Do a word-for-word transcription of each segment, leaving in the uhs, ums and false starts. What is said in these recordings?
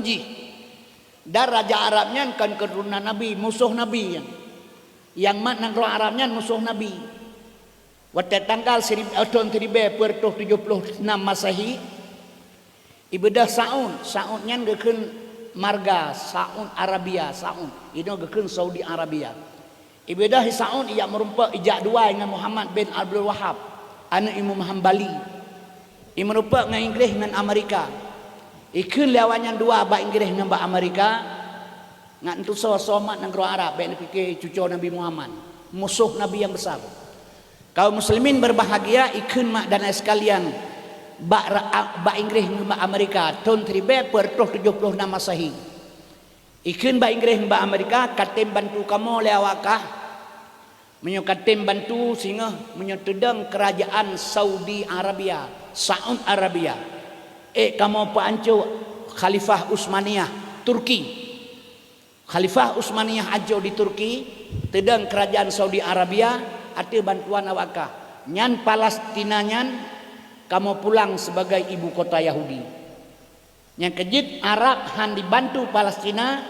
jih. Dan raja Arab nyan kon keuturonan Nabi, musoh Nabi nyan. Nyang mat nanggroe Arab nyan musoh Nabi. Watée tanggal sirib-, eh, thon siribée peuet reutôh tujoh ploh nam Masehi, ibeudôh Saud. Saud nyan geukheun marga Saud Arabia, Saud. Inoe geukheun Saudi Arabia. Ibeudôh Saud ijak meurumpok, ijak dua ngon Muhammad bin Abdul Wahhab, aneuëk Imam Hambali. Imeurumpok ngon Inggréh ngon Amerika. Ikheun lé awaknyan dua bak Inggréh ngon bak Amerika, ngat tusoe somat nanggroe Arab, bék neupike cucoe Nabi Muhammad, musoh Nabi nyang besar. Kaum muslimin berbahagia, ikheun mak dan ayah sekalian, bak ra-, bak Inggréh ngon bak Amerika, thon siribée peuet reutôh tujoh ploh nam Masehi. Ikheun bak Inggréh ngon bak Amerika, katem bantu kamoe lé awak kah. Meunyoe katem bantu singoh, meunyoe teudong keurajaan Saudi Arabia, Saud Arabia, ék kamoe peuancô Khalifah Utsmaniyah Turki. Khalifah Utsmaniyah ancô di Turki, teudong keurajaan Saudi Arabia ateueh bantuan awak kah. Nyan Palestina nyan kamoe pulang sibagai ibu kota Yahudi. Nyang keujeuet Arab hán dibantu Palestina,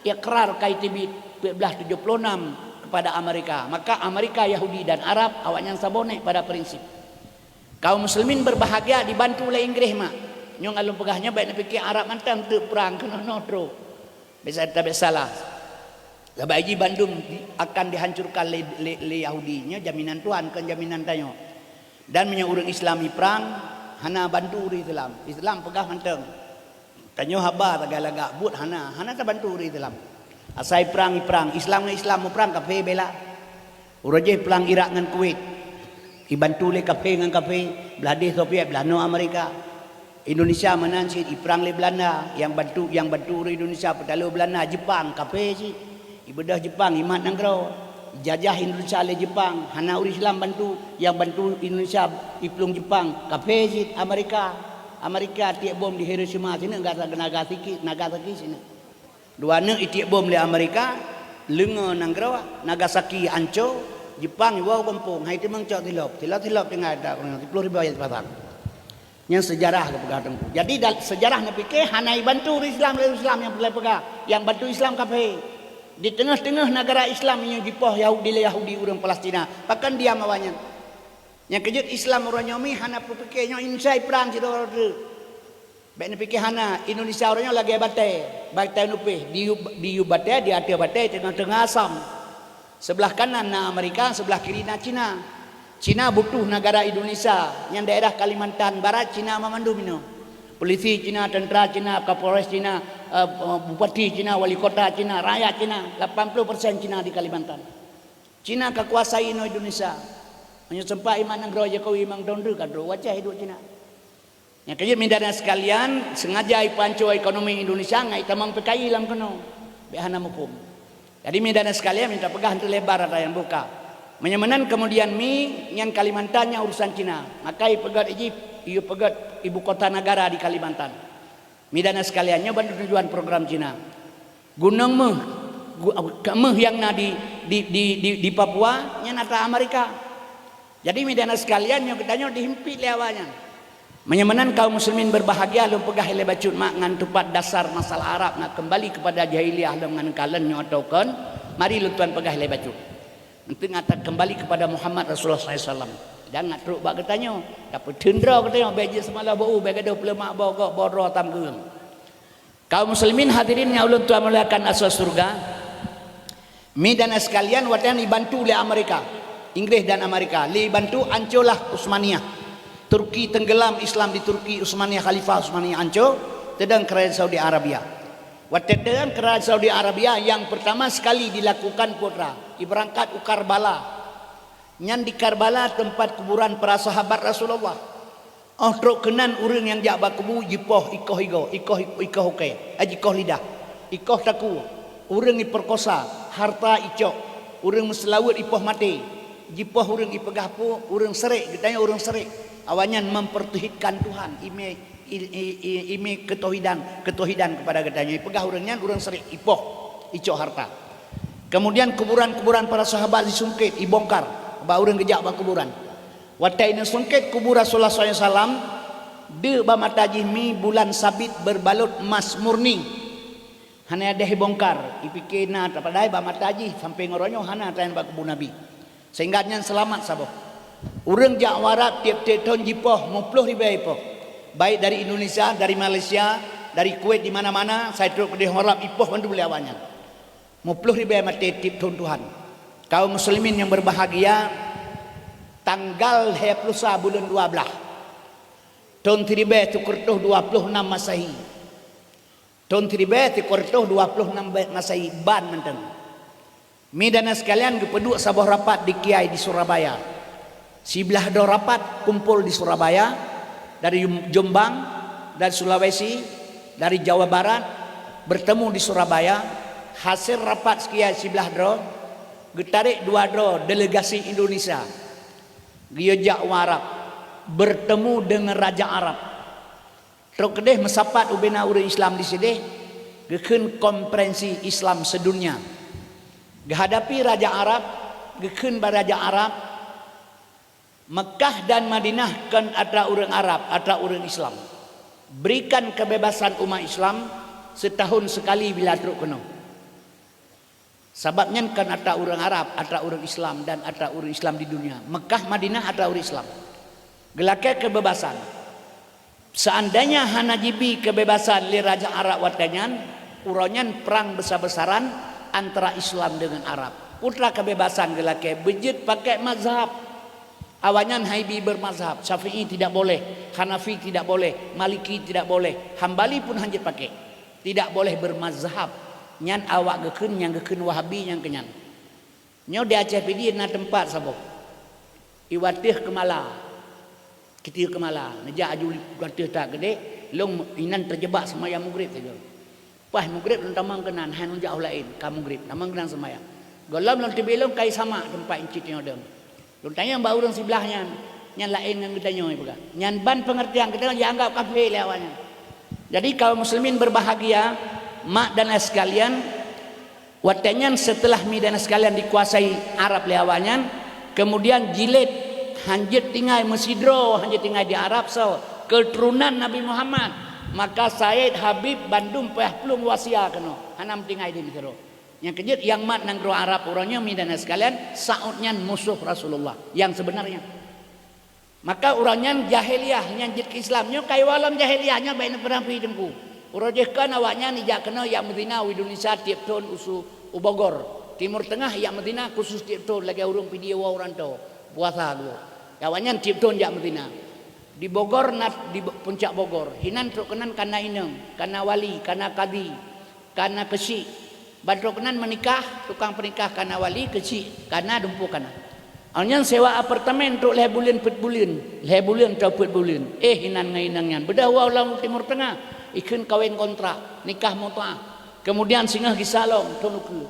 ikrar ka iteubiet peuet blaih tujoh ploh nam kepada Amerika. Maka Amerika, Yahudi dan Arab, awaknyan saboh nek pada prinsip. Kaum muslimin berbahagia dibantu lé Inggréh mak. Nyang along peugah nyoe bék neupike Arab mantong teuk prang keunoe-noe trok. Bisa tabek salah. Sabab jih bandum di-, akan dihancurkan lé, lé, lé Yahudi. Nyoe jaminan Tuhan, kon jaminan tanyoe. Dan meunyoe ureuëng Islam iprang, hana bantu ureuëng Islam. Islam peugah mantong. Tanyoe haba lagak-lagak buet hana, hana tabantu ureuëng Islam. Asai prang iprang, Islam ngon Islam muprang, kafé bela. Uroe jih prang Irak ngon Kuwait, ibantu lé kafé ngon kafé, blah deh Soviet, blah noe Amerika. Indonesia meunan cit iprang lé Belanda, nyang bantu, nyang bantu ureuëng Indonesia peutaloe Belanda, Jepang, kafé cit. Ibeudôh Jepang, imat nanggroe. Ijajah Indonesia lé Jepang, hana ureuëng Islam bantu, nyang bantu Indonesia iplueng Jepang, kafé cit Amerika. Amerika tiek bom di Hiroshima sineuk, Naga-, Nagasaki, Nagasaki sineuk. Dua neuk itiek bom lé Amerika, leungoe nanggroe, Nagasaki ancô, Jepang iwoe gampông, hai teumeung cok tilop, tilop-tilop tinggai dak siploh ribèe ayat pasang. Nyan seujarah geupeugah teungku. Jadi, dal-, seujarah neupike hana ibantu ureuëng Islam lé Islam nyang peureulèe peugah, nyang bantu Islam kafé. Di teungoh-teungoh nagara Islam nyoe jipoh Yahudi lé Yahudi ureuëng Palestina. Pakon diam awaknyan? Nyang keujeuet Islam uroe nyoe mi hana peupike nyoe insai prang sidroe-droe. Bék neupike hana, Indonesia uroe nyoe lagèe batèe, batèe nupih, diyueb, diyueb batèe, di ateueh batèe teungoh-teungoh asam. Sebelah kanan na Amerika, sebelah kiri na Cina. Cina butuh negara Indonesia, nyang daerah Kalimantan Barat Cina mamandum inoe. Polisi Cina, tentara Cina, Kapolres Cina, eh, bupati Cina, wali kota Cina, rakyat Cina, lapan puluh persen Cina di Kalimantan. Cina ka kuasai inoe Indonesia. Meunyoe sempat iman nanggroe Jokowi memang dong ka droe wajah hidup Cina. Nyang keujeuet, midan sekalian, sengaja ipanco ekonomi Indonesia ngai tamong P K I lam keunoe. Bék hana muphom. Jadi, midan sekalian, minta peugah teulebar ada nyang buka. Meunyoe meunan kemudian mi nyan Kalimantan nyang urusan Cina, maka ipeugét iji, ipeugét ibu kota negara di Kalimantan. Midan sekalian, nyoe ban tujuan program Cina. Gunong méuh, gu-, méuh nyang na di, di, di, di, di Papua, nyan atra Amerika. Jadi, midan sekalian, nyoe geutanyoe dihimpit lé awaknyan. Meunyoe meunan kaum muslimin berbahagia, lôn peugah ilée bacut mak ngan tupat dasar masalah Arab nak kembali kepada jahiliyah lom ngon kalon nyoe atau kon, mari lôn tuan peugah ilée bacut. Enteuk ngat kembali kepada Muhammad Rasulullah sallallahu alaihi wasallam. Dan ngat trok bak geutanyoe, tapeuteun droe geutanyoe, bék jeuet seumalah beu, bék gadoh peulemak bogok, bodroe tam geueng. Kaum muslimin hadirin nyang ulôn tuan muliakan asai syeuruga, midan sekalian, watée nyan ibantu lé Amerika, Inggris dan Amerika, lé ibantu ancolah Utsmaniyah. Turki tenggelam, Islam di Turki, Utsmaniyah, Khalifah Utsmaniyah anco, teudong Kerajaan Saudi Arabia. Watée teudong Kerajaan Saudi Arabia, nyang pertama sekali dilakukan putra, ibeurangkat u Karbala. Nyan di Karbala teumpat kuburan para sahabat Rasulullah. Óh trok keunan ureuëng nyang jak bak kubu jipoh ikoh igoe, ikoh, ikoh ukée, eh, jikoh lidah, ikoh takue, ureuëng ipeurkosa, harta icok, ureuëng meuseulaweuet ipoh maté, jipoh ureuëng ipeugah peue, ureuëng srek, geutanyoe ureuëng srek. Awaknyan mempertauhidkan Tuhan, ime, i, i, i, ime ketauhidan, ketauhidan kepada geutanyoe. Ipeugah ureuëng nyan ureuëng srek, ipoh, icok harta. Kemudian kuburan-kuburan para sahabat disungkét, ibongkar, bak ureuëng geujak bak kuburan. Watée ineusungkét kubu Rasulullah sallallahu alaihi wasallam, Deuk bak mata jih mi bulan sabit berbalut emas murni. Hana deh bongkar, ipike na tapadai bak mata jih sampai ngon uroe nyoe hana tayan bak kubu Nabi. Sehingga nyan seulamat saboh. Ureuëng jak u Arab tieb-tieb thon jipoh muploh ribée ipoh. Baik dari Indonesia, dari Malaysia, dari Kuwait, di mana-mana, sai trok keudeh u Arab ipoh mandum lé awaknyan. Muploh ribée maté tieb thon tuhan. Kaum muslimin yang berbahagia, tanggal lhée ploh sa buleuen dua blaih, thon siribée sikureueng reutôh dua ploh nam Masehi. Thon siribée sikureueng reutôh dua ploh nam Masehi ban mantong. Mi dan sekalian geupeuduek saboh rapat di Kiai di Surabaya. Siblaih droe rapat kumpul di Surabaya, dari Jombang, dari Sulawesi, dari Jawa Barat, bertemu di Surabaya. Hasil rapat sekian siblaih droe, geutarek dua droe delegasi Indonesia geuyue jak u Arab, bertemu dengan raja Arab. Trok keudeh meusapat ubena ureuëng Islam di sideh, geukheun konferensi Islam sedunia. Geuhadapi raja Arab, geukheun bak raja Arab, Mekah dan Madinah kon atra ureuëng Arab, atra ureuëng Islam. Berikan kebebasan umat Islam setahun sekali bila trok keunoe. Sabab nyan kon atra ureuëng Arab, atra ureuëng Islam dan atra ureuëng Islam di dunia. Mekah, Madinah atra ureuëng Islam. Geulakée kebebasan. Seandainya hana jibi kebebasan lé raja Arab watée nyan, uroe nyan prang besar-besaran antara Islam dengan Arab. Putra kebebasan geulakée beujeuet pakai mazhab. Awaknyan haibi bermazhab, Syafi'i tidak boleh, Hanafi tidak boleh, Maliki tidak boleh, Hambali pun hanjeuet pakai. Tidak boleh bermazhab. Nyan awak geukheun nyang geukheun Wahabi nyang keunyan. Nyoe di Aceh Pidie na teumpat saboh. Iwateuh keumala. Keutiek keumala, neujak aju wateuh that geudeh, lôn inan teujeubak seumayang mugreb saja. Paih mugreb lôn tamong keunan, hai lôn jak u laén, ka mugreb, tamong keunan seumayang. Gohlom lôn teubiet lôn kai samak teumpat incit nyoe deuh. Lôn tanyong bak ureuëng siblaih nyan, nyan laén ngon geutanyoe peugah. Nyan ban pengertian geutanyoe jianggap kafé lé awaknyan. Jadi kaum muslimin berbahagia, mak dan ayah sekalian, watée nyan seuteulah mi dan ayah sekalian dikuasai Arab lé awaknyan, kemudian jilid hanjeuet tinggai meusidroe hanjeuet tinggai di Arab soe keuturonan Nabi Muhammad, maka Said Habib bandum payah plueng u Asia keunoe hana meutinggai di meusidroe. Nyang keujeuet nyang mat nanggroe Arab uroe nyoe mi dan ayah sekalian, Saud nyan musoh Rasulullah nyang seubeunarnya. Maka uroe nyan jahiliyah nyang jeuet keu Islam nyoe kai walom jahiliyah nyoe bék neupeunafi teungku. Uroe jih kon awaknyan ijak keunoe ijak meuzina u Indonesia tieb thon usu u Bogor. Timur Tengah ijak meuzina khusus tieb thon lagée ureuëng Pidie woe u rantô puasa dua. Awaknyan tieb thon jak meuzina. Di Bogor na di Puncak Bogor, hinan trok keunan kana inong, kana wali, kana kadi, kana keuchik. Ban trok keunan meunikah, tukang peunikah kana wali, keuchik kana, dumpeue kana. Awaknyan sewa apartemen trok lhée buleuen peuet buleuen, lhée buleuen atau peuet buleuen. Eh, inan ngon inong nyan beudôh woe lam Timur Tengah, ikheun kawén kontrak, nikah mut'ah. Kemudian singoh gisa lom thon ukeue.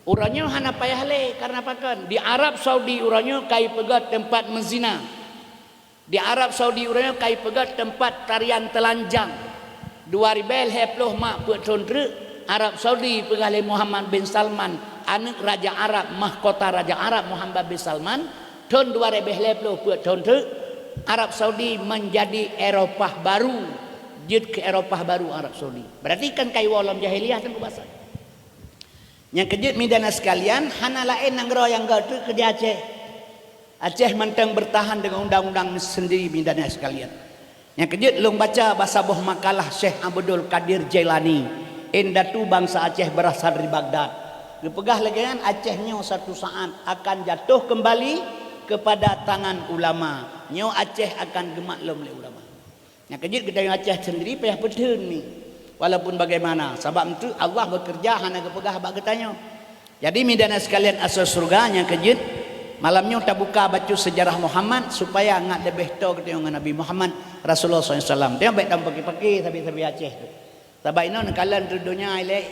Uroe nyoe hana payah lé, karena pakon? Di Arab Saudi uroe nyoe kai peugét teumpat meuzina. Di Arab Saudi uroe nyoe kai peugét teumpat tarian teulanjang. Dua ribée lhée ploh mak peuet thon treuk, Arab Saudi peugah lé Muhammad bin Salman, aneuëk raja Arab, mahkota raja Arab Muhammad bin Salman, thon dua ribée lhée ploh peuet thon treuk, Arab Saudi menjadi Eropah baru, jeuet keu Eropah baru Arab Saudi. Berarti kan kai woe lom jahiliyah teungku basa. Nyang keujeuet mi dan ayah sekalian, hana laén nanggroe nyang göt treuk keu di Aceh. Aceh mantong bertahan dengan undang-undang sendiri mi dan ayah sekalian. Nyang keujeuet lôn baca bak saboh makalah Syekh Abdul Qadir Jailani, indatu bangsa Aceh berasal dari Baghdad. Geupeugah lagée nyan Aceh nyoe satu saat akan jatuh kembali kepada tangan ulama. Nyoe Aceh akan geumaklum lé ulama. Nyang keujeuet geutanyoe Aceh sendiri payah peutheun mi. Walaupun bagaimana, sabab enteuk Allah bekerja hana geupeugah bak geutanyoe. Jadi mi dan ayah sekalian asoe syeuruga nyang keujeuet, malam nyoe tabuka bacut seujarah Muhammad supaya ngat leubeh toe geutanyoe ngon Nabi Muhammad Rasulullah sallallahu alaihi wasallam. Tanyoe bék tameupaki-paki sabe-sabe Aceh tu. Sabab inoe neukalon di donya ilée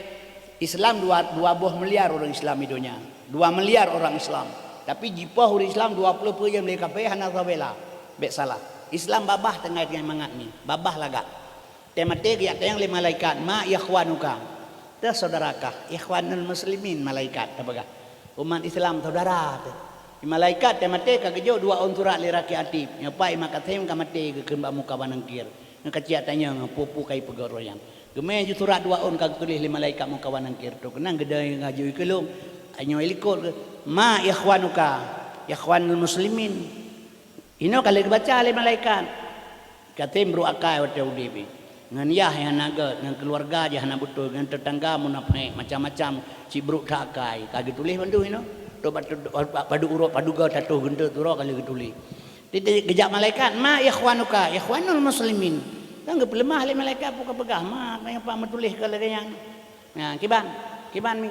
Islam dua, dua boh miliar ureuëng Islam di donya. Dua miliar orang Islam. Tapi jipoh ureuëng Islam dua ploh peuet jeuem lé kafé hana saubela. Bék salah. Islam babah tinggai-tinggai mangat mi. Babah lagak. Teumaté geujak tanyong lé malaikat, "Ma ikhwanuka?" Teuh saudarakah? "Ikhwanul muslimin," malaikat tapeugah. Umat Islam saudara teuh. Di malaikat teumaté ka geujok dua ôn surat lé rakée atib. Nyoe pat Imam Qasim ka maté geukheun bak muka banangkir. Ngon kacik tanyong, peue-peue ka ipeugah roh nyan. Geumé ju surat dua ôn ka geutuléh lé malaikat meukawan nangkir tu. Keunan geudai ngaju ikeulong. Tanyoe ilikot ke, "Ma ikhwanuka, ikhwanul muslimin." Inoe ka lheueh geubaca lé malaikat. Katem brok akai watée udeb. Ngon yah nyang hana gét, ngon keuluwarga nyang hana beutôi, ngon teutangga munafék, macam-macam, cit brok that akai. Ka geutuléh bandum inoe. Trok bak, bak padub uroe, paduga tatoh geunteuk turoe ka lheueh geutuléh. Di, di, geujak malaikat, "Ma ikhwanuka, ikhwanul muslimin." Kan geupeuleumah lé malaikat, peue ka peugah, "Ma, meunyoe pak meutuléh keu lagée nyan." Nah, kiban, kiban mi.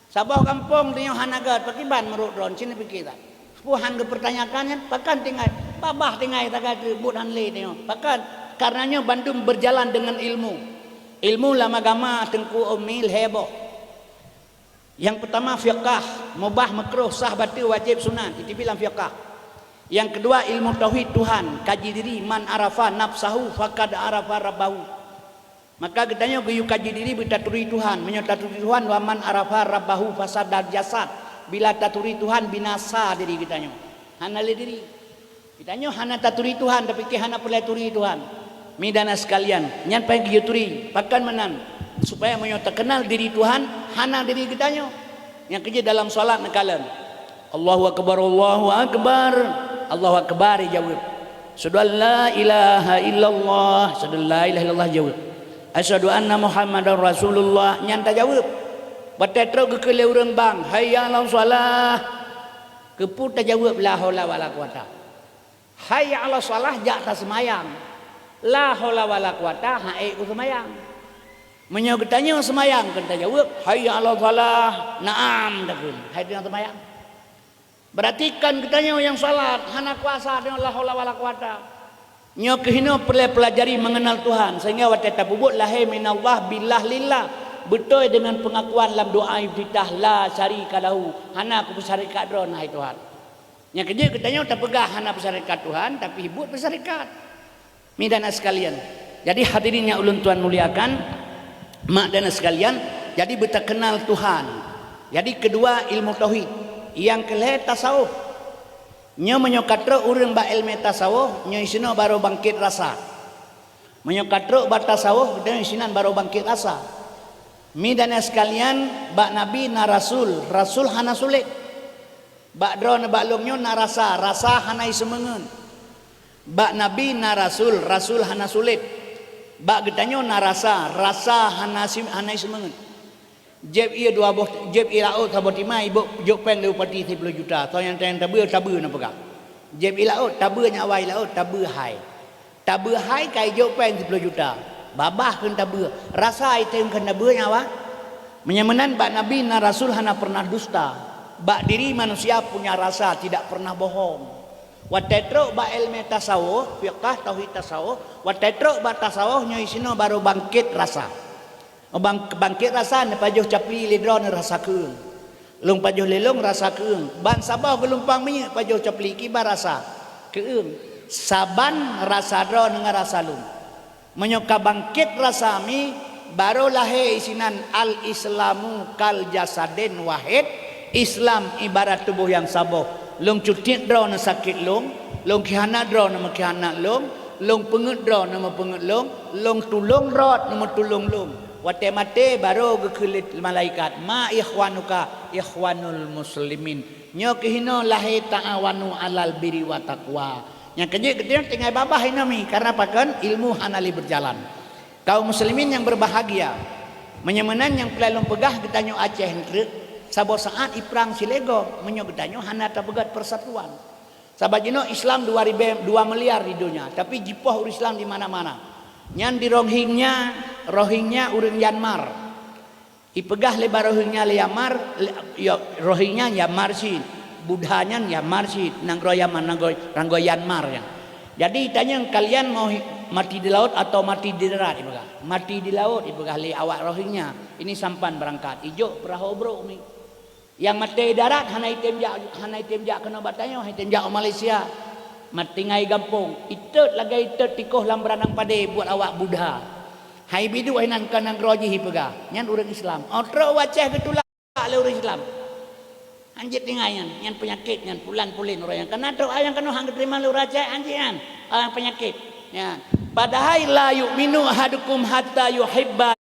Saboh gampông tanyoe hana gét, pakriban meurok droe, cit neupike that. Peue han geupeurtanyakan nyan, pakon tinggai, babah tinggai sagai teubeuet han lé tanyoe. Pakon? Karena nyoe bandum berjalan dengan ilmu. Ilmu lam agama Teungku Umi lhée boh. Nyang peutama fiqah, mubah, makruh, sah, bateue, wajéb, sunat, itu bilang fiqah. Nyang keudua ilmu tauhid Tuhan, kaji diri, "Man arafa nafsahu faqad arafa rabbahu." Maka geutanyoe geuyue kaji diri beutaturi Tuhan. Meunyoe taturi Tuhan, "Wa man arafa rabbahu fasadal jasad." Bila taturi Tuhan, binasa diri geutanyoe. Hana lé diri. Geutanyoe hana taturi Tuhan, tapi keu hana peureulée turi Tuhan. Midan sekalian, nyan payah geuyue turi. Pakon meunan? Supaya meunyoe takeunal diri Tuhan, hana diri geutanyoe. Nyang keujeuet dalam salat neukalon, "Allahu akbar, Allahu akbar, Allahu akbar," jaweueb. "Asyhadu an la ilaha illallah, asyhadu an la ilaha illallah," jaweueb. "Asyhadu anna Muhammadar Rasulullah," nyan tajaweueb. Watée trok geukheun lé ureuëng bang, "Hayya 'alas shalah." Keupeue tajaweueb, "La haula wala quwata." "Hayya 'alas shalah," jak taseumayang. "La haula wala quwata," han ék seumayang. Meunyoe geutanyoe seumayang, kon tajaweueb, "Hayya 'alas shalah." "Na'am," takheun. Hai tanyoe seumayang. Berarti kon geutanyoe nyang salat, hana kuasa tanyoe la haula wala quwata. Nyoe keuh inoe peureulée peulajari mengenal Tuhan, sehingga watée tapeubuet lahé minallah billah lillah, beutôi deungon peungakuan lam doa iftitah, "La syarika lahu," hana kupeusyarikat droe hai Tuhan. Nyang keujeuet geutanyoe tapeugah hana peusyarikat Tuhan, tapi buet peusyarikat. Midan sekalian. Jadi hadirin nyang ulôn tuan muliakan, mak dan sekalian, jadi beutakeunal Tuhan. Jadi keudua ilmu tauhid, nyang keulhée tasawuf. Nyoe meunyoe ka trok ureuëng bak ilmu tasawuf, nyoe isinoe barô bangkét rasa. Meunyoe ka trok bak tasawuf, nyoe isinan barô bangkét rasa. Midan sekalian, bak nabi na rasul, rasul hana sulet. Bak droeneuh bak lôn nyoe na rasa, rasa hana iseumeungeut. Bak nabi na rasul, rasul hana sulet. Bak geutanyoe na rasa, rasa hana si-, hana iseumeungeut. Jieb ié dua boh, jieb ié laôt saboh timai, ibôk jok péng lé bupati siploh juta. Soe nyang tayang tabeue, tabeue na peugah. Jieb ié laôt, tabeue nyang awai laôt, tabeue hai. Tabeue hai ka ijok péng siploh juta. Babah kheun tabeue. Rasa item kheun tabeue nyawa. Meunyoe meunan bak nabi na rasul hana pernah dusta. Bak diri manusia punya rasa tidak pernah bohong. Watée trok bak ilmu tasawuf, fiqah tauhid tasawuf, watée trok bak tasawuf nyoe isinoe barô bangkét rasa. Bang-, bangkét rasa neupajoh capli lé droeneuh rasa keueung. Lôn pajoh lé lôn rasa keueung. Ban saboh geulumpang minyeuk pajoh capli kiban rasa keueung. Saban rasa droeneuh ngon rasa lôn. Meunyoe ka bangkét rasa mi, barô lahé isinan al-Islamu kal jasadin wahid, Islam ibarat tuboh nyang saboh. Lôn cutiet droeneuh sakét lôn, lôn khianat droeneuh meukhianat lôn, lôn peungeuet droeneuh meupeungeuet lôn, lôn tulông droeneuh meutulông lôn. Watée maté barô geukheun lé malaikat, "Ma ikhwanuka, ikhwanul muslimin." Nyoe keuh inoe lahé ta'awanu 'alal birri wa taqwa. Nyang keujeuet geutanyoe tinggai babah inoe mi, karena pakon ilmu hana lé berjalan. Kaum muslimin nyang berbahagia, meunyoe meunan nyang peulai lôn peugah geutanyoe Aceh treuk, saboh saát iprang silegoe meunyoe geutanyoe hana tapeugét persatuan. Sabab jinoe Islam dua ribée, dua miliar di donya, tapi jipoh ureuëng Islam di mana-mana. Nyan di Rohingya, Rohingya ureuëng Myanmar. Ipeugah lé bak Rohingya lé Myanmar, lé, yo, Rohingya Myanmar cit, Buddha nyan Myanmar cit, nanggroe Yaman, nanggroe, nanggroe Myanmar nyan. Jadi itanyong, "Kalian mau hi-, mati di laut atau mati di darat?" Ipeugah. "Mati di laut," ipeugah lé awak Rohingya. Ini sampan beurangkat. Ijok peurahô brôk mi. Nyang maté darat hana item jak, hana item jak keunoe bak tanyoe, hana item jak u Malaysia. Mat tinggai gampông, itot lagée itot tikoh lam beurandang padé buet awak Buddha. Hai biduek inan ka nanggroe jih ipeugah, nyan ureuëng Islam. Óh trok u Aceh geutulak lé ureuëng Islam. Hanjeuet tinggai nyan, nyan peunyakét nyan, pulan-pulen ureuëng nyan. Kana trok ayang keunoe han geuteurimong lé ureuëng Aceh, hanjeuet nyan, orang peunyakét. Nyan. Padahai la yu'minu ahadukum hatta yuhibba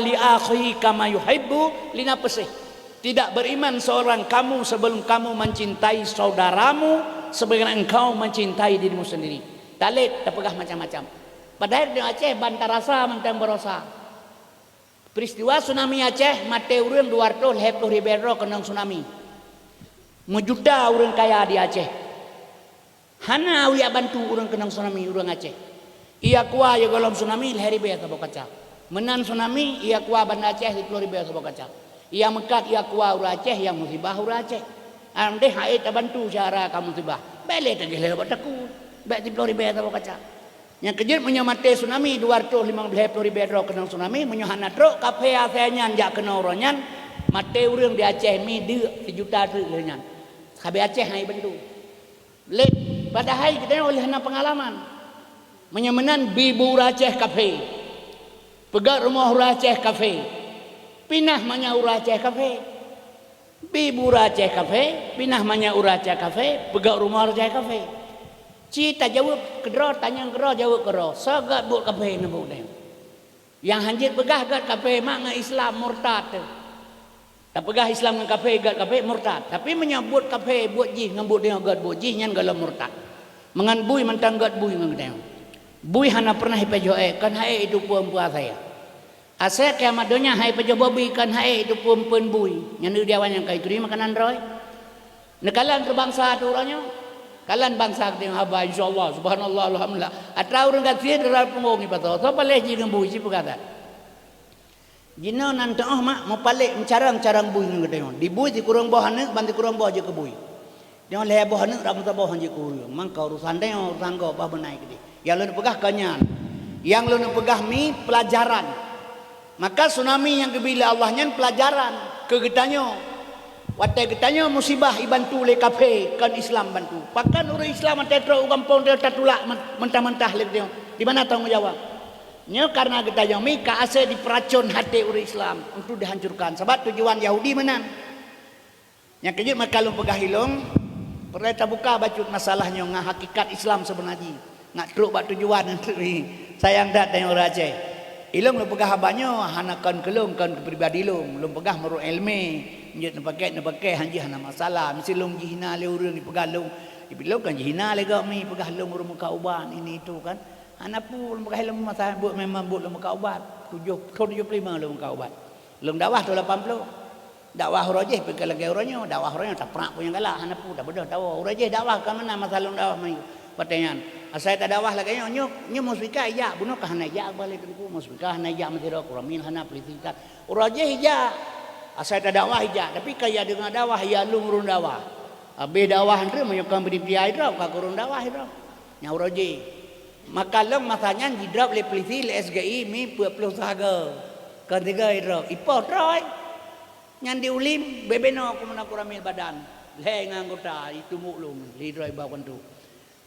li akhihi kama yuhibbu li nafsihi. Tidak beriman seorang kamu sebelum kamu mencintai saudaramu sebagaimana engkau mencintai dirimu sendiri. Talét tapeugah macam-macam. Padahai di Aceh ban tarasa mantong barosa. Peristiwa tsunami Aceh, maté ureuëng dua ratus lhée ploh ribée droe keunong tsunami. Meujuta ureuëng kaya di Aceh. Hana awak bantu ureuëng keunong tsunami, ureuëng Aceh. Ia kuwa ya golom tsunami lhée ribée saboh kaca. Meunan tsunami, ia kuwa Banda Aceh lhée ploh ribée saboh kaca. Ia meukat ia kuwa ureuëng Aceh, ia musibah ureuëng Aceh. Andeh hai tabantu syara ka musibah. Bék lé tagéh lé bak takue. Bék lhée ploh ribée saboh kaca. Nyang keujeuet meunyoe maté tsunami dua ratus lima belas ploh ribée droe keunong tsunami, meunyoe hana trok kafé asai nyan jak keunoe uroe nyan, maté ureuëng di Aceh mi deuk sijuta treuk lheueh nyan. Sabe Aceh hai bantu. Lé, padahai geutanyoe lé hana peungalaman. Meunyoe meunan bi bu ureuëng Aceh kafé. Peugét rumoh ureuëng Aceh kafé. Pinah manyang ureuëng Aceh kafé. Bi bu ureuëng Aceh kafé, pinah manyang ureuëng Aceh kafé, peugét rumoh ureuëng Aceh kafé. Ci tajaweueb keudroe, tanyong keudroe, jaweueb keudroe. Soe gét buet kafé neubuet deh? Nyang hanjeuet peugah gét kafé mak ngon Islam murtad teuh. Tapeugah Islam ngon kafé, gét kafé murtad. Tapi meunyoe buet kafé buet jih ngon buet deungoe gét buet jih, nyan golom murtad. Meungon bui mantong gét bui ngon geutanyoe. Bui hana pernah ipajoh ék, kon hai ék itu peue-peue asai. Asai kiamat donya hai pajoh bobi kon hai ék itu peue-peue bui. Nyan di awak nyang ka ituri makanan droe. Neukalon keu bansa tu uroe nyoe. Kalon bansa geutanyoe haba, insya Allah, subhanallah, alhamdulillah. Atra ureuëng gasien rara punggong ipasoe. Soe paléh jih ngon bui, ci peugah that. Jinoe nan teuoh mak meupalék meucarang-carang bui ngon geutanyoe. Di bui sikureueng boh aneuëk ban sikureueng boh jeuet keu bui. Nyoe lhée boh aneuëk ram saboh han jeuet keu ureuëng. Mangka urusan tanyoe, urusan gob bah beunai keudeh. Nyang lôn peugah ka nyan. Nyang lôn peugah mi peulajaran. Maka tsunami nyang geubi lé Allah nyan peulajaran keu geutanyoe. Watée geutanyoe musibah ibantu lé kafé, kon Islam bantu. Pakon ureuëng Islam watée trok u gampông teuh tatulak men-, mentah-mentah lé geutanyoe? Di mana tanggong jawab? Nyoe kareuna geutanyoe mi ka asai dipeuracon até ureuëng Islam untuk dihancurkan. Sabab tujuan Yahudi meunan. Nyang keujeuet maka lôn peugah ilong, peureulée tabuka bacut masalah nyoe ngon hakikat Islam seubeuna jih. Ngat trok bak tujuan, sayang that tanyoe ureuëng Aceh. Ilong lôn peugah haba nyoe hana kon keu lôn, kon keu pribadi lôn. Lôn peugah meunurot iéleumé, jeuet neupaké, neupaké han jih hana masalah. Miseue lôn jihina lé ureuëng jipeugah lôn, tapi lôn kan jihina lé gob mi peugah lôn ureuëng meukat ubat, ini itu kan. Hana peue lôn peugah ilong masalah buet memang buet lôn meukat ubat. Tujoh, thon tujoh ploh lima lôn meukat ubat. Lôn dakwah thon lapan ploh. Dakwah uroe jéh pih ka lagée uroe nyoe, dakwah uroe nyoe taprak peue nyang galak, hana peue, tabeudôh tawoe. Uroe jéh dakwah ka meunan masa lôn dakwah manyang watée nyan. Asai tadakwah lagée nyoe, nyoe, nyoe muspika ijak, bunoe ka hana ijak, bak lé teungku, muspika hana ijak meusidroe, kuramil hana, polisi ka. Uroe jéh ijak, asai tadakwah ijak, tapi ka ya deungoe dakwah, ya lôn ureuëng dakwah. Habéh dakwah nyan, meunyoe kon beudipiai droe, ka kureueng dakwah droe. Nyang uroe jéh. Maka lom masa nyan jidrop lé polisi, lé S G I, mi peuet ploh sahaga. Kon tiga idrop, ipoh troe. Nyan di Ulim, bebeno keumeunang kuramil badan. Lhée ngon anggota, itumbok lom, lé droe iba keutu.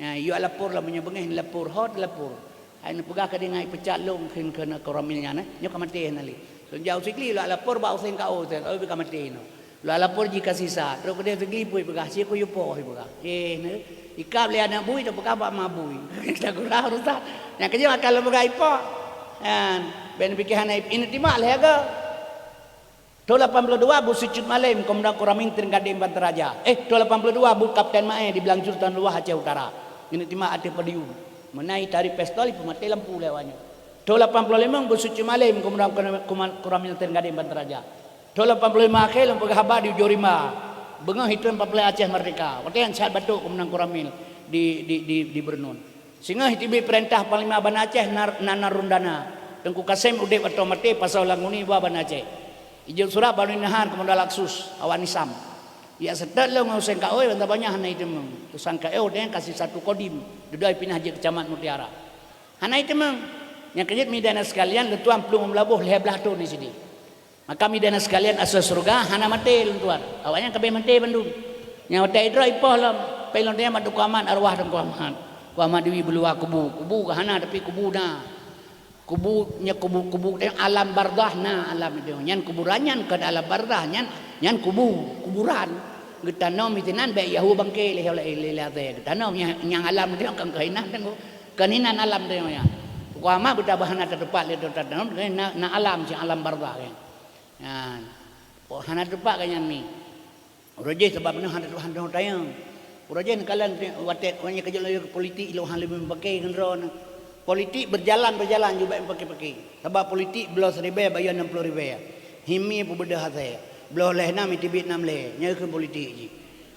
Nyan, yue lapor lah, meunyoe beungéh lapor, ho teulapor. Hai neupeugah ka deungoe ipeucat lom kheun keu kuramil nyan, eh. Nyoe ka maté hana lé. Lôn jak u Sigli, lôn lapor bak Husen K O, Husen K O ka maté nyoe. Lôn lapor jih ka sisa, trok keudeh Sigli pih peugah, "Sie kuyue poh," ipeugah. Eh, nyoe, ikab lé aneuk bui, tapeugah bak ma bui. Tagura urusan. Nyang keujeuet akan lôn peugah ipoh. Nyan, ben pike hana ip-, ineutimah lé haga. Thon lapan ploh dua buet Sicut Malém, Komandan Koramil Teuinggadeng Banten Raja. Eh, thon lapan ploh dua buet Kapten Mae di Blang Jur Tan Luwah Aceh Utara. Ngineuk timak ateueh podium. Meunan itarek pistol, ipeumaté lampu lé awak nyoe. Thon lapan ploh limong buet Sicut Malém, Komandan Koramil Teuinggadeng Banten Raja. Thon lapan ploh lima akhé lôn peugah haba di Ujong Rimba. Beungoh itreun Papleh Aceh Merdeka. Watée nyan sat batok Komandan Koramil di, di, di, di Beureunon. Singoh iteubiet peurintah Panglima Banda Aceh Nar-, Nanar Rundana, Teungku Kasem udeb atau maté, pasoe Languni ba Banda Aceh. Ijok surat bak Lôn Nahar Komandan Laksus, awak Nisam. Ijak seutôt lôn ngon Husen K O, bansa banyak hana iteumeung. Teusangka, eh, udeb kasih satu kodim, dudoe pinah jeuet keu Camat Mutiara. Hana iteumeung. Nyang keujeuet, meudahna sekalian, lôn tuan plueng u Meulaboh lhée blaih thon di sini. Maka meudahna sekalian, asoe syeuruga hana maté lôn tuan. Awaknyan ka abéh maté bandum. Nyang watée idroe ipoh lom, péng lôn tanyong bak Teungku Amat, arwah Teungku Amat. Teungku Amat Dewi Beuluwa kubu. Kubu ka hana, tapi kubu na. Kubu, nyan kubu, kubu alam barzah na, alam itu. Nyan kuburan nyan kon alam barzah, nyan, nyan kubu, kuburan. Geutanom di sinan bék yahue bangké lé, lé, lé, lé, geutanom nyang, nyang alam itu kon keuh inan teungku. Kon inan alam itu nyan. Kiamat beutaboh hana teutupat lé teutateupeue, na, na alam, si alam barzakh nyan. Nyan. Hana teutupat ka nyan mi. Uroe jih sabab meunan hana teutupat, hana teutupat tanyong. Uroe jih neukalon watèe, watèe keujeuet laju politik, ilôn hana lé meupaké ngon droeneuh. Politik berjalan-berjalan jubak meupaké-paké. Sabab politik bloe siribèe bayeue nam ploh ribèe. Himi peubeudôh asèe. Bloe lhèe nam iteubiet nam lhèe. Nyoe keuh politik jih.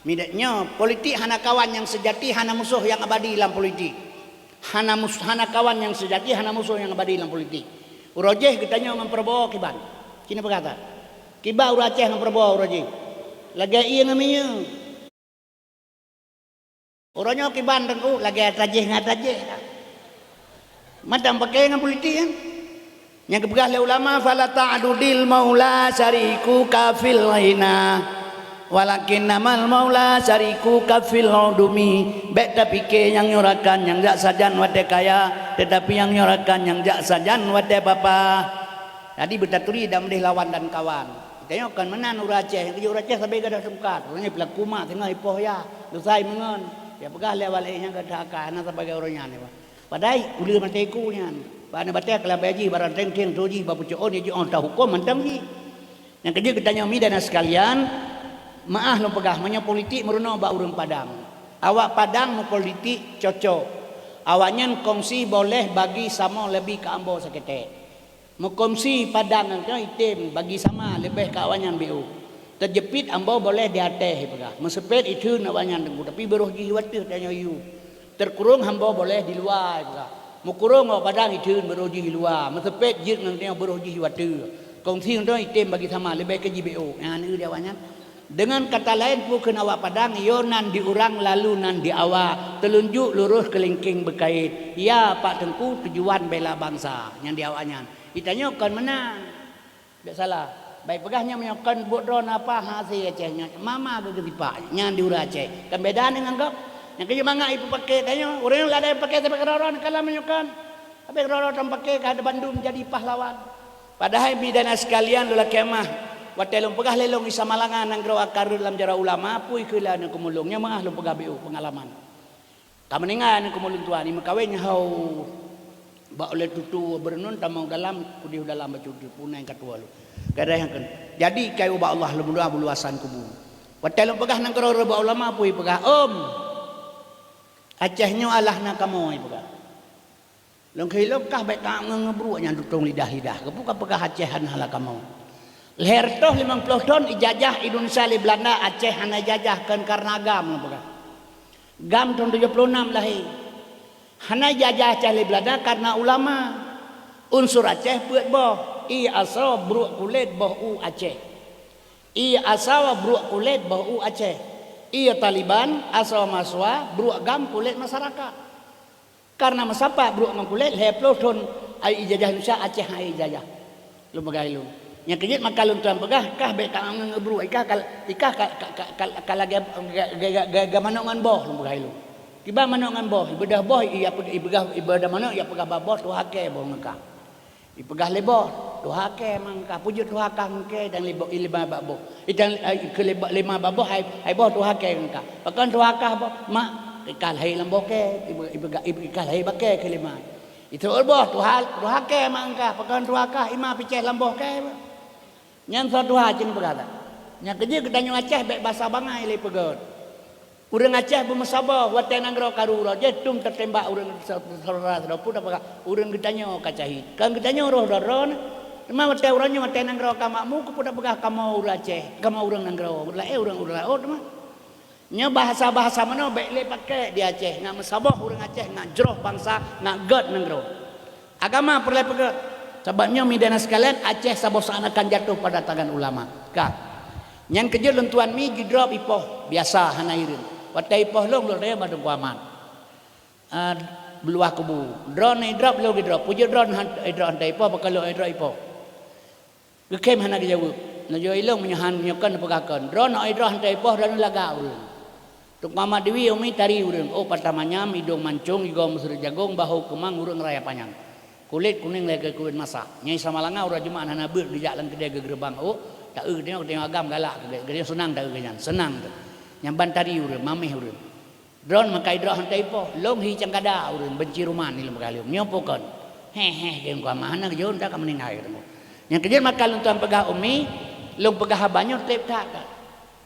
Midak nyoe, politik hana kawan nyang seujati, hana musoh nyang abadi lam politik. Hana mus-, hana kawan nyang seujati, hana musoh nyang abadi lam politik. Uroe jih geutanyoe ngon Prabowo kiban. Cina peugah that. Kiban ureueng Aceh ngon Prabowo uroe jih. Lagèe ié ngon minyeuk. Uroe nyoe kiban teungku lagèe ata jih ngon ata jih. Mantong paké ngon politik nyan. Nyang geupeugah lé ulama, "Fala ta'dudil maula syarikuka fil ghina, walakinnamal maula syarikuka fil udumi." Bèk tapike nyang nyoe rakan nyang jak sajan watèe kaya, teutapi nyang nyoe rakan nyang jak sajan watèe papa. Jadi, beutaturi dan meudeh lawan dan kawan. Geutanyoe kon meunan ureueng Aceh, nyang keujeuet ureueng Aceh sabe gadoh tungkat. Ureueng nyan pelaku mak teungoh ipoh yah, lusai meungon. Ya peugah lé awak laén nyang gata akai, hana sabe ureueng nyan. Padahai uleue maté iku nyan. Bak na batèe keulabèe jih, barang teng-teng, toh jih, bak pucok ôn, jih ôn, tahuköm mantong jih. Nyang keujeuet geutanyoe mi dan sekalian, meu'ah lôn peugah, meunyoe politik meurunoe bak ureueng Padang. Awak Padang meupolitik cocok. Awaknyan kongsi boleh bagi sama lebih ke ambo saketek. Meukongsi Padang nyan item bagi sama leubeh keu awaknyan B O. Teujeupiet ambo boleh di ateh ipeugah. Meuseupet itheun awaknyan teungku, tapi beurôh jih wateuh tanyoe yue. Teukurong ambo boleh di luwa ipeugah. Meukurong awak Padang itheun beurôh jih di luwa. Meuseupet jeuet ngon tanyoe beurôh jih wateuh. Kongsi ngon tanyoe item bagi sama leubeh keu jih B O. Nyan eu di awaknyan. Deungon kata laén, peue kheun awak Padang, yo nan di urang lalu nan di awak, teulunjuk lurôh keulingking beukait. Ya, Pak Teungku, tujuan bela bansa. Nyan di awaknyan. Di tanyoe kon meunan. Bèk salah. Bèk peugah nyan meunyoe kon buet droeneuh apa hase Aceh nyoe. Mama geuh geusipak. Nyan di ureueng Aceh. Kon beda deungon gob. Nyang keujeuet mangat ipeupaké tanyoe. Ureueng nyang ladai paké sabe keudroe-droe neukalon meunyoe kon. Sabe keudroe-droe tapaké ka ada bandum jadi pahlawan. Padahai bidan sekalian lula kemah. Watèe lôn peugah lé lôn Isa Malanga nanggroe Akareuet lam jaroe ulama, pui kheula aneuk keumulông. Nyoe meu'ah lôn peugah B O peungalaman. Ka meuninggai aneuk keumulông tuan, imeukawen nyang hau bak ulèe tutu beureunon tamong dalam, kudeh dalam bacut punai ka tuwoe lôn. Gadai nyang keu-, jadi kai ubak Allah lôn meudoa beuluwasan kubu. Watèe lôn peugah nanggroe reubah ulama pui peugah, "Om, Aceh nyoe alah na kamoe," peugah. Lôn kheun lôn kah bèk ka ngon ngeubruek nyang tutong lidah-lidah. Keupeue ka peugah Aceh hana alah kamoe? Lhèe reutôh limong ploh thon ijajah Indonesia lé Beulanda, Aceh hana ijajah kon kareuna GAM lôn peugah. GAM thon tujoh ploh nam lahé. Hana ijajah Aceh lé Beulanda kareuna ulama. Unsur Aceh peuet boh, ie asoe bruek kulét boh u Aceh. Ie asoe bruek kulét boh u Aceh. Ie Taliban asoe mahasiswa, bruek GAM kulét masyarakat. Kareuna meusapat bruek ngon kulét lhèe ploh thon ai ijajah Indonesia, Aceh hai ijajah. Lôn peugah ilôn. Nyang keujeuet maka lôn tuan peugah, kah bèk ka ngon ngeubruek, ikah ka, ikah ka, ka, ka, ka, ka lagèe ga, ga, ga, ga, ga manok ngon boh, lôn peugah ilôn. Kiban manok ngon boh, ibeudôh boh, iya peugah, ibeudôh, ibeudôh manok, iya peugah bak boh, tuha kèe boh ngon kah. Ipeugah lé boh, tuha kèe mangka. Peue jeuet tuha kah ngon kèe dan lé boh, lima bak boh. Idang, eh, keu lé boh, lima bak boh, hai, hai boh tuha kèe mangka. Pakon tuha kah boh? Mak, ikah lahé lam boh kèe, ipe-, ipeugah, ipe-, ikah lahé bak kèe keu lima. Itu boh tuha, tuha kèe mangka. Pakon tuha kah? Ima picéh lam boh kèe. Nyan soe tuha cit peugah that. Nyang keujeuet geutanyoe Aceh bèk basa bangai lé peugöt. Ureueng Aceh beumeusaboh watèe nanggroe karu uroe jih, tom tatembak ureueng sa-, saudara sidroe pun tapeugah, ureueng geutanyoe ka syahid. Kan geutanyoe roh droe-droe nyan. Teuma watèe uroe nyoe watèe nanggroe ka makmu, keupeue tapeugah kamoe ureueng Aceh, kamoe ureueng nanggroe, ureueng laén ureueng, ureueng laôt teuma. Nyoe bahasa-bahasa meunoe bèk lé paké di Aceh, ngat meusaboh ureueng Aceh, ngat jroh bansa, ngat gèt nanggroe. Agama peureulèe peugöt. Sabab nyoe, meunyoe na sekalian, Aceh saboh saat akan jatuh pada tangan ulama. Ka. Nyan keujeuet lôn tuan mi jidrop ipoh, biasa hana hireuen. Watèe ipoh lôn, lôn raya bak Teungku Amat. Ah, beuluwah kubu. Droeneuh idrop, lôn idrop. Peue jeuet droeneuh han-, idrop hana ipoh, pakon lôn idrop ipoh. Geukhém hana geujaweueb. Neujaweueb ilôn meunyoe han, meunyoe kon neupeugah kon. Droeneuh idrop hana ipoh, droeneuh lagak ureueng. Teungku Amat Diwi, Umi, tari ureueng. Oh, pata manyam, idông mancông, igoe meuseureut jagông, bahô keumang, ureueng raya panyang. Kulét kunéng lagèe kulét masak. Nyai Samalanga uroe Jumat hana beuet geujak lam keudè geugeureubang ôk, taeu geutanyoe, geutanyoe agam galak keu geutanyoe, seunang taeu geuhnyan, seunang teuh. Nyan ban tari ureueng, maméh ureueng. Droeneuh meukai droe han taipoh, lôn hi cangkada ureueng, beunci ruman ilôn meugaleueng. Nyoe peue kon? Heh, heh, geuh kama hana geujeuet, dak ka meuninggai teungku. Nyang keujeuet maka lôn tuan peugah ummi, lôn peugah haba nyoe treb that ka.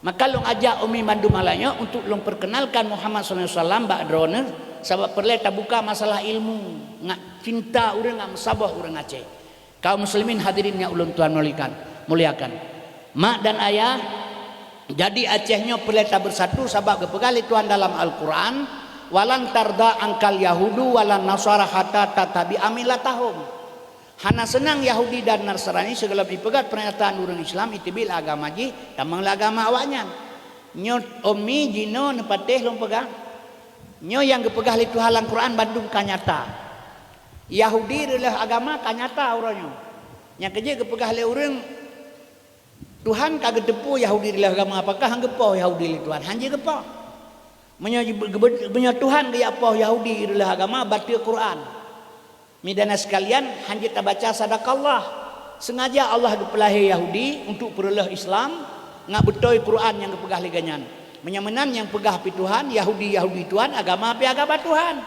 Maka lôn ajak ummi mandum malam nyoe untuk lôn perkenalkan Muhammad sallallahu alaihi wasallam bak droeneuh, sabab peureulée tabuka masalah ilmu, ngat cinta ureuëng, ngat meusaboh ureuëng Aceh. Kaum muslimin hadirin nyang ulôn tuan muliakan, muliakan. Mak dan ayah, jadi Aceh nyoe peureulée tabeusatu sabab geupeugah lé Tuhan dalam Al-Quran, "Walan tarda angkal yahudu walan nasara hatta tattabi'a millatahum." Hana seunang Yahudi dan Nasrani sigohlom ipeugét pernyataan ureuëng Islam iteubiet lé agama jih, tamong lé agama awaknyan. Nyoe ummi jinoe neupatéh lôn peugah. Nyoe nyang geupeugah lé Tuhan lam Quran bandum ka nyata. Yahudi reuleuh agama ka nyata uroe nyoe. Nyang keujeuet geupeugah lé ureuëng, Tuhan ka geuteupeue Yahudi reuleuh agama, apakah han geupoh Yahudi lé Tuhan? Han jeuet geupoh. Meunyoe, meunyoe Tuhan geujak poh Yahudi reuleuh agama, bateue Quran. Mideuna sekalian, han jeuet tabaca sadaqallah. Sengaja Allah geupeulahé Yahudi untuk peureuleuh Islam, ngat beutôi Quran nyang geupeugah lé geuhnyan. Meunyoe meunan nyang peugah pi Tuhan, Yahudi, Yahudi Tuhan, agama pi agama Tuhan.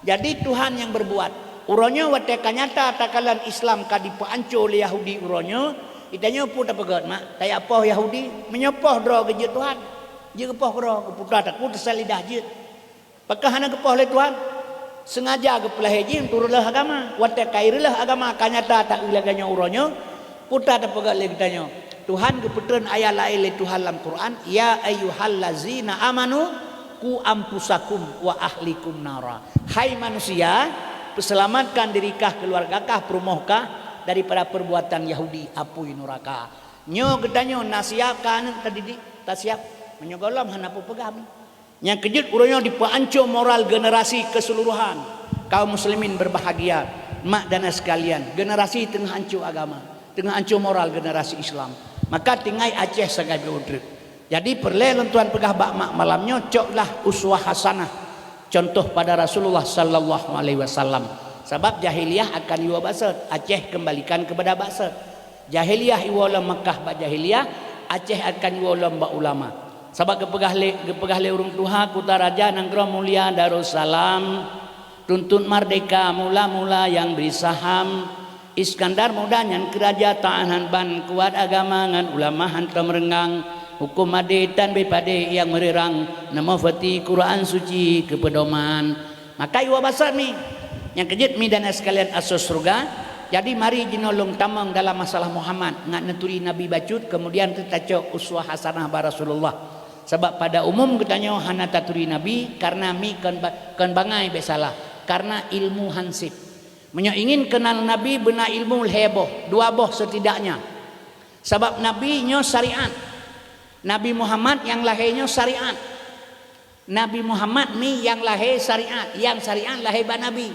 Jadi Tuhan nyang berbuat. Uroe nyoe watée ka nyata takalon Islam ka dipeuanco lé Yahudi uroe nyoe, geutanyoe peue tapeugét, mak, tajak poh Yahudi, meunyoe poh droe geujeuet Tuhan. Jeuet geupoh keudroe, geuputa takue teusa lidah jeuet. Pakon hana geupoh lé Tuhan? Sengaja geupeulahé jih untuk reuleuh agama. Watée ka ireuleuh agama ka nyata taeu lagée nyoe uroe nyoe, peue tapeugét lé geutanyoe. Tuhan geupeutreun ayat laén lé Tuhan lam Quran, "Ya ayyuhallazina amanu, qu anfusakum wa ahlikum nara." Hai manusia, peuseulamatkan diri kah, keuluwarga kah, peurumoh kah daripada peubuatan Yahudi, apui nuraka. Nyoe geutanyoe na siap kah aneuëk tadidik? Tasiap? Meunyoe gohlom hana peue peugah mi. Nyang keujeuet uroe nyoe dipeuanco moral generasi keseluruhan. Kaum muslimin berbahagia, mak dan ayah sekalian, generasi teungoh anco agama, teungoh anco moral generasi Islam. Maka tinggai Aceh sagai beutrek. Jadi peureulée lôn tuan peugah bak mak malam nyoe, coklah uswah hasanah, contoh pada Rasulullah sallallahu alaihi wasallam. Sabab jahiliyah akan iwoe bak sot, Aceh kembalikan kepada bak sot. Jahiliyah iwoe lom Makkah bak jahiliyah, Aceh akan iwoe lom bak ulama. Sabab geupeugah lé, geupeugah lé ureuëng tuha, "Kutaraja nanggroe mulia Darussalam, tuntut merdeka mula-mula nyang bri saham. Iskandar Muda nyan keu raja tahan ban kuat, agama ngon ulama hantom reungang, huköm adé tan beupadé nyang meureurang, neumoe feuti Quran Suci keu peudoman." Maka iwoe bak sot mi. Nyang keujeuet mi dan ayah sekalian asoe syeuruga, jadi mari jinoe lôn tamong dalam masalah Muhammad, ngat neuturi Nabi bacut, keumudian teutacok uswah hasanah bak Rasulullah. Sabab pada umum geutanyoe hana taturi Nabi, kareuna mi kon ba-, kon bangai bék salah, kareuna ilmu hanseb. Meunyoe ingin kenal Nabi, beuna ilmu lhée boh, dua boh setidaknya. Sabab Nabi nyoe syariat. Nabi Muhammad nyang lahé nyoe syariat. Nabi Muhammad mi nyang lahé syariat, nyang syariat lahé bak Nabi.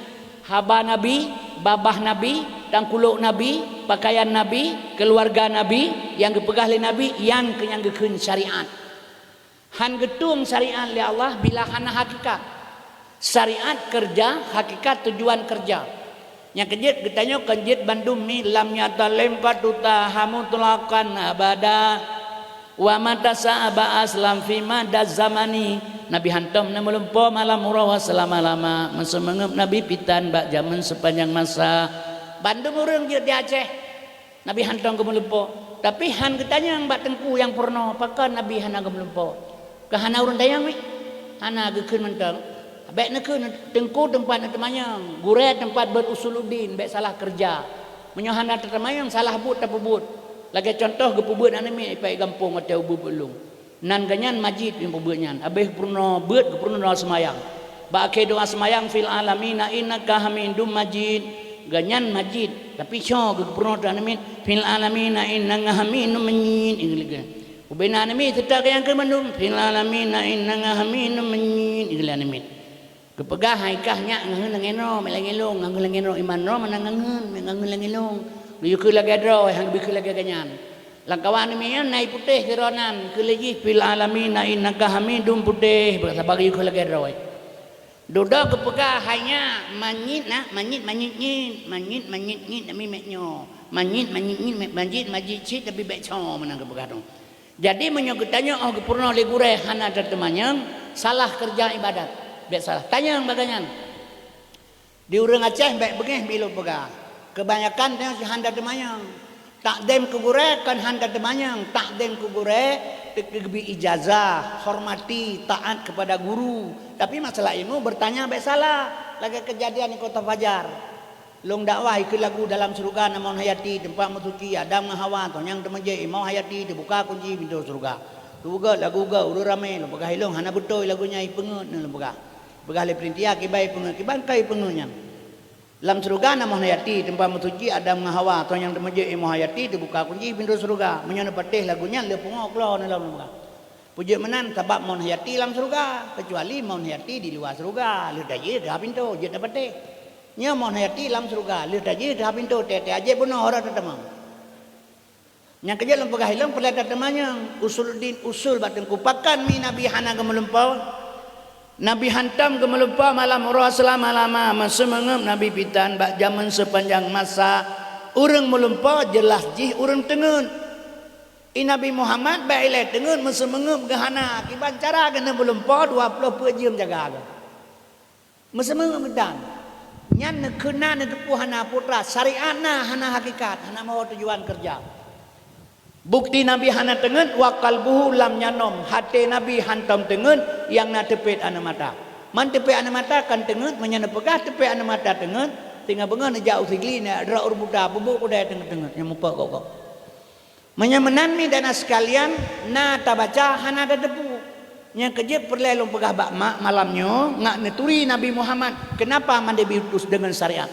Haba Nabi, babah Nabi, tangkulok Nabi, pakaian Nabi, keuluwarga Nabi, nyang geupeugah lé Nabi, nyan keuh nyang geukheun syariat. Han geutueng syariat lé Allah bila hana hakikat. Syariat keureuja, hakikat tujuan keureuja. Nyang keujeuet geutanyoe kon jeuet bandum mi, "Lam yadhalim qattu taha mutlaqan abada. Wa mata sa'aba aslam fi mada zamani." Nabi hantom na meulumpoe malam uroe seulama-lama, meuseumeungeueb Nabi pitan bak jamén seupanjang masa. Bandum ureuëng jeuet di Aceh, Nabi hantom geumeulumpoe. Tapi han geutanyong bak teungku nyang peurunoe, pakon Nabi hana geumeulumpoe. Keu hana ureuëng tanyong mi? Hana, geukheun mantong. Bék neukheun, teungku teumpat neuteumanyong, gurée teumpat beuet usuluddin, bék salah keureuja. Meunyoe hana tateumanyong, salah buet tapeubuet. Lagée cuntoh geupeubeuet aneuk miet ipak gampông watée ubeuet-beuet lôn. Nan geuhnyan majit nyang peubeuet nyan. Abéh geupeurunoe beuet, geupeurunoe doa seumayang. Bak akhé doa seumayang, "Fil alamina innaka hamidum majid." Geuhnyan majit, tapi soe geupeurunoe teuk aneuk miet, "Fil alamina innaka hamidum majid." Ieu lagée. Ubena aneuk miet seutôt nyang keu mandum, "Fil alamina innaka hamidum majid." Ieu lagée aneuk miet. Geupeugah hai kah nyak ngon lagée nyoe, lagée lôn, ngon lagée nyoe iman droe meunan ngon, ngon lagée lôn. Geuyue keu lagée droe, han geubri keu lagée geuhnyan. Lam kawan mi nyan na putéh sidroe nan, keu lé jih, "Fil alamina innaka hamidum putéh," saban geuyue keu lagée droe. Dudoe geupeugah hai nyak, manyit na, manyit, manyit nyit, manyit, manyit nyit, tapi mék nyoe. Manyit, manyit nyit, mék majit, majit cit, tapi bék soe meunan geupeugah tu. Jadi, meunyoe geutanyoe óh geupeurunoe lé gurée hana tateumanyong, salah keureuja iébadat. Bék salah. Tanyong bak geuhnyan. Di ureuëng Aceh bék beungéh mi lôn peugah. Keubanyakan tanyoe hana teumanyong. Takzim keu gurée kon hana teumanyong, takzim keu gurée teukeubri ijazah, hormati, taat kepada guru. Tapi masalah ilmu bertanya bék salah. Lagée kejadian di Kota Fajar. Lôn dakwah ikheun lagu dalam syeuruga na Mon Hayati, teumpat meusuci Adam ngon Hawa, toh nyang teumeujeuet Mon Hayati, teubuka kunci pintoe syeuruga. Teupeugét lagu gét ureuëng ramé, lôn peugah ilôn hana beutôi lagu nyan ipeungét neuh lôn peugah. Peugah lé peurintia kiban ipeungét, kiban ka ipeungét nyan. Lam syeuruga na Mon Hayati, teumpat meusuci Adam ngon Hawa, toh nyang teumeujeuet Mon Hayati, teubuka kunci pintoe syeuruga. Meunyoe neupatéh lagu nyan lé pungo keulô neulom lôn peugah. Peujeuet meunan sabab Mon Hayati lam syeuruga, keucuali Mon Hayati di luwa syeuruga, lheueh tajih teuhah pintoe jeuet tapatéh. Nyoe Mon Hayati lam syeuruga, lheueh tajih teuhah pintoe tée-tée ajép bunoe rot tateumong. Nyang keujeuet lôn peugah ilôn peureulée tateumanyong, usuluddin usul bak teungku pakon mi Nabi hana geumeulumpoe. Nabi hantom geumeulumpoe malam uroe seulama-lama meuseumeungeup Nabi pitan bak jamén seupanjang masa ureuëng meulumpoe jeulaih jih ureuëng teungét. I Nabi Muhammad bék ilée teungét meuseumeungeup geuhana, kiban cara geuneuk meulumpoe dua ploh peuet jeuem jaga geuh. Meuseumeungeup geutan. Nyan neukheun na neuteupeue hana putra, syariat na hana hakikat, hana meuho tujuan keureuja. Bukeuti Nabi hana teungét wa qalbuhu lam yanom, haté Nabi hantom teungét nyang na teupet aneuëk mata. Man teupet aneuëk mata kon teungét, meunyoe neupeugah teupet aneuëk mata teungét, singoh beungoh neujak u Sigli neudroe ureuëng buta, bubuk kudée teungét-teungét nyang mupok gok-gok. Meunyoe meunan mi dan sikalian na tabaca hana tateupeue. Nyang keujeuet peureulée lôn peugah bak mak malam nyoe ngat neuturi Nabi Muhammad keunapa mandé diutus deungon syariat.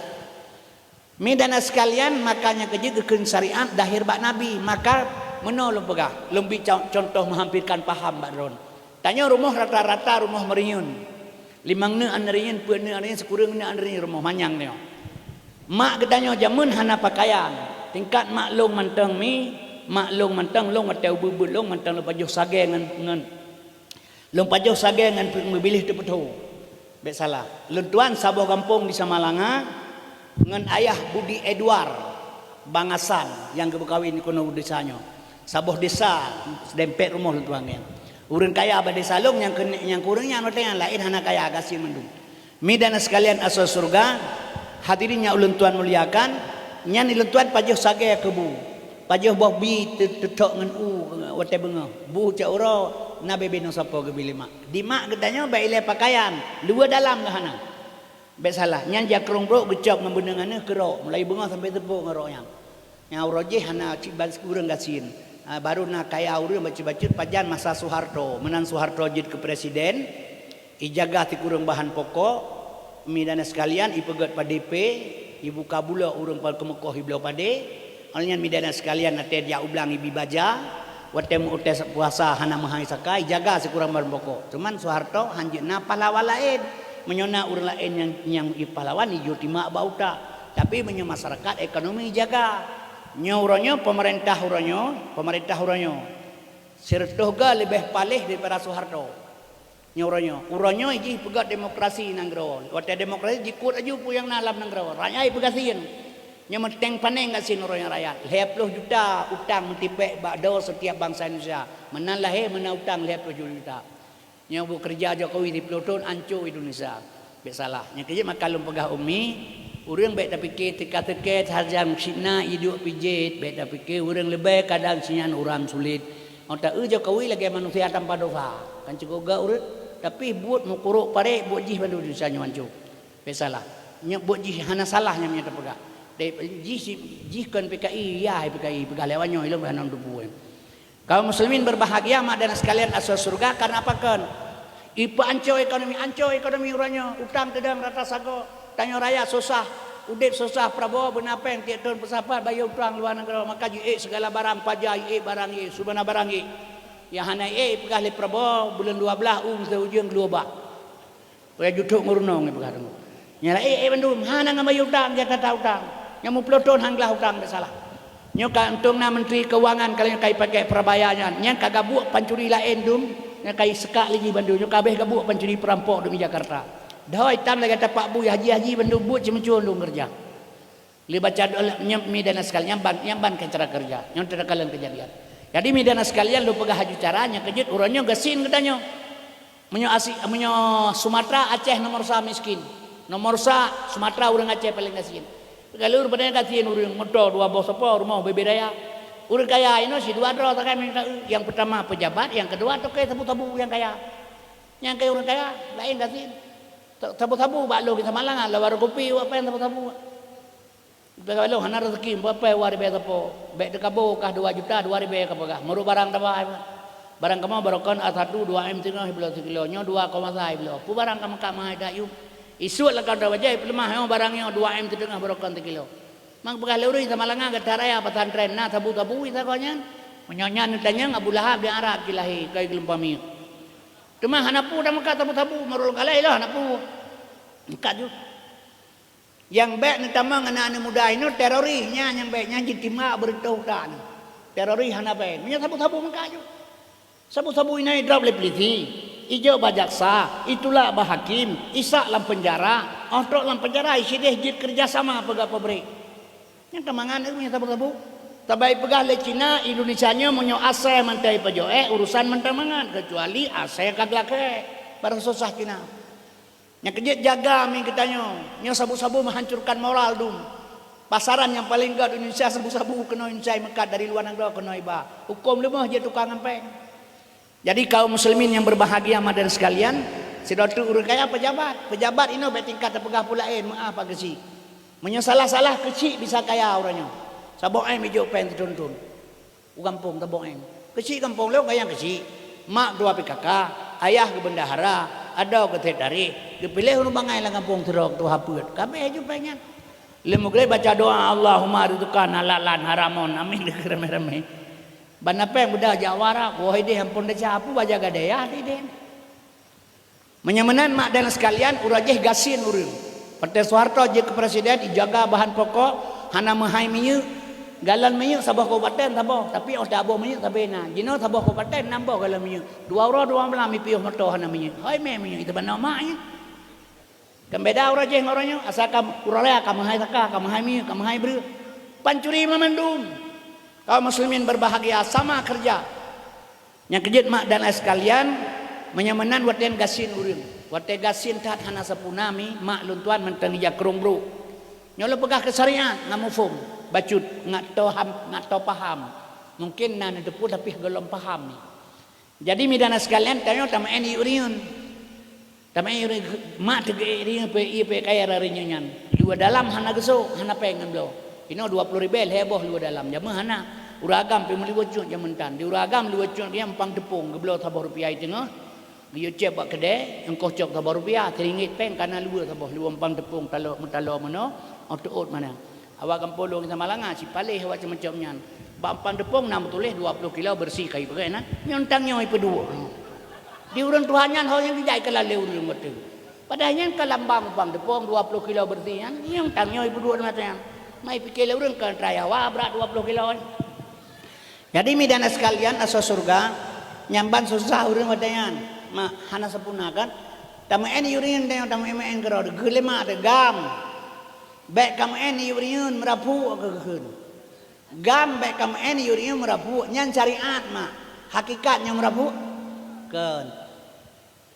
Mi dan sikalian, maka nyang keujeuet geukheun syariat dahé bak Nabi, maka meunoe lôn peugah, lôn bi contoh meuhamphirkan paham bak droen. Tanyoe rumoh rata-rata rumoh meuriyeuen. Limong neuk aneuëk riyeuen, peuet neuk aneuëk riyeuen, sikureueng neuk aneuëk riyeuen rumoh manyang nyoe. Mak geutanyoe jamén hana pakaian. Tingkat mak lôn mantong mi, mak lôn mantong lôn watée ubeuet-beuet lôn mantong lôn pajoh sagée ngon, ngon lôn pajoh sagée ngon meubiléh teupeutho. Bék salah. Lôn tuan saboh gampông di Samalanga ngon ayah Budi Edward Bangasan nyang geumeukawen di keunoe desa nyoe. Saboh desa seudempet rumoh lôn tuan nyan. Ureuëng kaya bak desa lôn nyang keu, nyang keu ureuëng nyan watée nyan laén hana kaya gasien mandum. Mi dan sikalian asoe syeuruga, hadirin nyang ulôn tuan muliakan, nyan ulôn tuan pajoh sagée keu bu. Pajoh boh bi teuthok ngon u watée beungoh. Bu cok uroe na bebe ngon sapo geubi lé mak. Di mak geutanyoe bék ilée pakaian, luwa dalam geuhana. Bék salah, nyan jakrong brok geucok ngon beuneueng aneuëk keurok, mulai beungoh sampai teupok ngon rok nyan. Nyang uroe jih hana cit ban sikureueng gasien. Baru na kaya ureuëng bacut-bacut pajan masa Soeharto. Meunan Soeharto jeuet keu presiden, ijaga sikureueng bahan pokok, mi dan sikalian ipeugét padé pé, ibuka bulok ureuëng pal keumeukoh ibloe padé. Awaknyan mi dan sikalian watée jak u blang ibi baja, watée meu-utes puasa hana meuhai sakai, ijaga sikureueng bahan pokok. Cuman Soeharto hanjeuet na pahlawan laén. Meunyoe na ureuëng laén nyang, nyang pahlawan ijok timak bak utak. Tapi meunyoe masyarakat ekonomi ijaga. Nyoe uroe nyoe peumeurintah uroe nyoe, peumeurintah uroe nyoe sireutôh ga leubeh paléh daripada Soeharto. Nyoe uroe nyoe, uroe nyoe jih peugét demokrasi nanggroe. Watée demokrasi jikut aju peue nyang na lam nanggroe, rakyat peugasien. Nyoe meuténg paneng gasien uroe nyoe rakyat. Lhée ploh juta utang meutipék bak droe setiap bansa Indonesia. Meunan lahé meunan utang lhée ploh juta. Nyoe buet keureuja Jokowi siplôh thon anco Indonesia. Bék salah. Nyang keujeuet maka lôn peugah umi, ureuëng bék tapike teuka-teuke sajan sitna iduek pijet, bék tapike ureuëng leubeh kadang sinyan uram sulet. Óh ta-eu Jokowi lagée manusia tanpa dosa, kan cukôp gét ureuëng, tapi buet meukurok parek buet jih bandum desya nyoe anco. Bék salah. Nyoe buet jih hana salah nyang nyoe tapeugah. Deh, jih, jih kon P K I, ya P K I peugah lewat nyoe ilong hana tupu. Kaum muslimin berbahagia, mak dan sekalian asoe syeuruga, karena apa kon? Ipeuanco ekonomi, anco ekonomi uroe nyoe, utang teudong rata sagoe, tanyoe rakyat susah, udeb susah, Prabowo beuna péng tiep thon peusapat bayeue utang luwa nanggroe, maka jiék segala barang paja, jiék barang jiék, subana barang jiék. Nyang hana jiék jipeugah lé Prabowo buleuen dua blaih u meuseujeueng geuluwa bah. Payah juthok ngon runong jipeugah teungku. Nyang laén ék bandum, hana ngon bayeue utang, jak tata utang. Nyang meuplôh thon han glah utang, bék salah. Nyoe ka untông na Menteri Keuangan ka lheueh nyoe ka jipakék Prabaya nyan, nyang ka gabuek pancuri laén dum, nyang ka jiseukak lé jih bandum, nyoe ka habéh gabuek pancuri peurampok dum di Jakarta. Dahôi tam lagée tapak bui haji-haji bandum buet ceumeucue dum keureuja. Lé baca doa nyoe mi dan sekali nyang ban, nyang ban keu cara keureuja. Nyoe teuka lôn keujadian. Jadi mi dan sekalian lôn peugah aju cara nyang keujeuet uroe nyoe gasien geutanyoe. Meunyoe asi, meunyoe Sumatera, Aceh nomor sa miskin. Nomor sa, Sumatera ureuëng Aceh paleng gasien. Kalau ureuëng paleng gasien ureuëng moto dua boh sopo, rumoh bebe raya. Ureuëng kaya inoe sidua droe sagai meunan, nyang peutama peujabat, nyang keudua toke sabu-sabu nyang kaya. Nyang kaya ureuëng kaya laén gasien. Sabu-sabu bak lôn di Samalanga, lawar kupi wak pen sabu-sabu. Bak lôn hana rezeki, bak-bak dua ribèe sapo. Bèk teukabo kah dua juta, dua ribèe kapeugah. Meurok barang taba. Barang kamoe barokon A satu dua M teungoh bloe sikilo, nyoe dua koma sa bloe. Peue barang ka meukat meuhai that yum. Isuet lam kantô bajèe peuleumah nyoe barang nyoe dua M teungoh barokon sikilo. Mang peugah lé ureuëng Samalanga gata raya pesantren na sabu-sabu isa ko nyan. Meunyoe nyan neutanyong Abu Lahab di Arab jilahé kai geulumpang minyeuk. Teuma hana peue tameukat sabu-sabu, meurok galai lah hana peue. Meukat ju. Nyang bèk neutamong aneuk-aneuk muda inoe teroris nyan, nyang bèk nyan jitimbak beureutoh utak nyan. Teroris hana bèk. Meunyoe sabu-sabu meukat ju. Sabu-sabu inoe idrop lé polisi, ijok bak jaksa, itulak bak hakim, isak lam peunjara, óh trok lam peunjara isideh jeuet keureuja sama peugah pabrik. Nyang ka mangat ureuëng nyang sabu-sabu. Saban ipeugah lé Cina, Indonesia nyoe meunyoe asai mantong ipajoh ék, urusan mantong mangat, keucuali asai ka geulakée. Barang susah Cina. Nyang keujeuet jaga mi geutanyoe, nyoe sabu-sabu meuhancurkan moral dum. Pasaran nyang paleng gét Indonesia sabu-sabu keunoe Indonesia meukat dari luwa nanggroe keunoe iba. Huköm leumoh jeuet tukang ampéng. Jadi kaum muslimin yang berbahagia mak dan sekalian, sidroe teuk ureuëng kaya pejabat. Pejabat inoe bèk tingkat tapeugah peue laén, meuáh pak keuchik. Meunyoe salah-salah keuchik bisa kaya uroe nyoe. Saboh M ijok péng teuthon-thon. U gampông Tabong Eng. Keuchik gampông lôn kayang keuchik. Mak dua P K K, ayah geubeundahara, adoe keu sekretaris, geupiléh ureuëng bangai lam gampông sidroe keutua peuet. Ka abéh ju péng nyan. Lheuh meugreb baca doa, "Allahumma rizqana halalan haramon." Amin dikeue ramé-ramé. Ban na péng beuda jak wara, woh ideh ampôn desya, peue baja gadée, ya ideh. Meunyoe meunan mak dan sekalian, uroe jéh gasien ureuëng. Watée Soeharto jeuet keu presiden, ijaga bahan pokok, hana meuhai minyeuk. Galon minyeuk saboh kabupaten saboh, tapi óh taboh minyeuk sabe na. Jinoe saboh kabupaten nam boh galon minyeuk. Dua uroe dua malam ipiôh moto hana minyeuk. Hôi mé minyeuk itu banoe mak nyan. Kan beda uroe jéh ngon uroe nyoe, asai ka uroe raya ka meuhai saka, ka meuhai minyeuk, ka meuhai breueh. Pancuri meumandum. Kaum muslimin berbahagia, sama kerja. Nyang keujeuet mak dan ayah sekalian, meunyoe meunan watée gasien ureuëng. Watée gasien that hana sapeue na mi, mak lôn tuan mantong ija krong brok. Nyoe lôn peugah keu syariat, ngat muphom, bacut, ngat toham, ngat topaham. Mungkin na neuteupeue tapi gohlom paham mi. Jadi mi dan ayah sekalian, tanyoe tameu'en yue ureuëng. Tamé mak teugeuék rinyeun peuék ié peuék kayée rarinyeun nyan. Luwa dalam hana geusok, hana péng ngon bloe. Inoe dua ploh ribée lhée boh luwa dalam, jameun hana. Ureuëng agam pih meuliwoe cut jameun tan. Di ureuëng agam liwoe cut nyan umpang teupông, geubloe saboh rupiah i teungoh. Geuyue céb bak keudée, ongkoh cok saboh rupiah, siringgit péng kana luwa saboh, luwa umpang teupông taloe meutaloe meunoe, óh teuôt mana. Awak gampông lôn sama langa, sipaléh awak macam-macam nyan. Bak umpang teupông na meutuléh dua ploh kilo beureusi kayée peugét na. Nyoe tang nyoe ipeuduek. Di ureuëng tuha nyan ho nyang jijak ikeulalu lé ureuëng watée. Padahai nyan ka lambang umpang teupông dua ploh kilo beureusi nyan, nyoe tang nyoe ipeuduek mata nyan. Mai pike lé ureuëng keu raya wa brat dua ploh kilo nyan. Jadi mi dan sekalian asoe syeuruga, nyang ban susah ureuëng watée nyan. Mak hana sapeue na kan? Tameu'en yue ureuëng tanyoe tameu'en-meu'en keudroe, geukheun lé mak teuh gam. Bék kameu'en yue ureuëng meurapuk keu geukheun. Gam bék kameu'en yue ureuëng meurapuk, nyan syariat mak. Hakikat nyang meurapuk? Kon.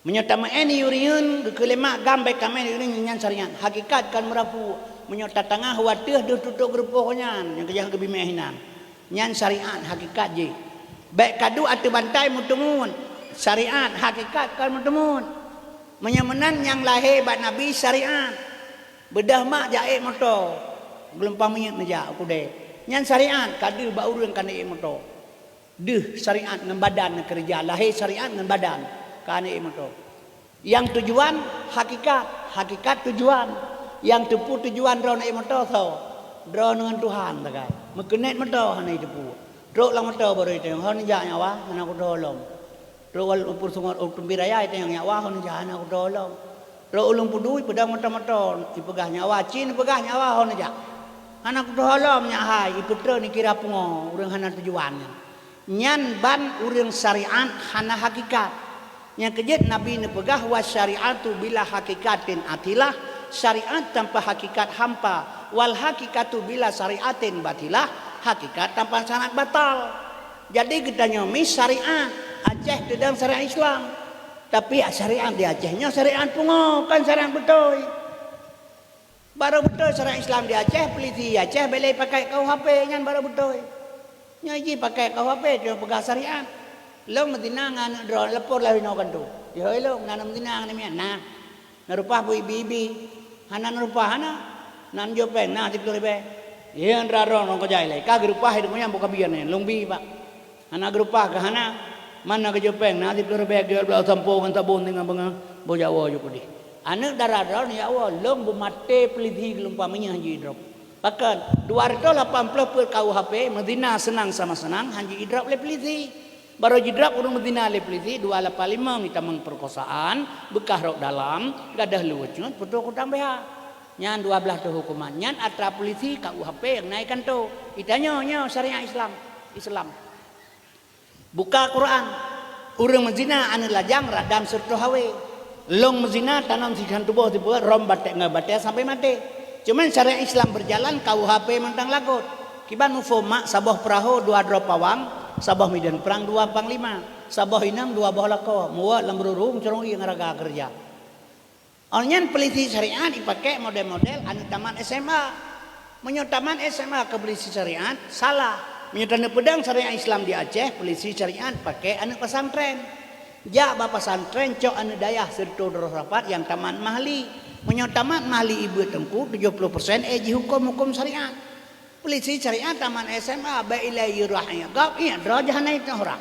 Meunyoe tameu'en yue ureuëng, geukheun lé mak gam bék kameu'en yue ureuëng nyan syariat. Hakikat kon meurapuk. Meunyoe tatangah watée deuh tutoe geurupoh nyan, nyang keujah geubimé hinan. Nyan syariat hakikat jih. Bék kaduek ateueh bantai meuteumut. Syariat hakikat kon meuteumut. Meunyoe meunan nyang lahé bak Nabi syariat. Beudôh mak jak ék moto, geulumpang minyeuk neujak u keudée. Nyan syariat ka deuh bak ureuëng ka neuék moto. Deuh syariat ngon badan neukeureuja, lahé syariat ngon badan ka neuék moto. Nyang tujuan hakikat, hakikat tujuan. Nyang teupeu tujuan droe neuék moto soe? Droe ngon Tuhan sagai. Meukeunet moto hana jiteupeu. Trok lam moto baru jitanyong, "Ho neujak nyawa?" "Hana kutoe lom." Trok wal-, u peusungot u Tumbi Raya, itanyong nyawa ho neujak, "Hana kutoe lom." Trok u Lueng Pudu, peudong moto-moto, ipeugah nyawa, "Ci neupeugah nyawa ho neujak?" "Hana kutoe lom nyak hai," ipeutreun ikira pungo, ureuëng hana tujuan nyan. Nyan ban ureuëng syariat hana hakikat. Nyang keujeuet Nabi neupeugah, "Wa syariatu bila hakikatin atilah," syariat tanpa hakikat hampa, "Wal hakikatu bila syariatin batilah," hakikat tanpa syariat batal. Jadi geutanyoe mi syariat, Aceh teudong syariat Islam. Tapi syariat di Aceh nyoe syariat pungo, kon syariat beutôi. Barô beutôi syariat Islam di Aceh, polisi Aceh bèk lé pakai K U H P, nyan barô beutôi. Nyoe jih pakai K U H P, nyoe peugah syariat. Lôn meuzina ngon aneuk droe, lapor laju inoe kantô. Jihôi lôn, na neumeuzina ngon miet, na. Neureupah beu ibi-ibi. Hana neureupah, hana. Na neujok péng, na siplôh ribèe. Yeh, droe-droe ngon keujai lé. Ka geureupah, hidup nyan buka biên nyan. Lôn bi, Pak. Hana geureupah keu hana. Man na geujok péng, na siplôh ribèe geujok blah sampoe ngon sabon teungoh beungoh, boh jawoe jok keudeh. Aneuk dara droeneuh, ya Allah, lôn beumaté polisi geulumpang meunyoe han ji-drop. Pakon, dua ratus lapan puluh peuet K U H P, meuzina seunang sama seunang, han ji-drop lé polisi. Barô ji-drop ureueng meuzina lé polisi, dua lapan lima ngitamong perkosaan, beukah rok dalam, gadôh luweue cut, putôh kutang B H. Nyan dua blaih thôn huköman. Nyan atra polisi K U H P nyang na i kantô. Itanyoe, nyoe syariat Islam. Islam. Buka Quran. Ureueng meuzina aneuk lajang radam siratoh hawé. Lôn meuzina tanom sikhan tuboh sipeue, rhom batèe ngon batèe sampoe maté. Cuman syariat Islam beujalan, K U H P mantong lagot. Kiban muphom mak, saboh peurahô dua droe pawang, saboh mideuen prang dua panglima, saboh inong dua boh lakoe, muwöt lam rurung ceurueng ie ngon raga keureuja. Óh nyan polisi syariat ipaké model-model aneuk tamat S M A. Meunyoe tamat S M A keu polisi syariat, salah. Meunyoe taneuk peudong syariat Islam di Aceh, polisi syariat paké aneuk pesantren. Jak bak pesantren, cok aneuk dayah siratoh droe rapat nyang tamat mahli. Meunyoe tamat mahli ibeut teungku, tujoh ploh persen éh jihukôm hukôm syariat. Polisi syariat tamat S M A, bèk ilèe yue rhah ié gob, ié droe jih hana iteuh rhah.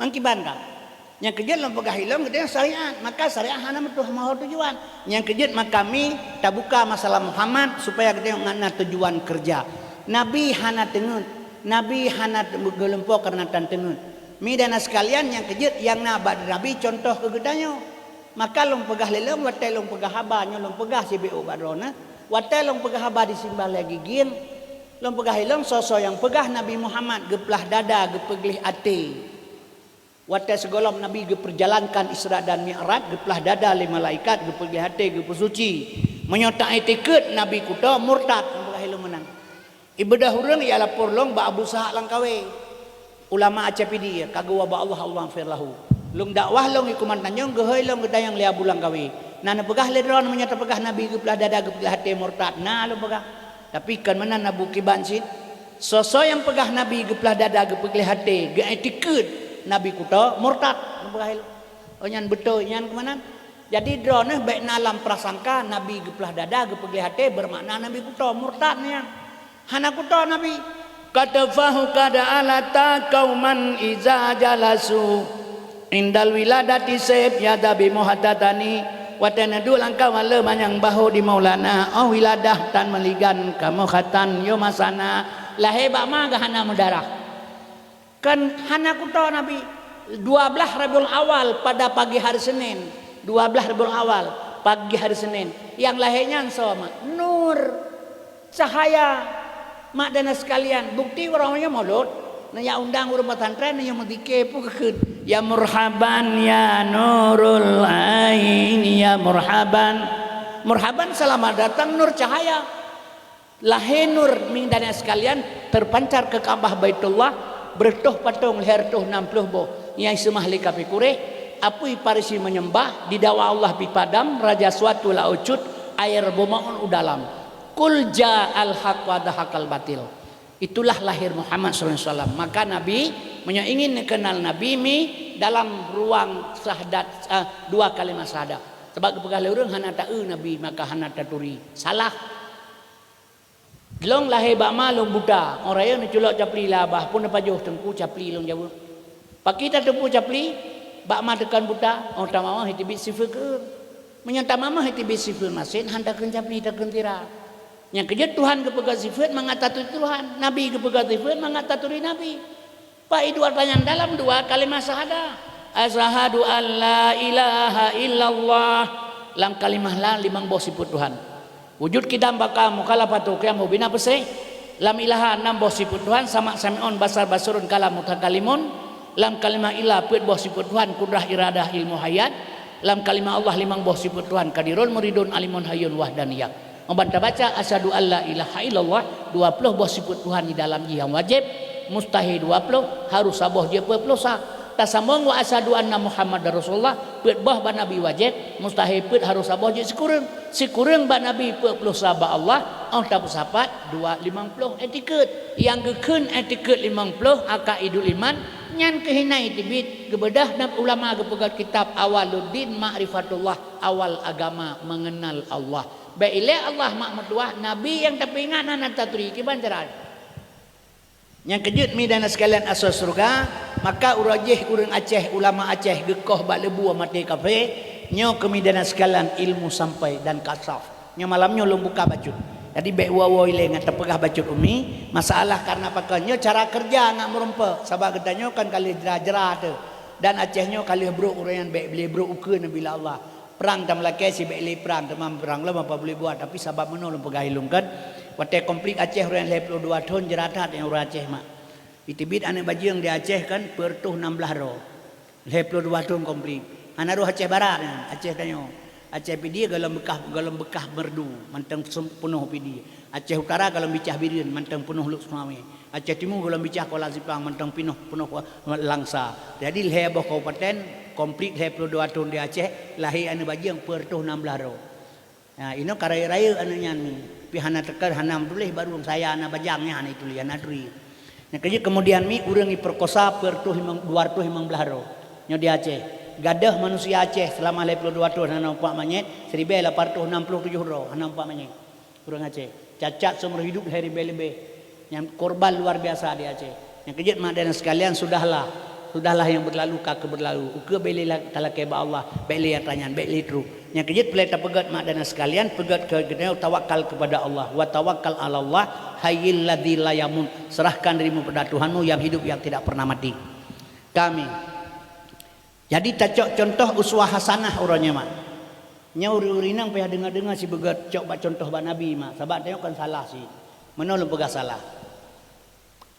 Mangkiban ka. Nyang keujeuet lôn peugah ilôn geutanyoe syariat, maka syariat hana meutuah meuho tujuan. Nyang keujeuet maka mi tabuka masalah Muhammad supaya geutanyoe ngon na tujuan keureuja. Nabi hana teungeut, Nabi hana te-, geulumpo kareuna tan teungeut. Mi dan na sekalian nyang keujeuet nyang na bak Nabi cuntoh keu geutanyoe. Maka lôn peugah lé lôn watèe lôn peugah haba nyoe lôn peugah sibék ubak droeneuh, watèe lôn peugah haba di Simbah Lhèe Gigieng, lôn peugah ilôn soe-soe nyang peugah Nabi Muhammad geuplah dada geupeugleh até. Watèe sigohlom Nabi geupeujalankan Isra dan Mi'raj, geuplah dada lé malaikat, geupeugleh até, geupeusuci. Meunyoe ta-i'tikad Nabi kuto murtad, lôn peugah ilôn meunan. Ibeudôh ureueng ya lapor lôn bak Abu Sahak Langkawe. Ulama Aceh Pidie, ka geuwoe bak Allah, Allahummaghfir lahu. Lôn dakwah lôn i Kuman Tanjong, geuhôi lôn geutanyong lé Abu Langkawe. Na neupeugah lé droeneuh meunyoe tapeugah Nabi geuplah dada geupeugleh até murtad? Na lôn peugah. Tapi kon meunan Abu kiban cit. Soe-soe nyang peugah Nabi geuplah dada geupeugleh até, geu-i'tikad Nabi kuto murtad, lôn peugah ilôn. Oh nyan beutôi, nyan keu meunan. Jadi droeneuh bèk na lam prasangka Nabi geuplah dada geupeugleh até beumakna Nabi kuto murtad nyan. Hana kuto Nabi. Katafahu kada alata kauman iza jalasu indal wiladati seb yadabi muhatatani. Watèe neuduek lam kawan le manyang baho di Maulana, oh wiladah tan meuligan kamoe khatan yo masana. Lahé bak ma geuh hana meudarah. Kan hana kuto Nabi. Dua blaih Rabiul Awal pada pagi hari Senin. Dua blaih Rabiul Awal pagi hari Senin. Nyang lahé nyan soe mak? Nur. Cahaya. Mak dan sekalian, bukti ureueng nyoe mulod. Na ya undang ureueng pesantren, na ya meuzikir pun keukeun. Ya murhaban ya nurul ain, ya murhaban. Murhaban selamat datang nur cahaya. Lahé nur, mi dan sekalian, terpancar ke Ka'bah Baitullah, beureutoh patong lhèe reutôh nam ploh boh, nyang seumah lé kafé Quraisy, apui Parisi menyembah, didakwa Allah pi padam, raja suatu laôt cut, air beumaon u dalam. Qul ja'al haq wa zahaqal batil. Itulah lahir Muhammad sallallahu alaihi wasallam. Maka Nabi, meunyoe ingin neukeunal Nabi mi dalam ruang syahadat, eh, dua kalimat syahadat. Sabab geupeugah lé ureueng hana taeu Nabi, maka hana taturi. Salah. Lôn lahé bak ma lôn buta, 'oh rayeuk neuculok capli lé abah, phon neupajoh teungku capli lôn jaweueb. Pakri tateupeue capli, bak ma teukan buta, 'oh tamamah iteubiet sifeuet keu ureueng. Meunyoe tamamah iteubiet sifeuet maséh, han takheun capli, takheun tira. Nyang keujeuet Tuhan geupeugah sifeuet mangat taturi Tuhan, Nabi geupeugah sifeuet mangat taturi Nabi. Pak, i dua tanyang dalam dua kalimah syahadah. Asyhadu an la ilaha illallah. Lam kalimah la limong boh sifeuet Tuhan. Wujud, qidam, baqa, mukhalafatu, qiyam, bina, peusé. Lam ilaha nam boh sifeuet Tuhan, sama, sami'un, basar, basirun, kalam, mutakalimun. Lam kalimah illa peuet boh sifeuet Tuhan, kudrah, iradah, ilmu, hayat. Lam kalimah Allah limong boh sifeuet Tuhan, qadirun, muridun, alimun, hayyun, wahdaniyah. Ban tabaca asyhadu an la ilaha illallah, dua ploh boh sifeuet Tuhan di dalam jih nyang wajéb, mustahé dua ploh, harus saboh jeuet peuet ploh sa. Tasambong wa asyhadu anna Muhammadar Rasulullah, Peuet boh bak Nabi wajéb, mustahé peuet harôh saboh jeuet sikureueng. Sikureueng bak Nabi peuet ploh sa bak Allah, óh tapeusapat dua limong ploh etikeuet. Nyang geukheun etikeuet limong ploh akaidul iman, nyan keuh hina teubiet geubeudôh dan ulama geupeugét kitab Awwaluddin Ma'rifatullah, awal agama mengenal Allah. Bék ilée Allah mak meutuwah, Nabi nyang tapeuingat hana taturi kiban cara. Nyang keujeuet mi dan sekalian asoe syeuruga, maka uroe jih ureuëng Aceh, ulama Aceh geukoh bak leubue maté kafé, nyoe keu mi dan sekalian ilmu sampai dan kasyaf. Nyoe malam nyoe lôn buka bacut. Jadi bék woe-woe ilée ngat tapeugah bacut umi, masalah karena pakon nyoe cara keureuja ngat meurumpok, sabab geutanyoe kan ka lheueh jra-jra teuh. Dan Aceh nyoe ka lheueh brok ureuëng nyan bék lé brok ukeue neubi lé Allah. Prang tameulakée sibék lé prang, teuma prang lom apa boleh buat, tapi sabab meunoe lôn peugah ilôn kan, watée konflik Aceh ureuëng lhée ploh dua thon jeurat that nyang ureuëng Aceh mak. Iteubiet aneuëk bajeueng di Aceh kan, peuet reutôh nam blaih droe. Lhée ploh dua thon konflik. Hana rôh Aceh Barat nyan, Aceh tanyoe. Aceh Pidie golom beukah, golom beukah Meureudu, mantong sum-, peunoh Pidie. Aceh Utara golom bicah Bireuen, mantong peunoh Lhokseumawe. Aceh Timu golom bicah Kuala Simpang, mantong pinoh, peunoh Langsa. Jadi lhée boh kabupaten, konflik lhée ploh dua thon di Aceh, lahé aneuëk bajeueng peuet reutôh nam blaih droe. Ha, inoe ka rayeuk-rayeuk aneuëk nyan mi. Pih hana teuka, hana meutuléh, barô saya na bajang nyan hana ituléh, hana turi. Nyang keujeuet keumudian mi ureuëng jipeukosa peuet reutôh limong, dua reutôh limong blaih droe. Nyoe di Aceh. Gadôh manusia Aceh seulama lhée ploh dua thon hana mumpat manyét, siribée lapan reutôh nam ploh tujoh droe hana mumpat manyét. Ureuëng Aceh. Cacat seumur hidup lhée ribée leubeh. Nyang korban luar biasa di Aceh. Nyang keujeuet mak dan sekalian, sudahlah. Sudahlah yang berlalu ka keuh berlalu. Ukeue bék lé la-, talakée bak Allah, bék lé atra nyan, bék lé trok. Nyang keujeuet peureulée tapeugét mak dan sekalian, peugét keu geutanyoe tawakal kepada Allah. Wa tawakkal 'alallah hayyil ladzi la yamut. Serahkan dirimu pada Tuhanmu yang hidup yang tidak pernah mati. Kami. Jadi tacok contoh uswah hasanah uroe nyoe mak. Nyoe ureuëng-ureuëng inong payah deungoe-deungoe sibeugét cok bak contoh bak Nabi mak, sabab tanyoe kan salah cit. Meunoe lôn peugah salah.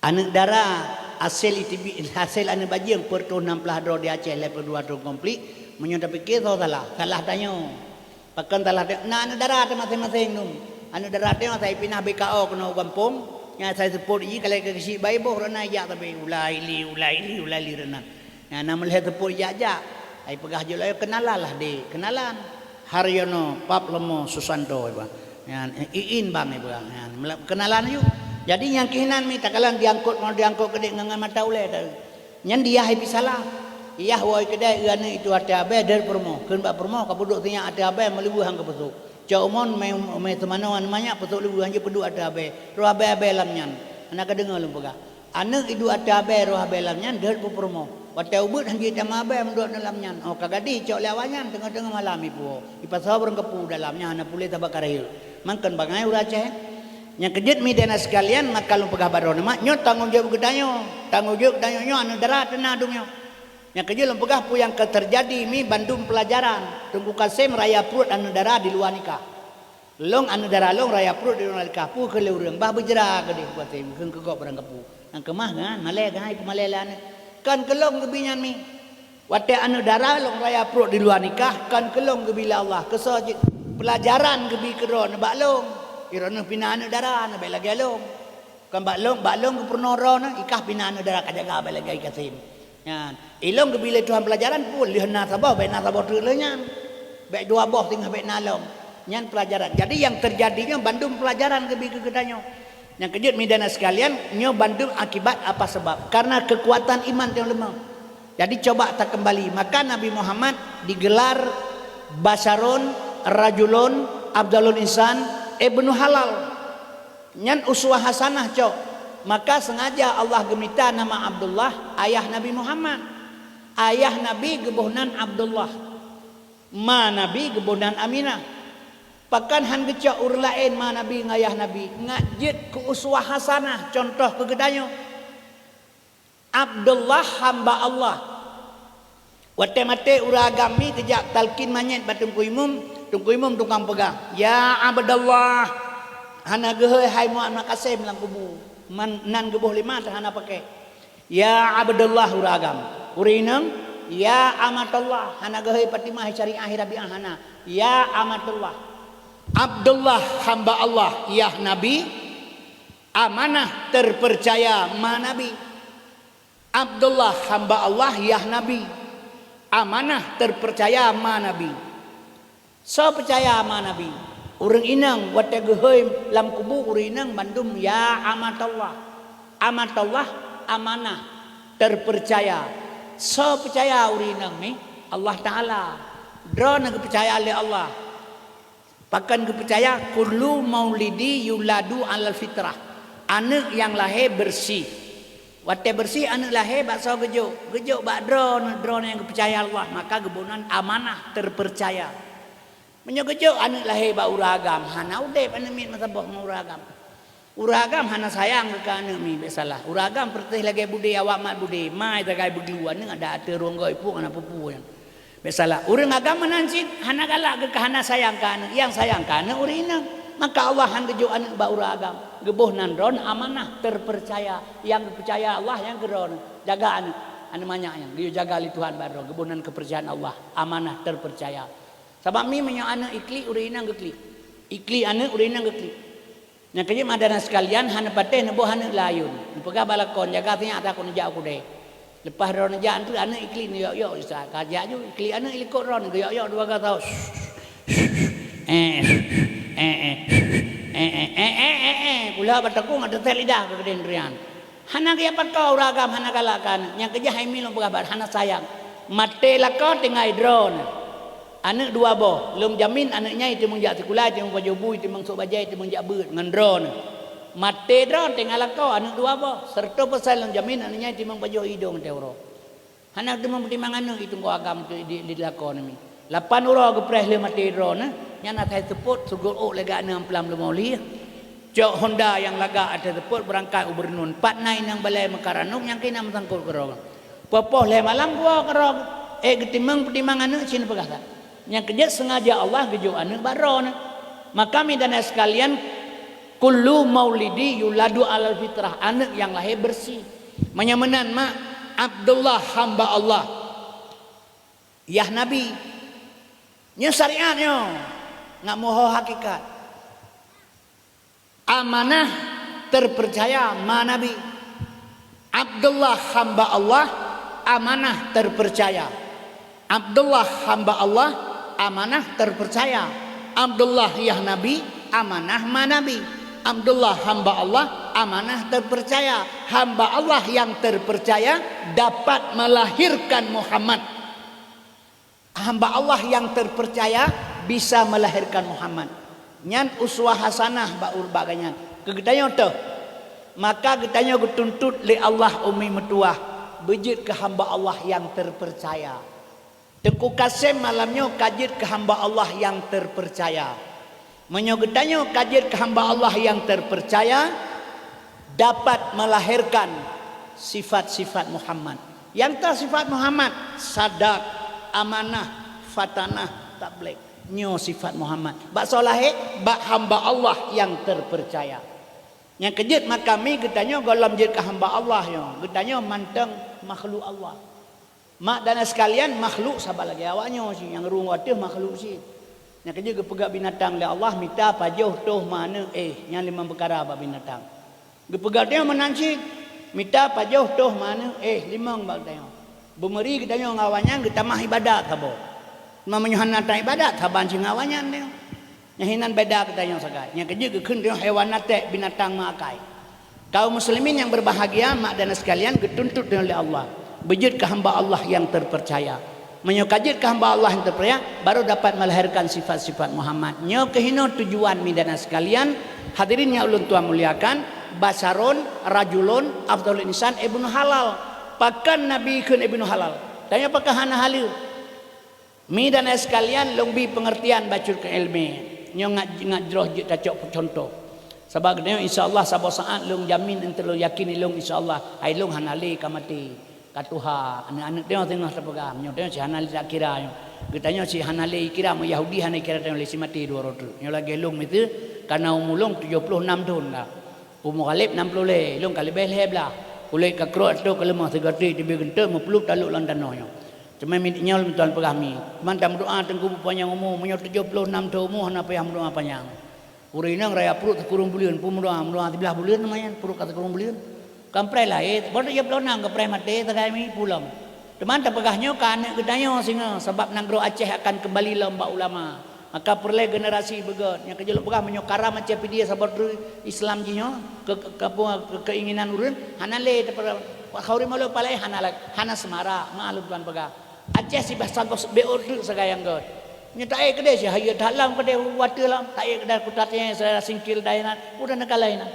Aneuëk dara hasé iteubiet, hasé aneuëk bajeueng peuet reutôh nam blaih droe di Aceh lhée ploh dua thon konflik, meunyoe tapike soe salah, salah tanyoe. Pakon salah tanyoe, na aneuëk dara teuh maséng-maséng dum. Aneuëk dara tanyoe asai pinah B K O keunoe u gampông, nyang asai seupôt jih ka lhée keusiek bayi boh rot na ijak sabe ulai li, ulai li, ulai li rot na. Nyang na meulhée seupôt jak-jak, ai peugah jeuet lagée keunalan lah dek, keunalan. Haryono, Pap Lomo, Susanto, iba. Nyan, Iin bang, iba. Nyan, meulam-, keunalan yue. Jadi nyang keuh inan mi takalon diangkot, mau diangkot keudeh ngon, ngon mata ulée tau. Nyan diyah ipi salah. Iyah woe keudeh eu aneuëk itu até abée deuh peurumoh. Kheun bak peurumoh ka peuduek sinyak até abée meuleuweue han keupeusok. Cok umon mé, mé seumanoe ngon manyak peusok leuweue han jipeuduek até abée. Roh abée-abée lam nyan. Hana ka deungoe lôn peugah. Aneuëk iduek até abée roh abée lam nyan deuh peurumoh. Watée ubeuet han jitama abée meuduek ngon lam nyan. Oh, ka gadih cok lé awak nyan teungoh-teungoh malam ipuwoe. Ipasoe barang keupeue dalam nyan hana puléh sabab ka rayeuk. Mangkon bangai ureuëng Aceh. Nyang keujeuet mi dan sekalian, maka lôn peugah baroe nyoe mak, nyoe tanggong jaweueb geutanyoe. Tanggong jaweueb geutanyoe nyoe aneuëk dara teuna dum nyoe. Nyang keujeuet lôn peugah peue nyang ka teujadi mi bandum peulajaran. Teungku Kasem raya pruet aneuëk dara di luwa nikah. Lôn aneuëk dara lôn raya pruet di luwa nikah, peue kheun lé ureuëng, bah beujra keudeh watée meukeun keu gob barang keupeue. Nyang keumah kan, malée kan, hai peumalée lé aneuëk. Kon keu lôn geubi nyan mi. Watée aneuëk dara lôn raya pruet di luwa nikah, kon keu lôn geubi lé Allah. Keusoe jih peulajaran geubi keudroe nibak lôn. Droeneueh pih na aneuëk dara, na bék lagée lôn. Kon bak lôn, bak lôn geupeurunoe droeneueh, ikah pih na aneuëk dara ka jaga bék lagée Kasem. Nyan, ilôn geubi lé Tuhan peulajaran pun, lheueh na saboh, bék na saboh treuk lheueh nyan. Bék dua boh singoh bék na lom. Nyan peulajaran. Jadi nyang teujadi nyoe bandum peulajaran geubi keu geutanyoe. Nyang keujeuet mi dan sekalian, nyoe bandum akibat apa sebab? Karena keukuatan iman nyang leumoh. Jadi coba takeumbali, maka Nabi Muhammad digelar basyarun, rajulun, afdalul insan, ibnu halal. Nyan uswah hasanah cok. Maka sengaja Allah geumita nama Abdullah, ayah Nabi Muhammad. Ayah Nabi geuboh nan Abdullah. Ma Nabi geuboh nan Aminah. Pakon han geucok ureuëng laén ma Nabi ngon ayah Nabi? Ngat jeuet keu uswah hasanah, contoh keu geutanyoe. Abdullah hamba Allah. Watée maté ureuëng agam mi geujak talkin manyét bak teungku imum, teungku imum tukang peugah, "Ya Abdullah." Hana geuhôi hai Muhammad Kasem lam kubu. Man, nan geuboh lé ma teuh hana pakai. "Ya Abdullah," ureuëng agam. Ureuëng inong, "Ya Amatullah." Hana geuhôi Fatimah, Syariah, Rabiah, hana. "Ya Amatullah." Abdullah hamba Allah, yah Nabi. Amanah terpercaya ma Nabi. Abdullah hamba Allah, yah Nabi. Amanah terpercaya ma Nabi. Soe peucaya ma Nabi? Ureuëng inong watée geuhôi lam kubu ureuëng inong bandum ya amatallah. Amatallah, amanah, terpercaya. Soe peucaya ureuëng inong ni? Allah Taala. Droeneuh geupeucaya lé Allah. Pakon geupeucaya, kullu maulidi yuladu alal fitrah. Aneuëk nyang lahé beureuséh. Watée beureuséh aneuëk lahé bak soe geujok? Geujok bak droeneuh, droeneuh nyang geupeucaya Allah, maka geuboh nan amanah terpercaya. Meunyoe geujok aneuëk lahé bak ureuëng agam, hana udeb aneuëk miet meusaboh ngon ureuëng agam. Ureuëng agam hana sayang keu aneuëk miet, bék salah. Ureuëng agam peureuteh lagée budé awak mat budé, mai tagai beuglu aneuëk ada ateueh rhueng goe ipuk hana pupu nyan. Bék salah. Ureuëng agam meunan cit hana galak keu hana sayang keu aneuëk, nyang sayang keu aneuëk ureuëng inong. Maka Allah han geujok aneuëk bak ureuëng agam. Geuboh nan droeneuh amanah terpercaya, nyang geupeucaya Allah nyang keu droeneuh. Jaga aneuëk, aneuëk manyak nyan geuyue jaga lé Tuhan bak droeneuh. Geuboh nan keupeurcayaan Allah, amanah terpercaya. Sabab mi meunyoe aneuëk iklik ureuëng inong geuklik. Iklik aneuëk ureuëng inong geuklik. Nyang keujeuet ma dan sekalian hana patéh neuboh aneuëk layun. Neupeugah bak lakoe, jaga sinyak takot neujak u keudée. Leupah droeneuh jak aneuëk iklik neuyok-yok isa ka jak ju iklik aneuëk ilikot droeneuh geuyok-yok dua gata. Eh, eh, eh, eh, eh, eh, eh, eh, eh, pula batakong ada teh lidah keu keudéh rian. Hana geujak pakoe ureuëng agam hana galak keu aneuëk. Nyang keujah hai mi lôn peugah bak hana sayang. Maté lakoe tinggai droeneuh. Aneuëk dua boh, lôn jamin aneuëk nyan itimong jak sikula, itimong pajoh bu, itimong sôk bajée, itimong jak beuet ngon droeneuh. Maté droeneuh tinggai lakoe aneuëk dua boh, seureutoh peusen lôn jamin aneuëk nyan itimong pajoh idong teuh uroe. Hana teumong peutimang aneuëk itunggu agam tu di, di lakoe nami. Lapan uroe geupreh lé maté droeneuh, nyan asai seupôt sugul ôk lagée aneuëk amplam leumo lieh. Cok honda nyang lagak ateueh seupôt beurangkat u Beureunon, pat na inong balée meukaranong nyang keunan meusangkot keudroe. Poh-poh lhée malam geuwoe keudroe, ék geutimang peutimang aneuëk cit neupeugah that. Nyang keujeuet seungaja Allah geujok aneuëk bak droeneuh. Maka mi dan sekalian, kullu maulidi yuladu alal fitrah, aneuëk nyang lahé beureuséh. Meunyoe meunan mak, Abdullah hamba Allah, yah Nabi. Nyoe syariat nyoe, ngat meuho hakikat. Amanah terpercaya ma Nabi. Abdullah hamba Allah, amanah terpercaya. Abdullah hamba Allah, amanah terpercaya. Abdullah yah Nabi, amanah ma Nabi. Abdullah hamba Allah, amanah terpercaya. Hamba Allah yang terpercaya dapat melahirkan Muhammad. Hamba Allah yang terpercaya bisa melahirkan Muhammad. Nyan uswah hasanah bak ureuëng bak geuhnyan. Keu geutanyoe teuh, maka geutanyoe geutuntot lé Allah umi meutuwah beujeuet keu hamba Allah yang terpercaya. Teungku Kasem malam nyoe ka jeuet keu hamba Allah yang terpercaya. Meunyoe geutanyoe ka jeuet keu hamba Allah yang terpercaya, dapat melahirkan sifat-sifat Muhammad. Nyang ta sifat Muhammad, sadak, amanah, fatanah, tabligh. Nyoe sifat Muhammad. Bak soe lahé? Bak hamba Allah yang terpercaya. Nyang keujeuet maka mi geutanyoe gohlom jeuet keu hamba Allah nyoe. Geutanyoe mantong makhluk Allah. Mak dan sekalian, makhluk saban lagée awak nyoe cit, nyang rhueng ateueh makhluk cit. Nyang keujeuet geupeugah binatang lé Allah, mita, pajoh, toh, ma, aneuëk, éh, nyan limong peukara bak binatang. Geupeugah tanyoe meunan cit, mita, pajoh, toh, ma, aneuëk, éh, limong bak tanyoe. Beumeuri geutanyoe ngon awaknyan geutamah ibadat saboh. Meunyoe hana taibadat saban cit ngon awaknyan tanyoe. Nyan hinan beda geutanyoe sagai. Nyang keujeuet geukheun tanyoe haiwan natek, binatang meuakai. Kaum muslimin yang berbahagia, mak dan sekalian, geutuntot tanyoe lé Allah. Beujeuet keu hamba Allah yang terpercaya. Meunyoe ka jeuet keu hamba Allah yang terpercaya, baru dapat melahirkan sifat-sifat Muhammad. Nyoe keuh hinoe tujuan mi dan sekalian, hadirin nyang ulôn tuan muliakan, basyarun, rajulun, afdalul insan, ibnu halal. Pakon Nabi kheun ibnu halal? Tanyoe pakon hana haleue? Mi dan ayah sekalian, lôn bi peungeurtian bacut keu iéleumé. Nyoe ngat, ngat jroh jeuet tacok peucuntoh. Sabab geutanyoe, insya Allah, saboh saát lôn jamin, enteuk lôn yakin ilôn, insya Allah, hai lôn hana lé ka maté, ka tuha. Aneuëk-aneuëk tanyoe teungoh tapeugah, nyoe tanyoe cit hana lé takira nyoe. Geutanyoe cit hana lé ikira, meu Yahudi hana ikira tanyoe lé si maté dua droe teuk. Nyoe lagée lôn miseue, ka na umu lôn tujoh ploh nam thon ka. Umu Ghalib nam ploh lhée, ilôn ka leubeh lhée blaih. Kulét ka krok ateueh ka leumah, sigoe teuk teubiet geunteuk meuplup talok lam tanoh nyoe. Teuma mi nyoe lôn tuan peugah mi, man tameudoá Teungku beupanyang umu, meunyoe tujoh ploh nam thon umu hana payah meudoá panyang. Ureuëng inong raya pruet sikureueng buleuen, peue meudoá, meudoá siblaih buleuen teuma nyan, pruet ka sikureueng buleuen. Kan preh lahé, baru tujoh ploh nam ka preh maté sagai mi pulang. Teuma tapeugah nyoe ka aneuëk geutanyoe singoh, sabab nanggroe Aceh akan keumbali lom bak ulama. Maka peureulée generasi beugét nyang keujeuet lôn peugah, meunyoe karam Aceh Pidie saboh treuk Islam jih nyoe, ke, ke, ke, ke, keinginan ureuëng, hana lé teupeu-, Khauri Maulud palai hana la-, hana seumara, meuah lôn tuan peugah. Aceh sibah sagoe beu treuk sagai nyang gét. Nyoe taék keudeh sih, hayeue that lom keudeh watée lom, taék keudeh kutatée, saya singkil dai nan, udah neuk kalai nan.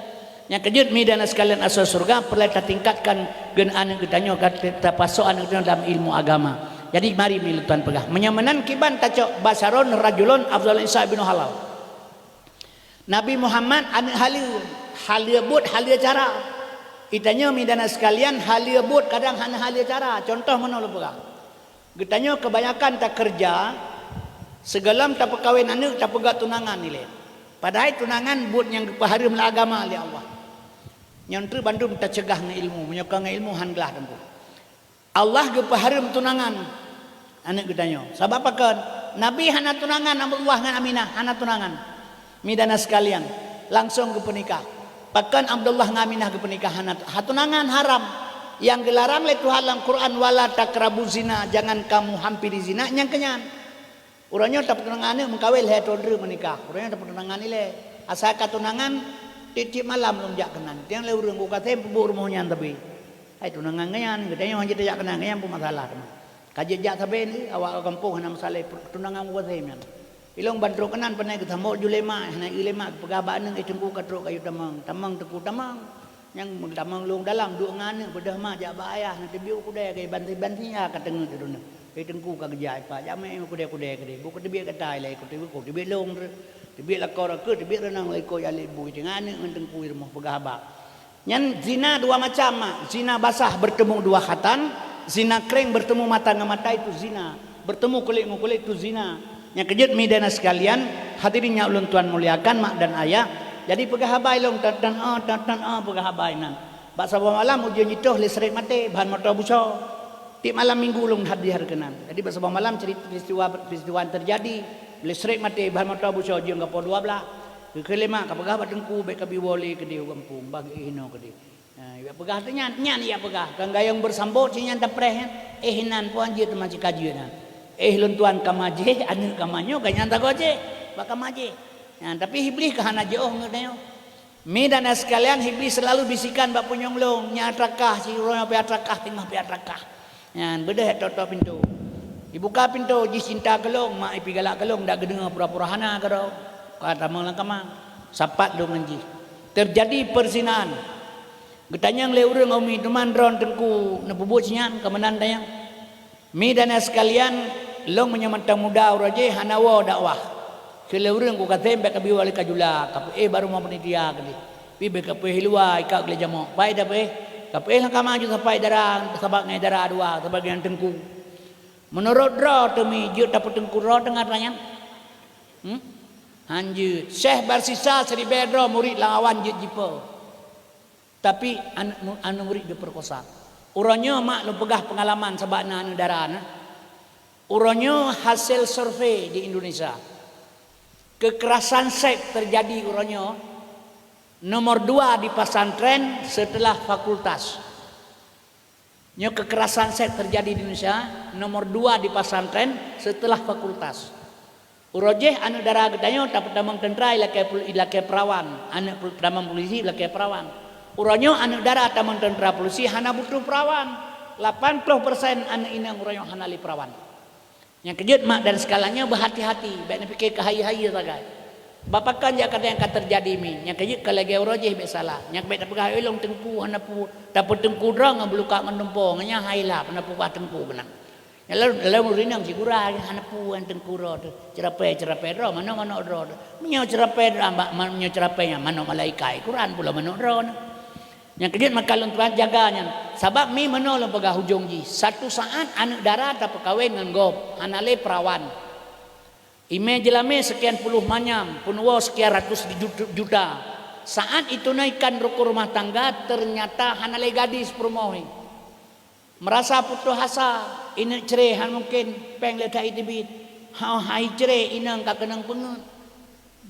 Nyang keujeuet mi dan sekalian asoe syeuruga, peureulée tatingkatkan gen aneuëk geutanyoe, ka ta-, tapasoe aneuëk geutanyoe dalam ilmu agama. Jadi mari mi lôn tuan peugah. Meunyoe meunan kiban tacok basaron rajulun afdal Isa bin Halal. Nabi Muhammad aneuëk haleue, haleue buet, haleue cara. Geutanyoe mi dan sekalian haleue buet kadang hana haleue cara. Contoh meunoe lôn peugah. Geutanyoe keubanyakan takeureuja, sigohlom tapeukawen aneuëk tapeugah tunangan ilée. Padahai tunangan buet nyang geupeuhareuem lé agama lé Allah. Nyoe treuk bandum taceugah ngon ilmu, meunyoe ka ngon ilmu han glah teungku. Allah geupeuhareuem tunangan aneuëk geutanyoe. Sabab pakon? Nabi hana tunangan, Abdullah ngon Aminah hana tunangan. Mi dan sekalian, langsong geupeunikah. Pakon Abdullah ngon Aminah geupeunikah hana, ha tunangan haram. Nyang geularang lé Tuhan lam Quran, "Wala takrabu zina, jangan kamu hampiri zina," nyang keunyan. Uroe nyoe tapeutunangan aneuëk meukawén lhée thon treuk meunikah. Uroe nyoe tapeutunangan ilée. Asai ka tunangan, tieb-tieb malam lôn jak keunan. Tiang lé ureuëng ku kasém peubuet rumoh nyan tapi. Hai tunangan ngon nyan, geutanyoe hana tajak keunan ngon nyan pun masalah teuma. Ka jeuet jak sabe ni, awak gampông hana meusaleh tunangan ku kasém nyan. Ilong ban trok keunan panai geusambot ju lé mak, hana eu lé mak, geupeugah bak aneuëk, "Eh, teungku ka trok kayue tamong, tamong teungku tamong." Nyang meutamong lôn dalam duek ngon aneuëk, beudôh mak jak bak ayah, neuteubiet u keudè keu banti-banti ya ka teungeut droeneuh. "Eh, teungku ka geujak ipak, jak meu'en u keudè-keudè keudeh, bôh kuteubiet gata ilée, kuteubiet, kuteubiet lôn treuk. Teubiet lakoe roh keuh, teubiet reunang lé iko jak lé bu, teungoh aneuëk ngon teungku i rumoh peugah haba." Nyan zina dua macam, mak. Zina basah bertemu dua khatan, zina kering bertemu mata ngon mata itu zina. Bertemu kulét ngon kulét itu zina. Nyang keujeuet mi dan sekalian, hadirin nyang ulôn tuan muliakan, mak dan ayah. Jadi peugah haba ilong tan-tan ah, tan-tan ah peugah haba inan. Bak saboh malam ujeuen jitoh listrik maté, ban moto busoe. Tieb malam minggu lôn hadir keunan. Jadi bak saboh malam cerita peristiwa, peristiwa yang terjadi, listrik maté, ban moto busoe jeueng gapoh dua blah. Keu lé mak ka peugah bak teungku, bék kabi woe lé keudeh u gampông, bah geuéh inoe keudeh. Ha, jak peugah tu nyan, nyan jak peugah. Kan gayong beusambot si nyan tapreh nyan. Eh, inan puan jeuet teuma sikajeue nyan. Eh, lôn tuan ka majéh, aneuëk ka manyoe, ka nyan tagoe jéh. Bak ka majéh. Nyan, tapi Iblih ka hana jiôh ngon tanyoe. Mi dan sekalian, Iblih selalu bisikan bak punyueng lôn, "Nyan trakah, si uroe nyoe pih trakah, teungoh pih trakah." Nyan, beudôh jak tok-tok pintoe. Ibuka pintoe, jih cinta keu lôn, mak ipi galak keu lôn, dak geudeungoe pura-pura hana keudroe. Ka tamong lam kama. Sapat lôn ngon jih. Terjadi perzinaan. Geutanyong lé ureuëng, "Umi, teuma droen teungku neupeubuet si nyan?" Ka meunan tanyong. Mi dan sekalian, lôn meunyoe mantong muda uroe jéh hana woe dakwah. Keu lé ureuëng ku kasém bék kabi woe lé kajula, kapeuéh bak rumoh panitia keudeh. Pi bék kapeuéh luwa, ikab keu lé jamok. Pai tapeuéh, kapeuéh lam kama ju sapai dara, sabab ngon dara dua, sabab ngon teungku. Meunurot droe teumi jeuet tapeuteungku droe teungoh nyan? Hmm? Han jeuet. Syekh Barsisa siribée droe murit lam awan jeuet jipo. Tapi aneuk mu-, aneuk murit geupeurkosa. Uroe nyoe mak lôn peugah peungalaman sabab na aneuk dara na. Uroe nyoe hasil survei di Indonesia. Kekerasan seks terjadi uroe nyoe nomor dua di pesantren setelah fakultas. Nyoe kekerasan seks terjadi di Indonesia nomor dua di pesantren setelah fakultas. Uroe jéh aneuk dara geutanyoe tapeutamong teuntra ilakée pul-, ilakée peurawan, aneuk pul-, tamong polisi ilakée peurawan. Uroe nyoe aneuk dara tamong teuntra polisi hana butuh peurawan. Lapan ploh persen aneuk inong uroe nyoe hana lé peurawan. Nyang keujeuet mak dan sekalian nyoe beuhati-hati, bék neupike keu hayeue-hayeue sagai. Bak pakon jak kata nyang ka teujadi mi, nyang keujeuet ka lagée uroe jéh bék salah. Nyang bék tapeugah ilong teungku hana pu, tapeuteungku droe ngon beuluka ngon dumpo, ngon nyan hai lap hana peugah teungku keunan. Lalu, lalu rinong sigura hana pu ngon teungku droe teuh. Ceurapée-ceurapée droe, manok-manok droe teuh. Meunyoe ceurapée droe, ma-, ma-, meunyoe ceurapée nyan manok malaikat, Quran pula manok droe nyoe. Nyang keujeuet maka lôn tuan jaga nyan. Sabab mi meunoe lôn peugah ujong jih. Satu saat aneuk dara tapeukawen ngon gob, hana lé peurawan. Imé jeulamé sekian puluh manyam, peunuwoe sekian ratus jut-, juta. Saat itunaikan rukun rumah tangga, ternyata hana lé gadis peurumoh. Meurasa putôh asa, ineuk cre han mungken péng lé that jiteubiet. Hao hai cre inong ka keunong peungeut.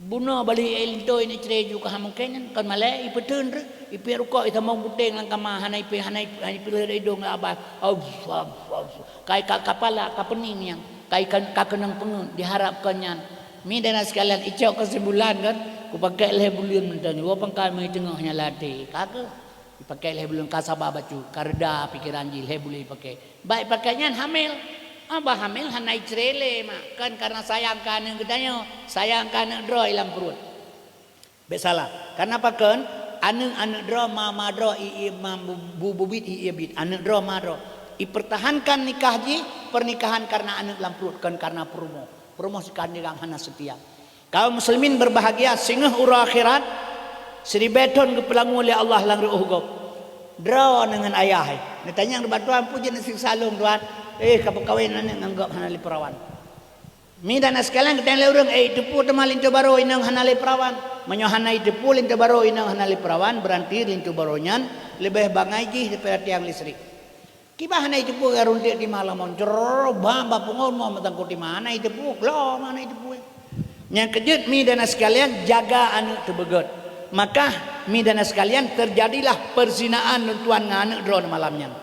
Bunoe bali ilintô ini cre ju ka mungken nyan, kon malée ipeuteun reuh, ipiek rukok, itamong buteng lam kama, hana ipe-, hana ipe-, hana ipeuleueh idong abah. Auf, auf, auf. Kai ka kapala, ka peuning nyang, kai ka, ka keunong peungeut, diharapkan nyan. Mi dan sekalian, icok keusimpulan kan, kupakek lhée buleuen mantong, woe pangkat meuteungoh nyang latée. Ka keuh. Ipakek lhée buleuen ka saba bacut, ka reda pikeran jih lhée buleuen ipakek. Baik pakek nyan hamil. Abah hamil hana icre lé mak, kan karena sayang keu aneuk geutanyoe, sayang keu aneuk droe i lam pruet. Bék salah. Karena pakon, aneuk-aneuk droe ma-ma droe i-, i-, ma bu-, bu-, bubit i-, i-, bit. Aneuk droe ma droe. Ipertahankan nikah jih, pernikahan karena aneuk lam pruet, kon karena peurumoh. Peurumoh sikandang hana seutia. Kaum muslimin berbahagia, singoh uroe akhirat, siribée thon geupeulangue lé Allah lam ru'uh gob. Droeneuh ngon ayah, eh. Neutanyong bak Tuhan, "Peue jeuet neusiksa lôn, Tuhan? Eh, ka peukawen aneuk ngon gob hana lé peurawan." Mi dan sekalian, geutanyoe lé ureuëng, eh, iteupeue teuma linto barô inong hana lé peurawan. Meunyoe hana iteupeue linto barô inong hana lé peurawan, berarti linto barô nyan leubeh bangai jih daripada tiang listrik. Kiban hana iteupeue ka runték di malam, jroh, bam, bak pungo, mo, meutangkot di mana iteupeue, klo mana iteupeue. Nyang keujeuet mi dan sekalian, jaga aneuk teubeugét. Maka mi dan sekalian, terjadilah perzinaan lôn tuan ngon aneuk droe malam nyan.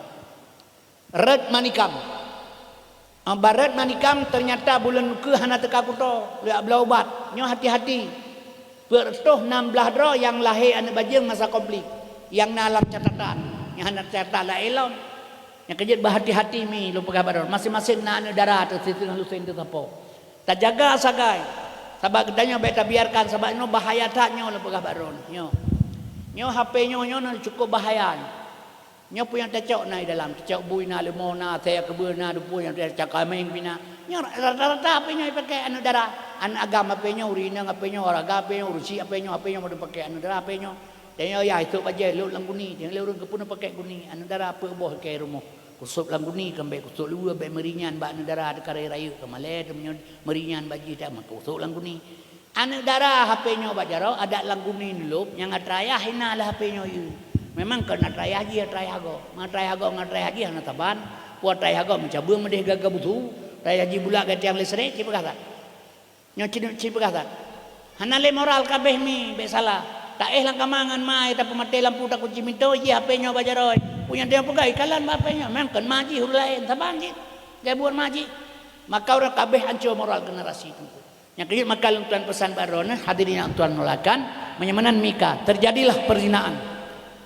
Rot manikam. Ah, bak rot manikam, ternyata buleuen ukeue hana teuka kuto, lé bloe ubat. Nyoe hati-hati. Peuet reutôh nam blaih droe nyang lahé aneuk bajeueng masa konflik, nyang na lam catatan, nyang hana teucatat laén lom. Nyang keujeuet beuhati-hati mi lôn peugah bak droe, maséng-maséng na aneuk dara teuh, siteungoh lusen teuh sapo. Tajaga sagai, sabab geutanyoe bék tabiarkan, sabab nyoe bahaya that nyoe lôn peugah bak droe. Nyoe, nyoe H P nyoe, nyoe na cukup bahaya nyoe. Nyoe peue nyang tacok na di dalam, tacok bui na, leumo na, asèe keubeue na, dupeue nyang tacok kaméng pih na. Nyoe rata-rata H P nyoe ipakèk aneuk dara, aneuk agam H P nyoe, ureueng inong H P nyoe, ureueng agam H P nyoe, ureueng chik H P nyoe, H P nyoe padum pakèk aneuk dara H P nyoe. Tanyoe yah isôk bajèe lhôk lam guni, tanyoe lé ureueng keupeue pakèk guni, aneuk dara peuet boh keu rumoh. Kusôb lam guni, kan bèk kusôb luweue, bèk meurinyan bak aneuk dara teuka rayeuk-rayeuk, kan malèe teuh meunyoe meurinyan bak jih, tak meukusôb lam guni. Aneuk dara H P nyoe bak jaroe, adak lam guni neulôb, nyang atra yah hina lé H P nyoe yue. Memang kon atra yah jih, atra yah gob. Meunyo atra yah gob ngon atra yah jih hana saban, peue atra yah gob meucabeueng meudeh gaga busu, atra yah jih bulak gatiang lé srek, ci peugah that. Nyoe ci, ci peugah that. Hana lé moral kabeh mi, bèk salah. Taéh lam kama ngon ma, tapeumaté lampu, takunci mintô, jih H P nyoe bak jaroe. Peue nyang tanyoe peugah, ikalon bak H P nyoe. Memang kon ma jih ureueng laén, saban jih. Geubuet ma jih. Maka ureueng kabeh ancô moral generasi teungku. Nyang keujeuet maka lôn tuan peusan bak droeneuh, hadirin nyang tuan muliakan, meunyoe meunan mika, terjadilah perzinaan.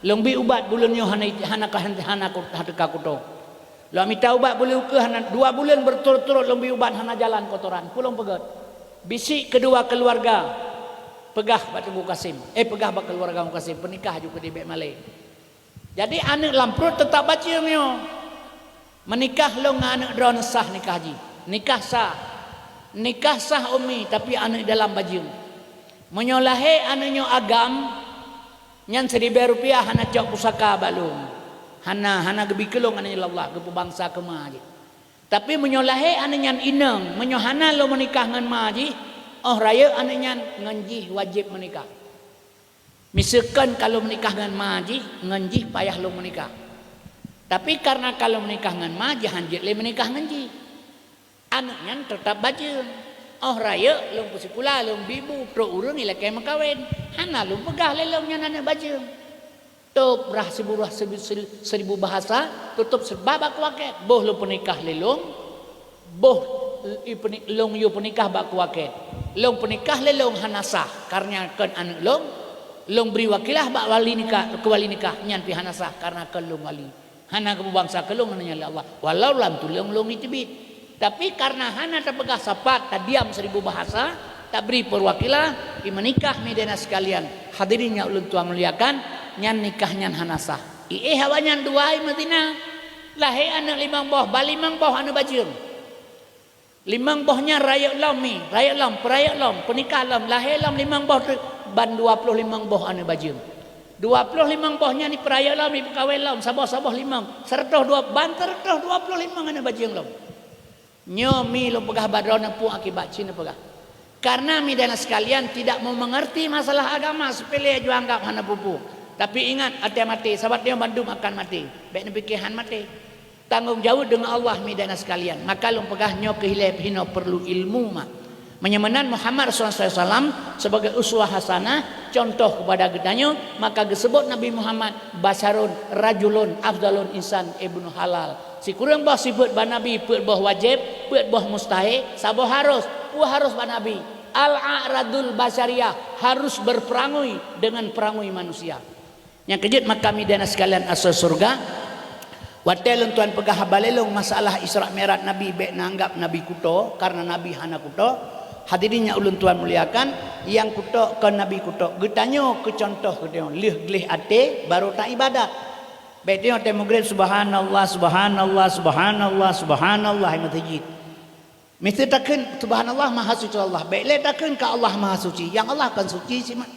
Lôn bi ubat buleuen nyoe hana, hana ka, hana, hana teuka kuto. Lôn mita ubat buleuen ukeue hana, dua buleuen beuturot-turot lôn bi ubat hana jalan kotoran. Peue lôn peugèt? Bisik keudua keuluwarga, peugah bak Teungku Kasim, eh, peugah bak keuluwarga Teungku Kasim, peunikah ju keudéh bèk malèe. Jadi, aneuk lam pruet teutap bajeueng nyoe. Meunikah lôn ngon aneuk droeneuh sah nikah jih. Nikah sah. Nikah sah, Umi, tapi aneuk dalam bajeueng. Meunyoe lahé aneuk nyoe agam, nyan siribèe rupiah hana cok pusaka bak lôn. Hana, hana geubi keu lôn aneuk nyoe lé Allah, geupeubangsa keu ma jih. Tapi meunyoe lahé aneuk nyan inong, meunyoe hana lôn meunikah ngon ma jih, 'oh rayeuk aneuk nyan ngon jih wajéb meunikah. Miseukon ka lôn meunikah ngon ma jih, ngon jih payah lôn meunikah. Tapi, kareuna ka lôn meunikah ngon ma jih, han jeuet lé meunikah ngon jih. Aneuk nyan teutap bajeueng. 'Oh rayeuk lôn peusikula, lôn bi bu, trok ureueng ilakèe meukawen. Hana lôn peugah lé lôn nyan aneuk bajeueng. Tôb rhah sibu rhah sibu, sil-, seribu bahasa, tutôb seubab bak kuakèt. Boh lôn peunikah lé lôn, boh i peuni-, lôn yue peunikah bak kuakèt. Lôn peunikah lé lôn hana sah, kareuna kon aneuk lôn. Lôn bri wakilah bak wali nikah, keu wali nikah, nyan pih hana sah, kareuna kon lôn wali. Hana geupeubangsa keu lôn, hana nyan lé Allah. Walau lam tuleueng lôn iteubiet. Tapi, kareuna hana tapeugah sapat, tadiam seribu bahasa, tabri peuwakilah, i meunikah, mi dan sekalian. Hadirin nyang ulôn tuan muliakan, nyan nikah nyan hana sah. Iéh awaknyan dua i meuzina. Lahé aneuk limong boh, ba limong boh aneuk bajeueng. Limong boh nyan rayeuk lom mi, rayeuk lom, peurayeuk lom, peunikah lom, lahé lom limong boh teuk, ban dua ploh limong boh aneuk bajeueng. Dua ploh limong boh nyan ipeurayeuk lom, ipeukawen lom, saboh-saboh limong, seureutôh dua, ban seureutôh dua ploh limong aneuk bajeueng lom. Nyoe mi lôn peugah bak droeneuh peue akibat ci neupeugah. Karena mi dan sekalian tidak mau mengerti masalah agama, sepele aju anggap hana peue-peue. Tapi ingat, até maté, sabab nyoe bandum akan maté. Bèk neupike han maté. Tanggông jaweueb deungon Allah mi dan sekalian. Maka lôn peugah nyoe keu hilée pih hinoe perlu ilmu mak. Meunyoe meunan Muhammad sallallahu alaihi wasallam sebagai uswah hasanah, contoh kepada geutanyoe, maka geusebut Nabi Muhammad basyarun rajulun afdalun insan ibnu halal. Sikureueng boh sifeuet bak Nabi, peuet boh wajéb, peuet boh mustahé, saboh harus. Peue harus bak Nabi? Al-a'radul basyariyah, harus berperangui dengan perangui manusia. Nyang keujeuet maka midan sekalian asoe syeuruga, watée lôn tuan peugah haba lé lôn masalah Isra Mi'raj Nabi bék na anggab Nabi kuto, karena Nabi hana kuto. Hadirin nyang ulôn tuan muliakan, nyang kuto kon Nabi kuto, geutanyoe keu contoh geutanyoe, lheueh gleh até barô taibadat. Bék tanyoe watée meugreb, "Subhanallah, subhanallah, subhanallah, subhanallah," hai meuseujid. Miseue takheun, "Subhanallah, maha suci Allah." Bék lé takheun keu Allah maha suci, nyang Allah kon suci simat.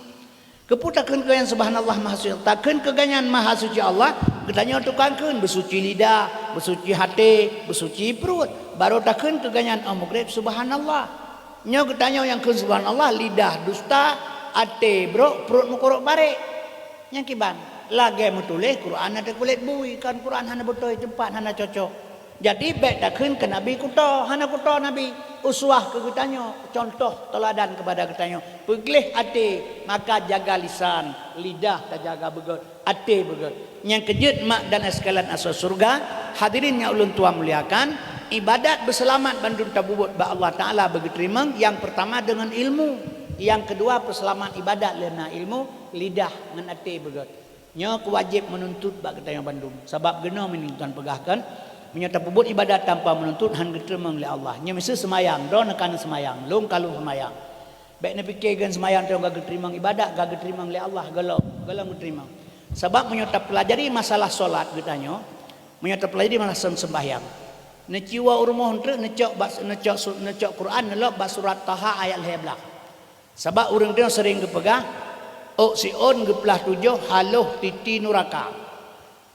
Keupeue takheun keu nyan subhanallah maha suci? Takheun keu nyan maha suci Allah, geutanyoe tukang kheun, beusuci lidah, beusuci até, beusuci pruet. Barô takheun keu nyan óh meugreb, "Subhanallah." Nyoe geutanyoe nyang kheun subhanallah, lidah dusta, até brok, pruet meukurok barek. Nyang kiban, lagée meutuléh Quran ateueh kulét bui, kon Quran hana beutôi teumpat, hana cocok. Jadi, bék takheun keu Nabi kuto, hana kuto Nabi. Uswah keu geutanyoe, contoh teuladan keupada geutanyoe. Peugleh até, maka jaga lisan, lidah tajaga beugét, até beugét. Nyang keujeuet mak dan sekalian asoe syeuruga, hadirin nyang ulôn tuan muliakan, ibadat beuseulamat bandum tapubuet bak Allah Taala beugeuteurimong, nyang peurtama deungon ilmu, nyang keudua peuseulamat ibadat lé na ilmu, lidah ngon até beugét. Nyoe keuwajéb meununtut bak geutanyoe bandum. Sabab geunoe meunyoe tuan peugah kan, meunyoe tapubuet ibadat tanpa meununtut, han geuteurimong lé Allah. Nyoe miseue seumayang, droeneuh ka neuseumayang, lôn ka lôn seumayang. Bék neupike ngon seumayang tanyoe ka geuteurimong ibadat, ka geuteurimong lé Allah, gohlom, gohlom geuteurimong. Sabab meunyoe tapeulajari masalah solat geutanyoe, meunyoe tapeulajari masalah sem-, sembahyang, neuciwa u rumoh treuk neucok bak, neucok su-, neucok Quran neulok bak surat Taha ayat lhée blaih. Sabab ureuëng droe sering geupeugah, "Ôk siôn geuplah tujoh haloh titi nuraka.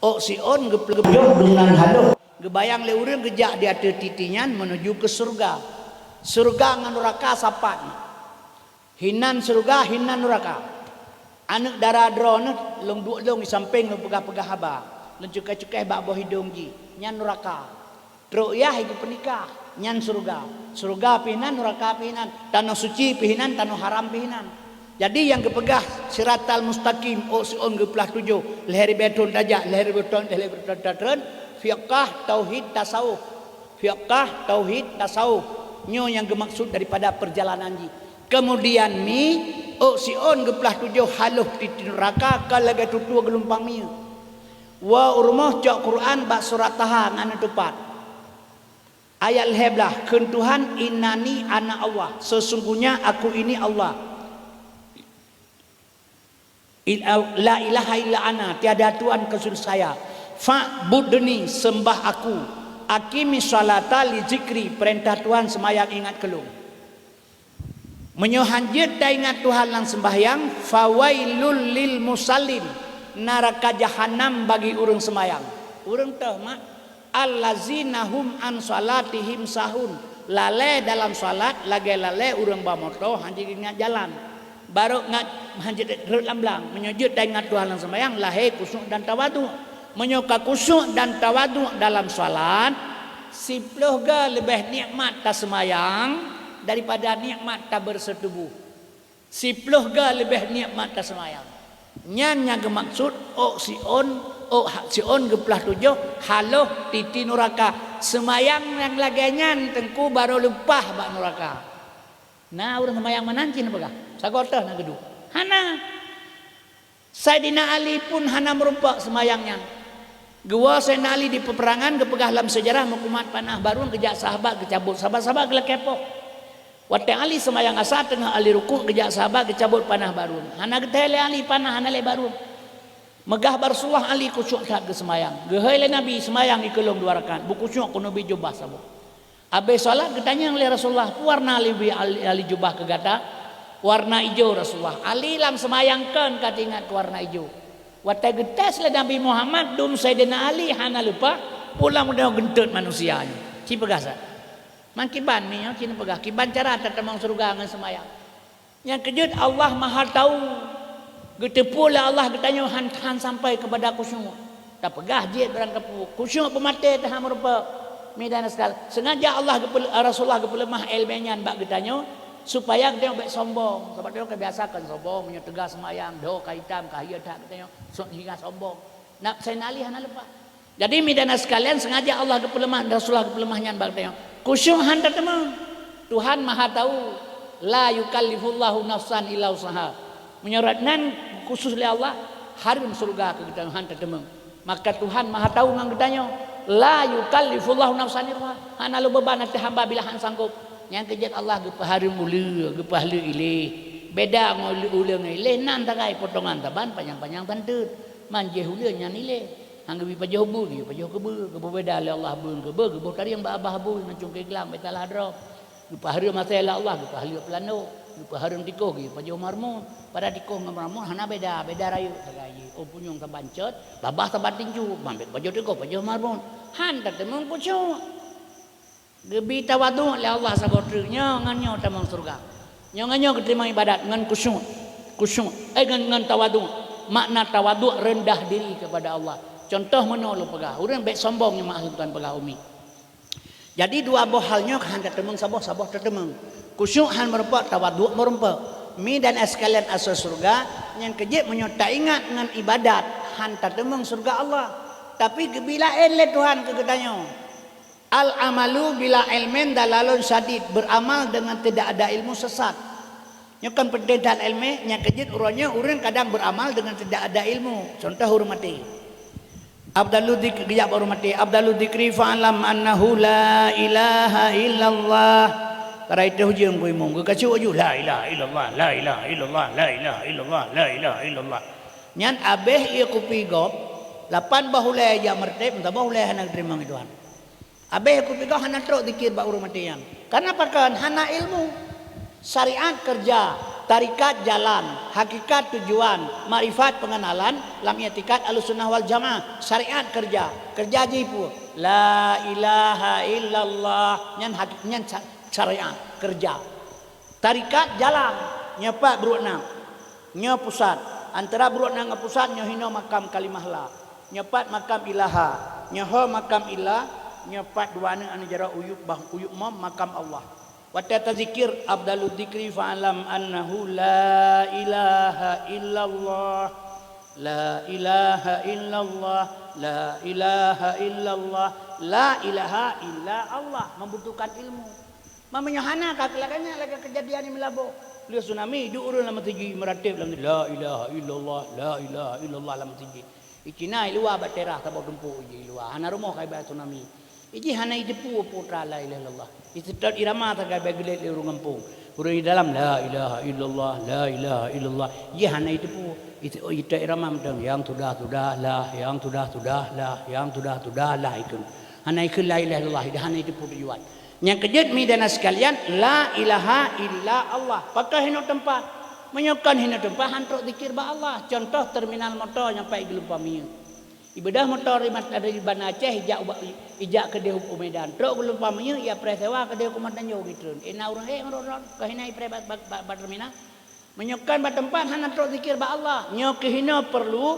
Ôk siôn geuplah tujoh deungon haloh." Geubayang lé ureuëng geujak di ateueh titi nyan meunuju keu syeuruga. Syeuruga ngon nuraka sapat. Hinan syeuruga, hinan nuraka. Aneuëk dara droeneuh lôn duek lôn di sampéng lôn peugah-peugah haba. Lôn cukéh-cukéh bak boh idong jih. Nyan nuraka. Trok yah iku peunikah, nyan syeuruga. Syeuruga pih nan, nuraka pih nan, tanoh suci pih nan, tanoh haram pih nan. Jadi nyang geupeugah siratal mustaqim, ôk siôn geuplah tujoh, lhée ribée thon tajak, lhée ribée thon, lhée ribée thon tatreun, fiqah, tauhid, tasawuf. Fiqah, tauhid, tasawuf. Nyoe nyang geumaksud daripada peurjalanan jih. Kemudian mi, ôk siôn geuplah tujoh haloh titi nuraka ka lagée tutoe geulumpang miyueb. Woe u rumoh cok Quran bak surat Taha ngon neutupat. Ayat lhée blaih, kheun Tuhan, "Innani ana Allah, sesungguhnya Aku ini Allah. Il-, la ilaha illa ana, tiada Tuhan kecuali Saya. Fa'budni, sembah Aku. Aqimi sholata li zikri, peurintah Tuhan seumayang ingat keu Lôn." Meunyoe han jeuet taingat Tuhan lam seumbahyang, "Fawailul lil musallin," naraka jahanam bagi ureuëng seumayang. Ureuëng toh mak, "Allazina hum an salatihim sahun," lalée dalam salat lagée lalée ureuëng ba moto han jeuet ingat jalan. Barô ngat han jeuet rhot lam blang. Meunyoe jeuet taingat Tuhan lam seumbahyang, lahé khusyuk dan tawaduk. Meunyoe ka khusyuk dan tawaduk dalam salat, siploh ga leubeh nikmat taseumayang daripada nikmat tabeureusoh tuboh. Siploh ga leubeh nikmat taseumayang. Nyan nyang geumaksud ôk siôn, ôk ha-, siôn geuplah tujoh haloh titi nuraka. Seumayang nyang lagée nyan teungku barô leupah bak nuraka. Na ureuëng seumayang meunan cit neupeugah, sagoe teuh na geuduek. Hana. Saidina Ali pun hana meurumpok seumayang nyan. Geuwoe Saidina Ali di peuperangan, geupeugah lam seujarah meukumat panah barun geujak sahabat geucabot, sahabat-sahabat geulakée poh. Watée Ali seumayang asa teungoh Ali rukuk geujak sahabat geucabot panah barun. Hana geuthée lé Ali panah, hana lé barun. Meugah bak Rasulullah Ali khusyuk that geuseumayang. Geuhôi lé Nabi, "Seumayang ikeulong dua rakaat, beukhusyuk keuneubri jubah saboh." Abéh salat geutanyong lé Rasulullah, "Peue warna Ali, Ali, Ali jubah keu gata?" "Warna ijo, Rasulullah." Ali lam seumayang kon ka teuingat keu warna ijo. Watée geutés lé Nabi Muhammad dum Saidina Ali hana leupah, pulang meudeh geuntot manusia nyoe. Ci peugah sa. Mangkiban mi nyoe ci neupeugah, kiban cara tatamong syeuruga ngon seumayang. Nyang keujeuet Allah Maha Tahu. Geuteupeue lé Allah geutanyoe han, han sampai keupada khusyuk. Tapeugah jeuet barang kapeue, khusyuk peumaté teuh han meurumpok. Midan sekal-, sengaja Allah geupeu-, Rasulullah geupeuleumah iéleumé nyan bak geutanyoe, Supaya geutanyoe bék sombong. Sabab tanyoe ka biasa kon sombong, meunyoe teuga seumayang, dho ka itam, ka hié that geutanyoe, sok hingga sombong. Nak seunaléh hana leupah. Jadi, mi dan sekalian, sengaja Allah geupeuleumah dan Rasulullah geupeuleumah nyan bak geutanyoe. Khusyuk han tateumeung. Tuhan Maha Tahu, "La yukallifullahu nafsan illa wus'aha." Meunyoe rot nan khusus lé Allah, hareuem syeuruga keu geutanyoe han tateumeung. Maka Tuhan Maha Tahu ngon geutanyoe, "La yukallifullahu nafsan illa wus'aha." Hana lôn beuban ateueh hamba bila han sanggob. Nyang keujeuet Allah geupeuhareuem uleue, geupeuhareuem iléh. Beda ngon uleue, uleue ngon iléh, nan tagai potongan saban panyang-panyang tanteut. Man jéh uleue nyan iléh. Han geubri pajoh bui, geuyue pajoh keubeue, geupeubeda lé Allah bui ngon keubeue, geuboh tarieng bak babah bui ngon cungkée glang bék salah droe. Geupeuhareuem asèe lé Allah, geupeuhareuem peulandô, geupeuhareuem tikôh, geuyue pajoh marmon. Padahai tikôh ngon marmon hana beda, beda rayeuk sagai jih. Oh punyueng saban cot, babah saban tinju, man bék pajoh tikôh, pajoh marmon. Han tateumeung khusyuk. Geubri tawaduk lé Allah saboh treuk, nyoe ngon nyoe tamong syeuruga. Nyoe ngon nyoe geuteurimong ibadat ngon khusyuk. Khusyuk, eh, ngon, ngon tawaduk. Makna tawaduk, rendah diri kepada Allah. Contoh meunoe lôn peugah, ureueng bék sombong nyoe maksud tuan peugah umi. Jadi dua boh hal nyoe han tateumeung saboh, saboh tateumeung. Khusyuk han meurumpok, tawaduk meurumpok. Mi dan sekalian asoe syeuruga, nyang keujeuet meunyoe taingat ngon ibadat, han tateumeung syeuruga Allah. Tapi geubri laén lé Tuhan keu geutanyoe. Al-amalu bila ilmin dalalun syadid, beramal dengan tidak ada ilmu sesat. Nyoe kan peunteng that ilmu, nyang keujeuet uroe nyoe ureueng kadang beramal dengan tidak ada ilmu. Contoh ureueng maté. Afdalu dzikri, geujak bak ureueng maté, afdalu dzikri fa'lam annahu la ilaha illallah. Karai teuh ujeuen ku imum, geukacok aju, la ilaha illallah, la ilaha illallah, la ilaha illallah, la ilaha illallah. Nyan abéh ié kupi gob, lapan boh ulée jak meureutéb, meusaboh ulée hana geuteurimong Tuhan. Abéh kupi gob hana trok zikir bak ureueng maté nyan. Karena pakon? Hana ilmu. Syariat keureuja, tarekat jalan, hakikat tujuan, makrifat peungenalan, lam i'tikad Ahlussunnah wal Jamaah. Syariat keureuja, keureuja jih peue? La ilaha illallah. Nyan hak-, nyan sya-, syariat keureuja. Tarekat jalan, nyoe pat bruek na. Nyoe pusat. Antara bruek na ngon pusat, nyoe hinoe makam kalimah la. Nyoe pat makam ilaha. Nyoe ho makam illa. Nyoe pat dua aneuk, aneuk jaroe, uyueb bah, uyueb mom makam Allah. Watée tazikir, afdalu dzikri fa'lam annahu la ilaha illallah. La ilaha illallah. La ilaha illallah. La ilaha illa Allah. Membutuhkan ilmu. Meunyoe hana ka lagée nyan, lagée keujadian di Meulaboh. Lheueh tsunami, duek ureueng lam meuseujid meuratéb lam, la ilaha illallah, la ilaha illallah lam meuseujid. Icina i luwa bak teras saboh tumpok iji i luwa. Hana rumoh ka iba tsunami. Iji hana iteupeue peue la ilaha illallah. Iseutôt irama sagai bak geulet lé ureueng gampông. Ureueng di dalam, la ilaha illallah, la ilaha illallah. Iji hana iteupeue. Ise-, oh, itot irama mantong, yang sudah-sudah lah, yang sudah-sudah lah, yang sudah-sudah lah ikheun. Hana ikheun la ilaha illallah, ida hana iteupeue tujuan. Nyang keujeuet mi dan sekalian, la ilaha illa Allah. Pakon hinoe teumpat? Meunyoe kon hinoe teumpat, han trok zikir bak Allah. Contoh terminal moto nyang pat i geulumpang minyeuk. Ibeudôh moto dari Mat-, dari Banda Aceh ijak ubak, ijak keudeh u Medan. Trok geulumpang minyeuk, ia preh sewa keudeh u Kumantanjong itreun. Ina ureueng ék ngon droe-droe, kon hinoe ipreh bak, bak, bak, bak terminal. Meunyoe kon bak teumpat hana trok zikir bak Allah. Nyoe keuh hinoe perlu,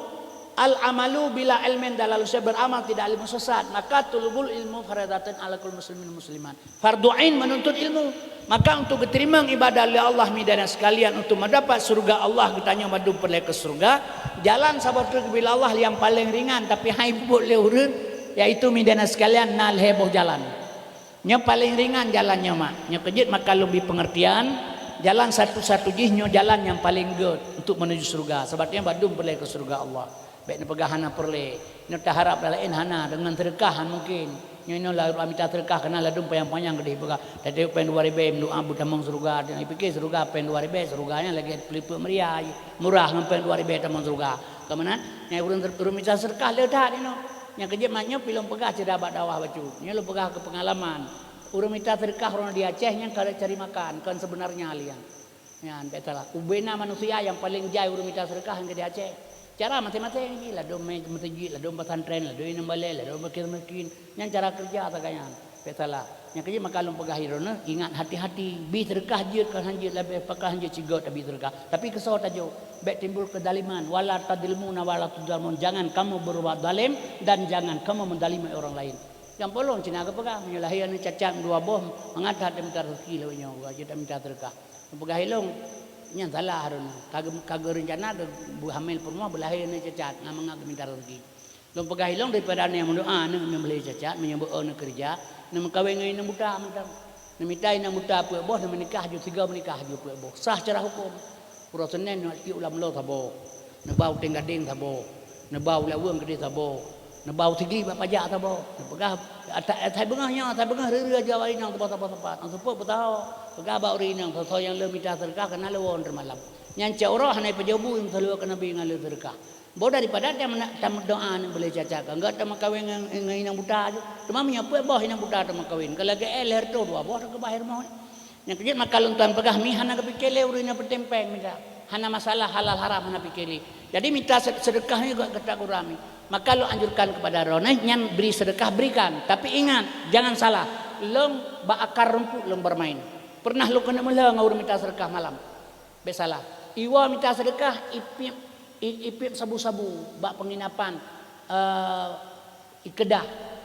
al-amalu bila ilmin dalalun syadid, beramal tidak ilmu sesat. Maka tulubul ilmu faridatun ala kulli muslimin muslimat. Fardu ain menuntut ilmu. Maka untuk geuteurimong ibadah lé Allah mi dan sekalian untuk mendapat syurga Allah geutanyoe mandum peureulée keu syurga, jalan saboh treuk bila Allah nyang paleng ringan tapi hai buet lé ureueng, yaitu mi dan sekalian na lhée boh jalan. Nyoe paleng ringan jalan nyoe mak. Nyoe keujeuet maka lôn bri peungeurtian, jalan satu-satu jih nyoe jalan nyang paleng gét untuk menuju syurga. Sabab nyoe bandum peureulée keu syurga Allah. Bék neupeugah hana peureulée. Nyoe taharab laén hana, deungon seudeukah han mungken. Nyoe inoe la mita seudeukah keunan ladum panyang-panyang keudeh peugah. Tateupeue péng dua ribée meudoa butamong syurga. Pike syurga péng dua ribée, syurga nyan lagée peulipeuet meuria. Murah ngon péng dua ribée tamong syurga. Keumanan? Nyang ureueng, ureueng mita seudeukah le that inoe. Nyang keujeuet mak nyoe pi lôn peugah cit bak dakwah bacut. Nyoe lôn peugah keu peungalaman. Ureueng mita seudeukah uroe di Aceh nyan ka cari makan, kon seubeunarnya lian. Nyan bék salah. Ubena manusia nyang paleng jai ureueng mita seudeukah nyang di Aceh. Cara maséng-maséng jih, ladom meuseujid, ladom pesantren, ladom inong balée, ladom fakir miskin. Nyan cara keureuja sagai nyan. Bék salah. Nyang keujeuet maka lôn peugah droeneuh, ingat hati-hati. Bri seudeukah jeuet kon han jeuet leubeh, pakon han jeuet sigoe tabri seudeukah. Tapi keusoe tajok, bék timbul keuzaliman. Wala tadzlimuna wala tudzlamun. Jangan kamu berbuat zalim dan jangan kamu menzalimi orang lain. Nyang polong Cina geupeugah, meunyoe lahé aneuk cacat dua boh, mangat that tamita rezeki lawét nyoe, jeuet tamita seudeukah. Peugah ilong, nyan salah harun. Ka geu-, ka geurencana geu-, beuhamil peurumoh beulahé aneuk cacat, ngon mangat geumita rezeki. Lôn peugah ilong daripada aneuk meudoa aneuk nyang beulahé cacat, meunyoe beu aneuk keurija, neumeukawen ngon inong buta mantong. Neumita inong buta peuet boh, neumeunikah ju sigoe meunikah ju peuet boh. Sah secara huköm. Uroe Senin nyoe tiep ulam lo saboh. Neuba uteng gadeng saboh. Neuba ulaweueng keudeh saboh. Neuba usigi bak pajak saboh. Neupeugah, asai beungoh nyoe, asai beungoh reureu aja bak inong saboh-saboh teumpat. Nyang seupôt beutaho. Peugah bak ureueng inong, soe-soe nyang le mita seudeukah keunan lewon teumalam. Nyan cit uroe hana ipajoh bu nyang seuleue keu Nabi ngon le seudeukah. Boh daripada tameudoa aneuk beulahé cacat, ka geuh tameukawen ngon, ngon inong buta ju. Teuma meunyoe peuet boh inong buta tameukawen, ka lagée eh lhèe reutôh dua boh takeubah rumoh. Nyang keujeuet maka lôn tuan peugah mi hana geupike lé ureueng nyang peunteng péng mita. Hana masalah halal haram hana pike lé. Jadi mita sed-, seudeukah nyoe gata gura mi. Maka lôn anjurkan kepada droeneuh nyan bri seudeukah berikan. Tapi ingat, jangan salah. Lôn bak akar rumput lôn bermain. Pernah lôn keuneuk meulhö ngon ureueng mita seudeukah malam. Bék salah. Iwoe mita seudeukah, ipiep, i-, ipiep sabu-sabu bak penginapan, eh, Ikeudah.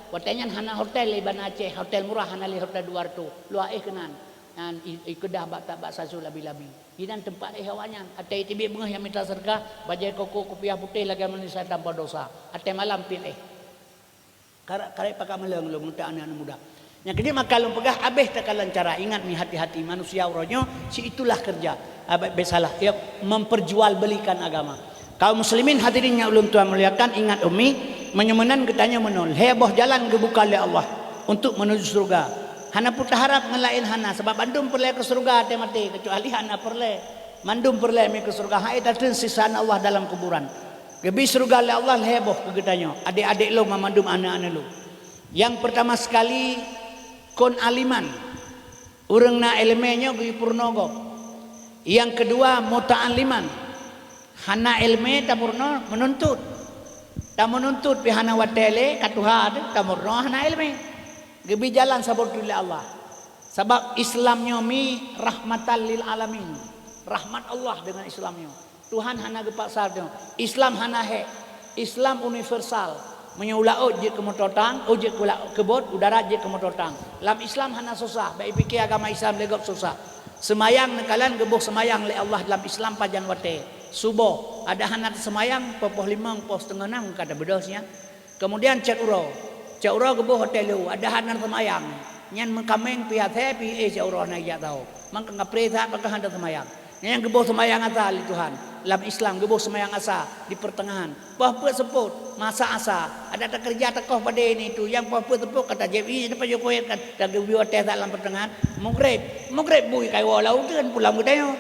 Watée nyan hana hotel di Banda Aceh, hotel murah hana lé hotel dua reutôh. Luwa éh keunan. Nyan i-, ikeudah bak tabak sasu labi-labi. Inan teumpat éh awaknyan. Watée iteubiet beungoh nyang mita seudeukah, bajée koko kupiah putéh lagée manusia tanpa dosa. Watée malam piep éh. Karab, karab pakat meuleueng lôn meutak aneuk-aneuk muda. Nyang keujeuet maka lôn peugah, abéh takalon cara. Ingat mi hati-hati, manusia uroe nyoe si itulah kerja. Ah, bék, bék salah, ya, memperjualbelikan agama. Kaum muslimin hadirin nyang ulôn tuan muliakan, ingat umi, meunyoe meunan geutanyoe meunoe, lhée boh jalan geubuka lé Allah untuk menuju syurga. Hana peue taharab ngon laén hana, sabab bandum peureulée keu syurga watée maté, keucuali hana peureulée. Mandum peureulée mi keu syurga, hai tateueng siksaan Allah dalam kuburan. Geubi syurga lé Allah lhée boh keu geutanyoe, adék-adék lôn ngon mandum aneuk-aneuk lôn. Nyang peurtama sekali, kon aliman. Ureuëng na iéleumé nyoe geupeurunoe gob. Nyang keudua, muta'alliman. Hana iéleumé tapeurunoe, meununtut. Tameununtut pih hana watée lé, ka tuha teuh, tameurunoe hana iéleumé. Geubi jalan saboh teuk lé Allah. Sabab Islam nyoe mi rahmatan lil alamin. Rahmat Allah deungon Islam nyoe. Tuhan hana geupaksa tanyoe. Islam hana hék. Islam universal. Meunyoe u laôt jeuet keu moto tang, oh, jeuet keu la-, keu bot, u darat jeuet keu moto tang. Lam Islam hana susah, bék ipike agama Islam lé gob susah. Seumayang neukalon geuboh seumayang lé Allah lam Islam pajan watée. Suboh, adak hana teuseumayang, poh limong, poh siteungoh nam ka tabeudôh siat. Keumudian cot uroe. Cot uroe geuboh watée lheueh, adak hana teuseumayang. Nyan meukaméng pih asée pih éh cot uroe hana geujak saho. Maka ngapré that pakon hana teuseumayang. Nyang geuboh seumayang asa lé Tuhan. Lam Islam geuboh seumayang asa di peuteungahan. Poh peuet seupôt, masa asa. Adak takeureuja takoh padé ni tu. Nyang poh peuet seupôt ka tajieb ié, tapajoh kuéh ka tageubri watée that lam peuteungahan. Mugreb. Mugreb bui ka iwoe lam uteuen pulang geutanyoe.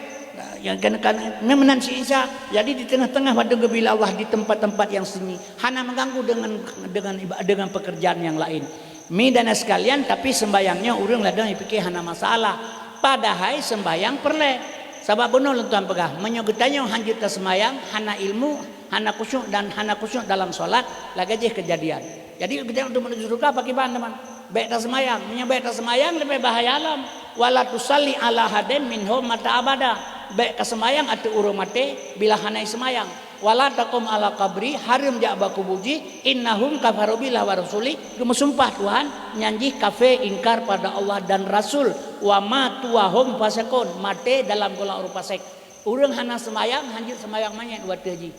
Nyang keuneuk kan meunan si Isa. Jadi di teungoh-teungoh mandum geubi lé Allah di teumpat-teumpat nyang sunyi. Hana meuganggu deungon, deungon iba-, deungon peukeurjaan nyang laén. Mi dan sekalian, tapi seumbayang nyoe ureuëng ladôm jipike hana masalah. Padahai seumbayang peureulée. Sabab bunoe lôn tuan peugah, meunyoe geutanyoe hanjeuet taseumayang, hana ilmu, hana khusyuk dan hana khusyuk dalam salat, lagée jih keujadian. Jadi geutanyoe untuk menuju syeuruga pakiban teuma. Bék taseumayang, meunyoe bék taseumayang leubeh bahaya lom. Wala tusalli ala ahadin minhum mata abada. Bék kaseumayang ateueh ureuëng maté bila hana jiseumayang. Wala taqum ala qabri, hareuem jak bak kubu jih, innahum kafaru billahi wa rasuli, geumeusumpah Tuhan, nyan jih kafé ingkar pada Allah dan Rasul, wa matu wa hum fasiqun, maté dalam gohlom ureuëng fasek. Ureuëng hana seumayang, hanjeuet seumayang manyét watée jih.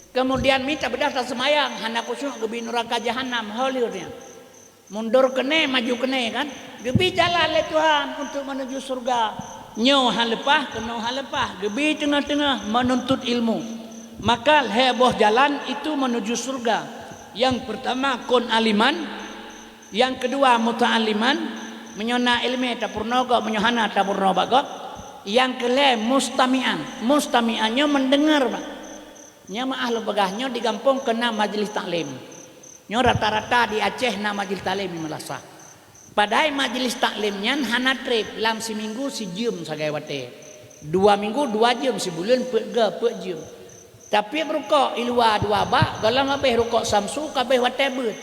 Keumudian mita beudah taseumayang, hana khusyuk geubi nuraka jahanam, ho lheueh nyan. Mundur keunoe, maju keunoe kan. Geubi jalan lé Tuhan untuk menuju syeuruga. Nyoe han leupah, keunoe han leupah. Geubi teungoh-teungoh menuntut ilmu. Maka lhée boh jalan itu menuju syeuruga. Nyang peurtama kon aliman, nyang keudua muta'alliman, meunyoe na iéleumé tapeurunoe gob, meunyoe hana tapeurunoe bak gob. Nyang keulhée mustami'an. Mustami'an nyoe meudeungoe, Pak. Nyoe meuáh lôn peugah, nyoe di gampông keu na majlis taklim. Nyoe rata-rata di Aceh na majlis taklim di meulasah. Padahai majlis taklim nyan hana treb, lam siminggu sijeuem sagai watée. Dua minggu dua jeuem, sibuleuen peuet ga peuet jeuem. Tapi rukok i luwa dua bak, gohlom habéh rukok Samsu ka habéh watée beuet.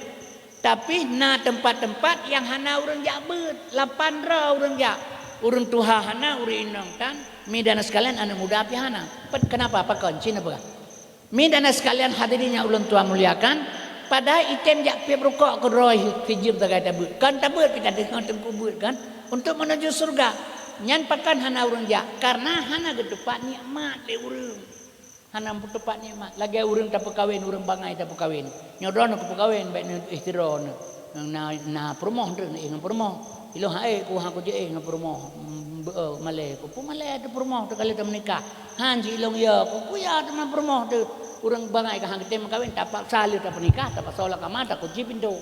Tapi na teumpat-teumpat nyang hana ureuëng jak beuet, lapan droe ureuëng jak. Ureuëng tuha hana, ureuëng inong tan, mi dan sekalian aneuk muda pih hana. Pet-, kenapa? Pakon? Cina peugah. Mi dan sekalian hadirin nyang ulôn tuan muliakan, padahai item jak piep rukok keudroe sijeuem sagai tabeuet. Kan tabeuet pih ka deungoe teungku beuet kan? Untuk menuju syeuruga. Nyan pakon hana ureuëng jak, kareuna hana geuteupat nikmat lé ureuëng. Hana geuteupat nikmat. Lagée ureuëng tapeukawen, ureuëng bangai tapeukawen. Nyoe droeneuh kupeukawen, bék neueh sidroe neuh. Na, na peurumoh teuh, neueh ngon peurumoh. Ilong hai ku, ha ku jiéh ngon peurumoh. Beu malée ku, peue malée teuh peurumoh teuh ka lheueh tameunikah. Han ji ilong ya ku, ku ya teuma peurumoh teuh. Ureuëng bangai ka han geutem meukawen, tapaksa lheueh tapeunikah, tapaksa lam kama, takunci pintoe.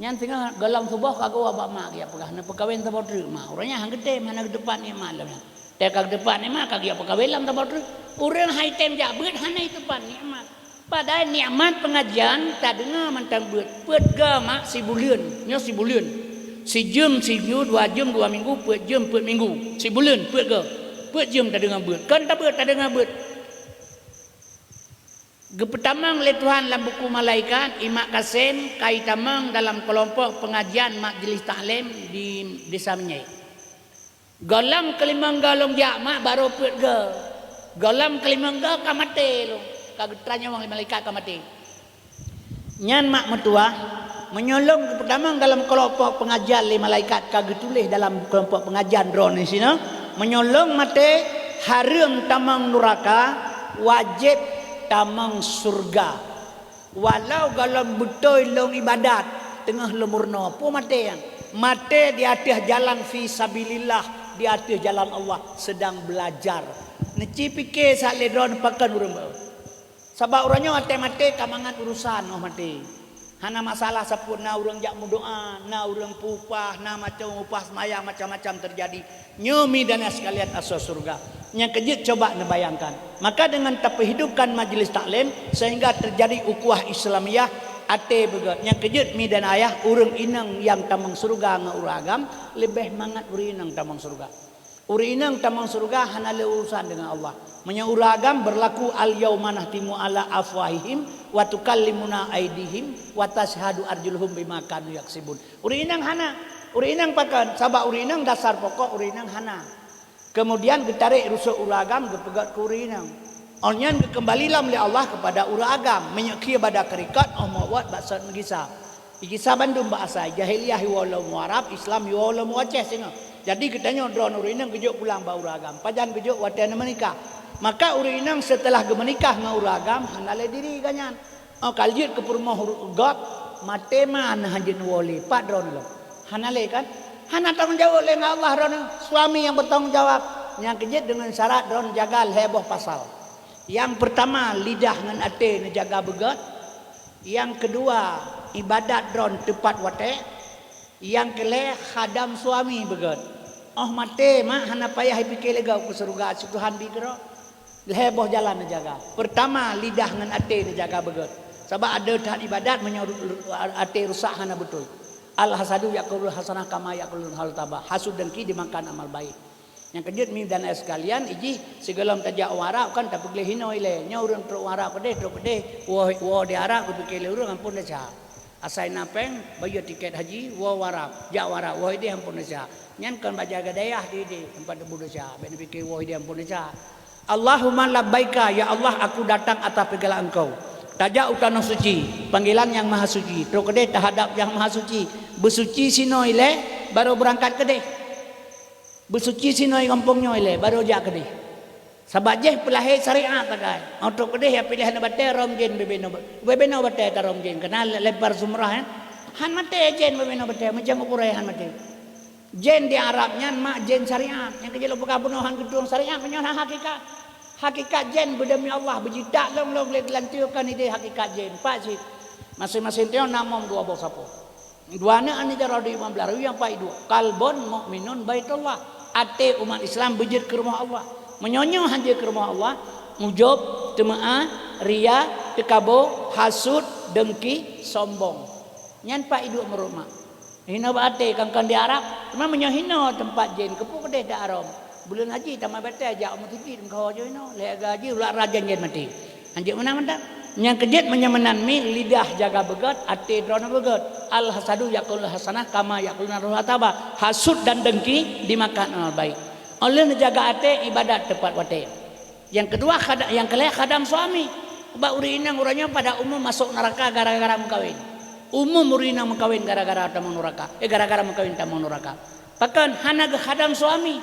Nyan singoh gohlom suboh ka geuwoe bak mak geujak peugah, "Neupeukawen saboh treuk, Mak." Uroe nyan han geutem, hana geuteupat nikmat lom nyan. Teuka geuteupat nikmat ka geujak peukawen lam saboh treuk. Ureuëng hai tem jak beuet hana geuteupat nikmat. Padahai nikmat peungajian tadeungoe mantong beuet. Peuet goe mak sibuleuen, nyoe sibuleuen. Sijeuem, sijeuem, dua jeuem, dua minggu, peuet jeuem, peuet minggu. Sibuleuen peuet goe. Peuet jeuem tadeungoe beuet. Kon tabeuet, tadeungoe beuet. Geupeutamong lé Tuhan lam buku malaikat, i Mak Kasem ka itamong dalam keulompok peungajian majlis taklim di Desa Menyé. Gohlom keulimong goe lôn jak mak barô peuet goe. Gohlom keulimong goe ka maté lôn, ka geutanyong lé malaikat ka maté. Nyan mak meutuah, meunyoe lôn geupeutamong dalam keulompok peungajian lé malaikat ka geutuléh dalam keulompok peungajian droeneuh sinoe, meunyoe lôn maté hareuem tamong nuraka, wajéb tamong syeuruga. Walau gohlom beutôi lôn ibadat, teungoh lôn meurunoe, peue maté nyan? Maté di ateueh jalan fi sabilillah, di ateueh jalan Allah, seudang beulajar. Neuci pike saat lé droeneuh pakon ureuëng beu. Sabab uroe nyoe watée maté ka mangat urosan óh maté. Hana masalah sapeue, na ureuëng jak meudoá, na ureuëng peupah, na macam upah seumayang, macam-macam teujadi. Nyoe mi dan sekalian asoe syeuruga. Nyang keujeuet coba neubayangkan. Maka deungon tapeuhidupkan majlis taklim sehingga teujadi ukhuwah Islamiyah, até beugét. Nyang keujeuet mi dan ayah, ureuëng inong nyang tamong syeuruga ngon ureuëng agam leubeh mangat ureuëng inong tamong syeuruga. Ureuëng inong tamong syeuruga hana le urusan deungon Allah. Meunyoe ureuëng agam beurlaku, "Al-yauma nakhtimu ala afwahihim wa tukallimuna aidihim wa tasyhadu arjuluhum bima kanu yaksibun." Ureuëng inong hana. Ureuëng inong pakon? Sabab ureuëng inong dasar pokok ureuëng inong hana. Keumudian geutarek rusok ureuëng agam geupeugét keu ureuëng inong. Óh nyan geukeumbali lom lé Allah keupada ureuëng agam, meunyoe khie bada keurikot óh meuwot bak sot meugisa. Igisa bandum bak asai, jahiliyah iwoe lom u Arab, Islam iwoe lom u Aceh singoh. Jadi geutanyoe droeneuh ureuëng inong geujok pulang bak ureuëng agam. Pajan geujok watée neumeunikah. Maka ureuëng inong seuteulah geumeunikah ngon ureuëng agam hana lé diri geuh nyan. Oh, ka jeuet keu peurumoh ru-, gob, maté ma hana jeuet neuwoe lé, pat droeneuh lom? Hana lé kan? Hana tanggong jaweueb lé ngon Allah droeneuh, suami nyang beutanggung jawab. Nyang keujeuet deungon syarat droeneuh jaga lhée boh pasal. Nyang peurtama, lidah ngon até neujaga beugét. Nyang keudua, ibadat droeneuh teupat watée. Nyang keulhée, khadam suami beugét. Óh maté mak hana payah ipike lé gob keu syeuruga, si Tuhan bi keudroe. Lhée boh jalan neujaga. Peurtama, lidah ngon até neujaga beugét. Sabab adoe that ibadat meunyoe ru-, ru-, até rusak hana beutôi. Al-hasadu yakulul hasanah kama yakulul hal tabah. Hasut dengki dimakan amal baik. Nyang keujeuet mi dan ayah sekalian, ijih sigohlom tajak u Arab kan tapeugleh hinoe ilée. Nyoe ureuëng trok u Arab keudeh, trok keudeh, woe, woe di Arab geupike lé ureuëng amphon desya. Asai na péng, bayeue tiket haji, woe u Arab, jak u Arab, woe ideh amphon desya. Nyan kon bak jaga dayah di ideh, teumpat teubu desya, bék neupike woe ideh amphon desya. Allahumma labbaika, ya Allah, aku datang atas panggilan Engkau. Tajak u tanoh suci, panggilan Nyang Maha Suci, trok keudeh tahadab Nyang Maha Suci, beusuci sinoe ilée, barô beurangkat keudeh. Beusuci sinoe gampông nyoe ilée, barô jak keudeh. Sabab jih peulahé syariat sagai. Óh trok keudeh ya piléh aneuk batée rom jén bubena, bubena batée tarôm jén, keunan lempar jumrah, eh. Han maté jén bubena batée, meucang u purée han maté. Jén di Arab nyan mak jén syariat, nyang keujeuet lôn peugah bunoe han geutueng syariat, meunyoe na hakikat. Hakikat jén beudeumi Allah, beujitak lông-lông lé geulanteue kon ideh hakikat jén. Pat cit. Maséng-maséng tanyoe na mom dua boh sapoe. Dua aneuk, aneuk jaroe di lima belas rui nyang pai dua. Qalbun mukminun baitullah. Até umat Islam beujeuet keu rumoh Allah. Meunyoe nyoe han jeuet keu rumoh Allah, ujub, teumeu'ah, riya, teukabo, hasut, dengki, sombong. Nyan pat iduek meurot mak. Hinoe bak até, kon-kon di Arab. Teuma meunyoe hinoe teumpat jén, keupeue keudeh dak haram? Buleuen haji tamah batée jak u meuseujid, meukaho jih hinoe. Lhée gaji ulak rajan jén maté. Hanjeuet meunan mantong. Nyang keujeuet meunyoe meunan mi, lidah jaga beugét, até droeneuh beugét. Al-hasadu yakulul hasanah kama yakulun narul hataba. Hasut dan dengki dimakan amal baik. Óh lheueh neujaga até, ibadat teupat watée. Nyang keudua, khada-, nyang keulhée khadam suami. Bak ureuëng inong uroe nyoe pada umum masôk neuraka gara-gara meukawen. Umum ureuëng inong meukawen gara-gara tamong neuraka. Eh, gara-gara meukawen tamong neuraka. Pakon hana geukhadam suami?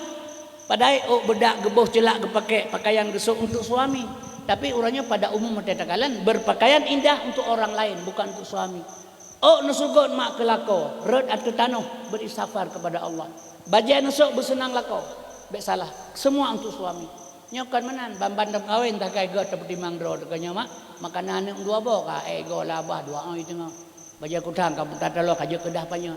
Padahai ôk beudak geuboh ceulak geupaké pakaian geusôk untuk suami. Tapi uroe nyoe pada umum watée takalon, berpakaian indah untuk orang lain, bukan untuk suami. Ôk neusugôt mak keu lakoe, rhot ateueh tanoh, beri safar kepada Allah. Bajée neusôk beuseunang lakoe, bék salah, semua untuk suami. Nyoe kon meunan, ban bandum kawén takai gét tapeutimang droe teuka nyoe mak, makanan aneuk dua boh ka, eh, goe labah dua oi teungoh. Bajée kutang ka puta taloe ka jeuet keudah panyöt.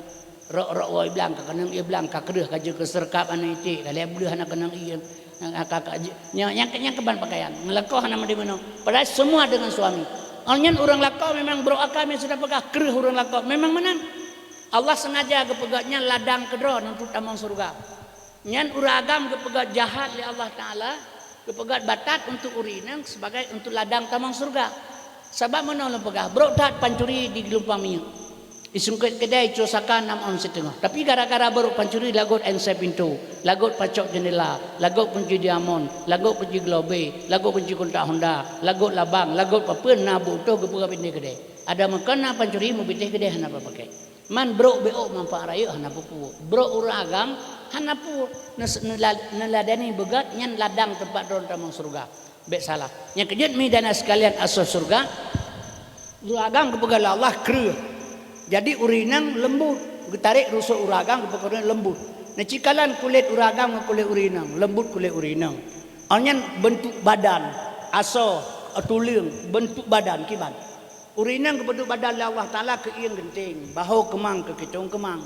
Rok-rok woe iblang ka keunong iblang ka kreueh ka jeuet keu seurkab aneuk iték ka lhée bleueh hana keunong ié. Ka, ka, ka, nyoe nyang, nyang keuban pakaian. Ngeulakoe hana meudeh meunoe. Padahai semua dengan suami. Awaknyan ureuëng lakoe memang brok akai meusidang peugah kreueh ureuëng lakoe. Memang meunan. Allah sengaja geupeugah nyan ladang keudroe untuk tamong syeuruga. Nyan ureuëng agam geupeugah jahat lé Allah Taala, geupeugah batat untuk ureuëng inong sebagai untuk ladang tamong syeuruga. Sabab meunoe lôn peugah, brok that pancuri di geulumpang minyeuk. Isungkét keudée icusakan nam ôn siteungoh. Tapi gara-gara brok pancuri lagot ensée pintoe, lagot pacok jeundela, lagot kunci diamond, lagot kunci globé, lagot kunci kontak honda, lagot labang, lagot papeuen na butoh geupeugah binte keudée. Ada meukeuna pancuri meubitéh keudée hana papakai. Man brok bék ôk manfaat rayeuk hana peue-peue. Brok ureuëng agam hana peue. Neus-, neula-, neuladani beugét nyan ladang teumpat droe tamong syeuruga. Bék salah. Nyang keujeuet mi dan sekalian asoe syeuruga, ureuëng agam geupeugah lé Allah kreueh. Jadi ureuëng inong leumbut, geutarek rusok ureuëng agam geupeugah leumbut. Neucikalan kulét ureuëng agam ngon kulét ureuëng inong, leumbut kulét ureuëng inong. Awaknyan beuntuk badan, asoe, tuleueng, beuntuk badan kiban. Ureuëng inong geubeudôh badan lé Allah Taala keu ieng geunteng, bahô keumang keu kitong keumang.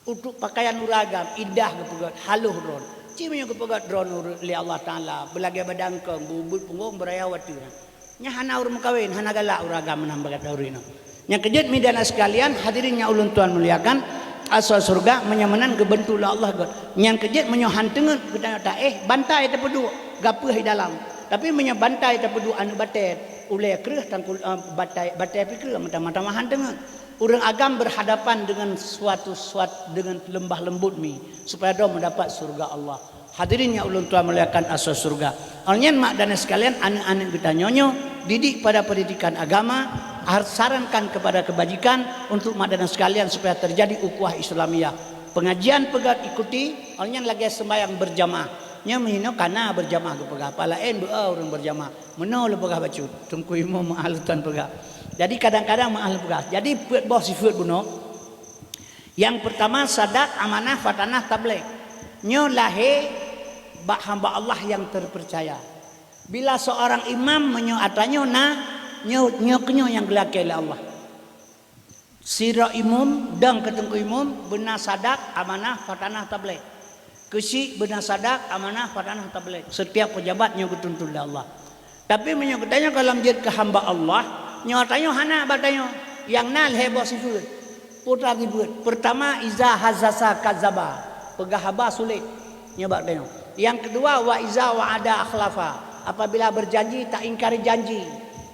Untuk pakaian ureuëng agam indah geupeugét, haloh droe. Ci meunyoe geupeugét droe lé Allah Taala, beulagée badangkong, beubuet punggong beuraya watée. Nyan hana ureuëng meukawen, hana galak ureuëng agam meunan bak gata ureuëng inong. Nyang keujeuet mi dan sekalian, hadirin nyang ulôn tuan muliakan, asoe syeuruga meunyoe meunan geubeuntuk lé Allah gét. Nyang keujeuet meunyoe han teungeut geutanyoe taéh, bantai tapeuduek, gapeueh di dalam. Tapi meunyoe bantai tapeuduek aneuk batée, ulée kreueh tangkul, eh, batée, batée pih kreueh mata-mata han teungeut. Ureuëng agam berhadapan dengan suatu, suat-, dengan lembah lembut mi, supaya droe mendapat syurga Allah. Hadirin nyang ulôn tuan muliakan asoe syurga. Awaknyan mak dan sekalian, aneuk-aneuk geutanyoe nyoe, didik pada pendidikan agama, har-, sarankan kepada kebajikan untuk mak dan sekalian supaya terjadi ukhuwah Islamiyah. Pengajian peugét ikuti, awaknyan lagée sembahyang berjamaah. Nyoe meuhinoe kana berjamaah geupeugah, apa laén beu ureuëng berjamaah. Meunoe lôn peugah bacut, Teungku Imum meu'ah lôn tuan peugah. Jadi kadang-kadang meu'ah lôn peugah. Jadi peuet boh sifeuet bunoe, nyang peurtama sadak, amanah, fatanah, tabligh. Nyoe lahé bak hamba Allah nyang terpercaya. Bila seorang imam meunyoe atra nyoe na, nyoe, nyoe keunyoe nyang geulakée lé Allah. Sidroe imum, dong keu teungku imum, beuna sadak, amanah, fatanah, tabligh. Keuchik beuna sadak, amanah, fatanah, tabligh. Setiap pejabat nyoe geutuntut lé Allah. Tapi meunyoe geutanyoe gohlom jeuet keu hamba Allah, nyoe tanyoe hana bak tanyoe. Nyang na lhée boh sifeuet. Peue sifeuet? Peurtama, iza haddasa kadzaba. Peugah haba sulet. Nyoe bak tanyoe. Nyang keudua, wa iza wa'ada akhlafa. Apabila berjanji, tak ingkari janji.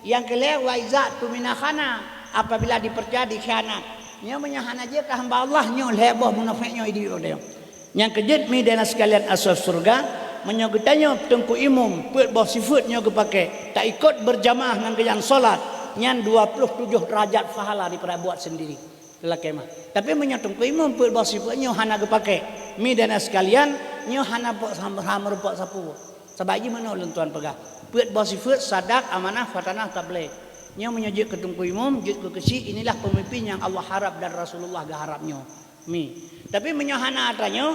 Nyang keulhée, wa iza tumina khana. Apabila dipercaya, dikhianat. Nyoe meunyoe hana jeuet keu hamba Allah, nyoe lhée boh munafék nyoe idéh bak tanyoe. Nyang keujeuet mi dan sekalian asoe syurga, meunyoe geutanyoe teungku imum peuet boh sifeuet nyoe geupaké, taikot berjamaah ngon geuhnyan solat, nyan dua puluh tujoh derajat pahala daripada buat sendiri. Lakée mah. Tapi meunyoe teungku imum peuet boh sifeuet nyoe hana geupaké, mi dan sekalian, nyoe hana pok sam-, hana meurumpok sapeue. Sabab jih meunoe lôn tuan peugah. Peuet boh sifeuet sadak, amanah, fatanah, tabligh. Nyoe meunyoe jeuet keu teungku imum, jeuet keu keuchik, inilah pemimpin nyang Allah harab dan Rasulullah geuharab nyoe. Mi. Tapi meunyoe hana atra nyoe,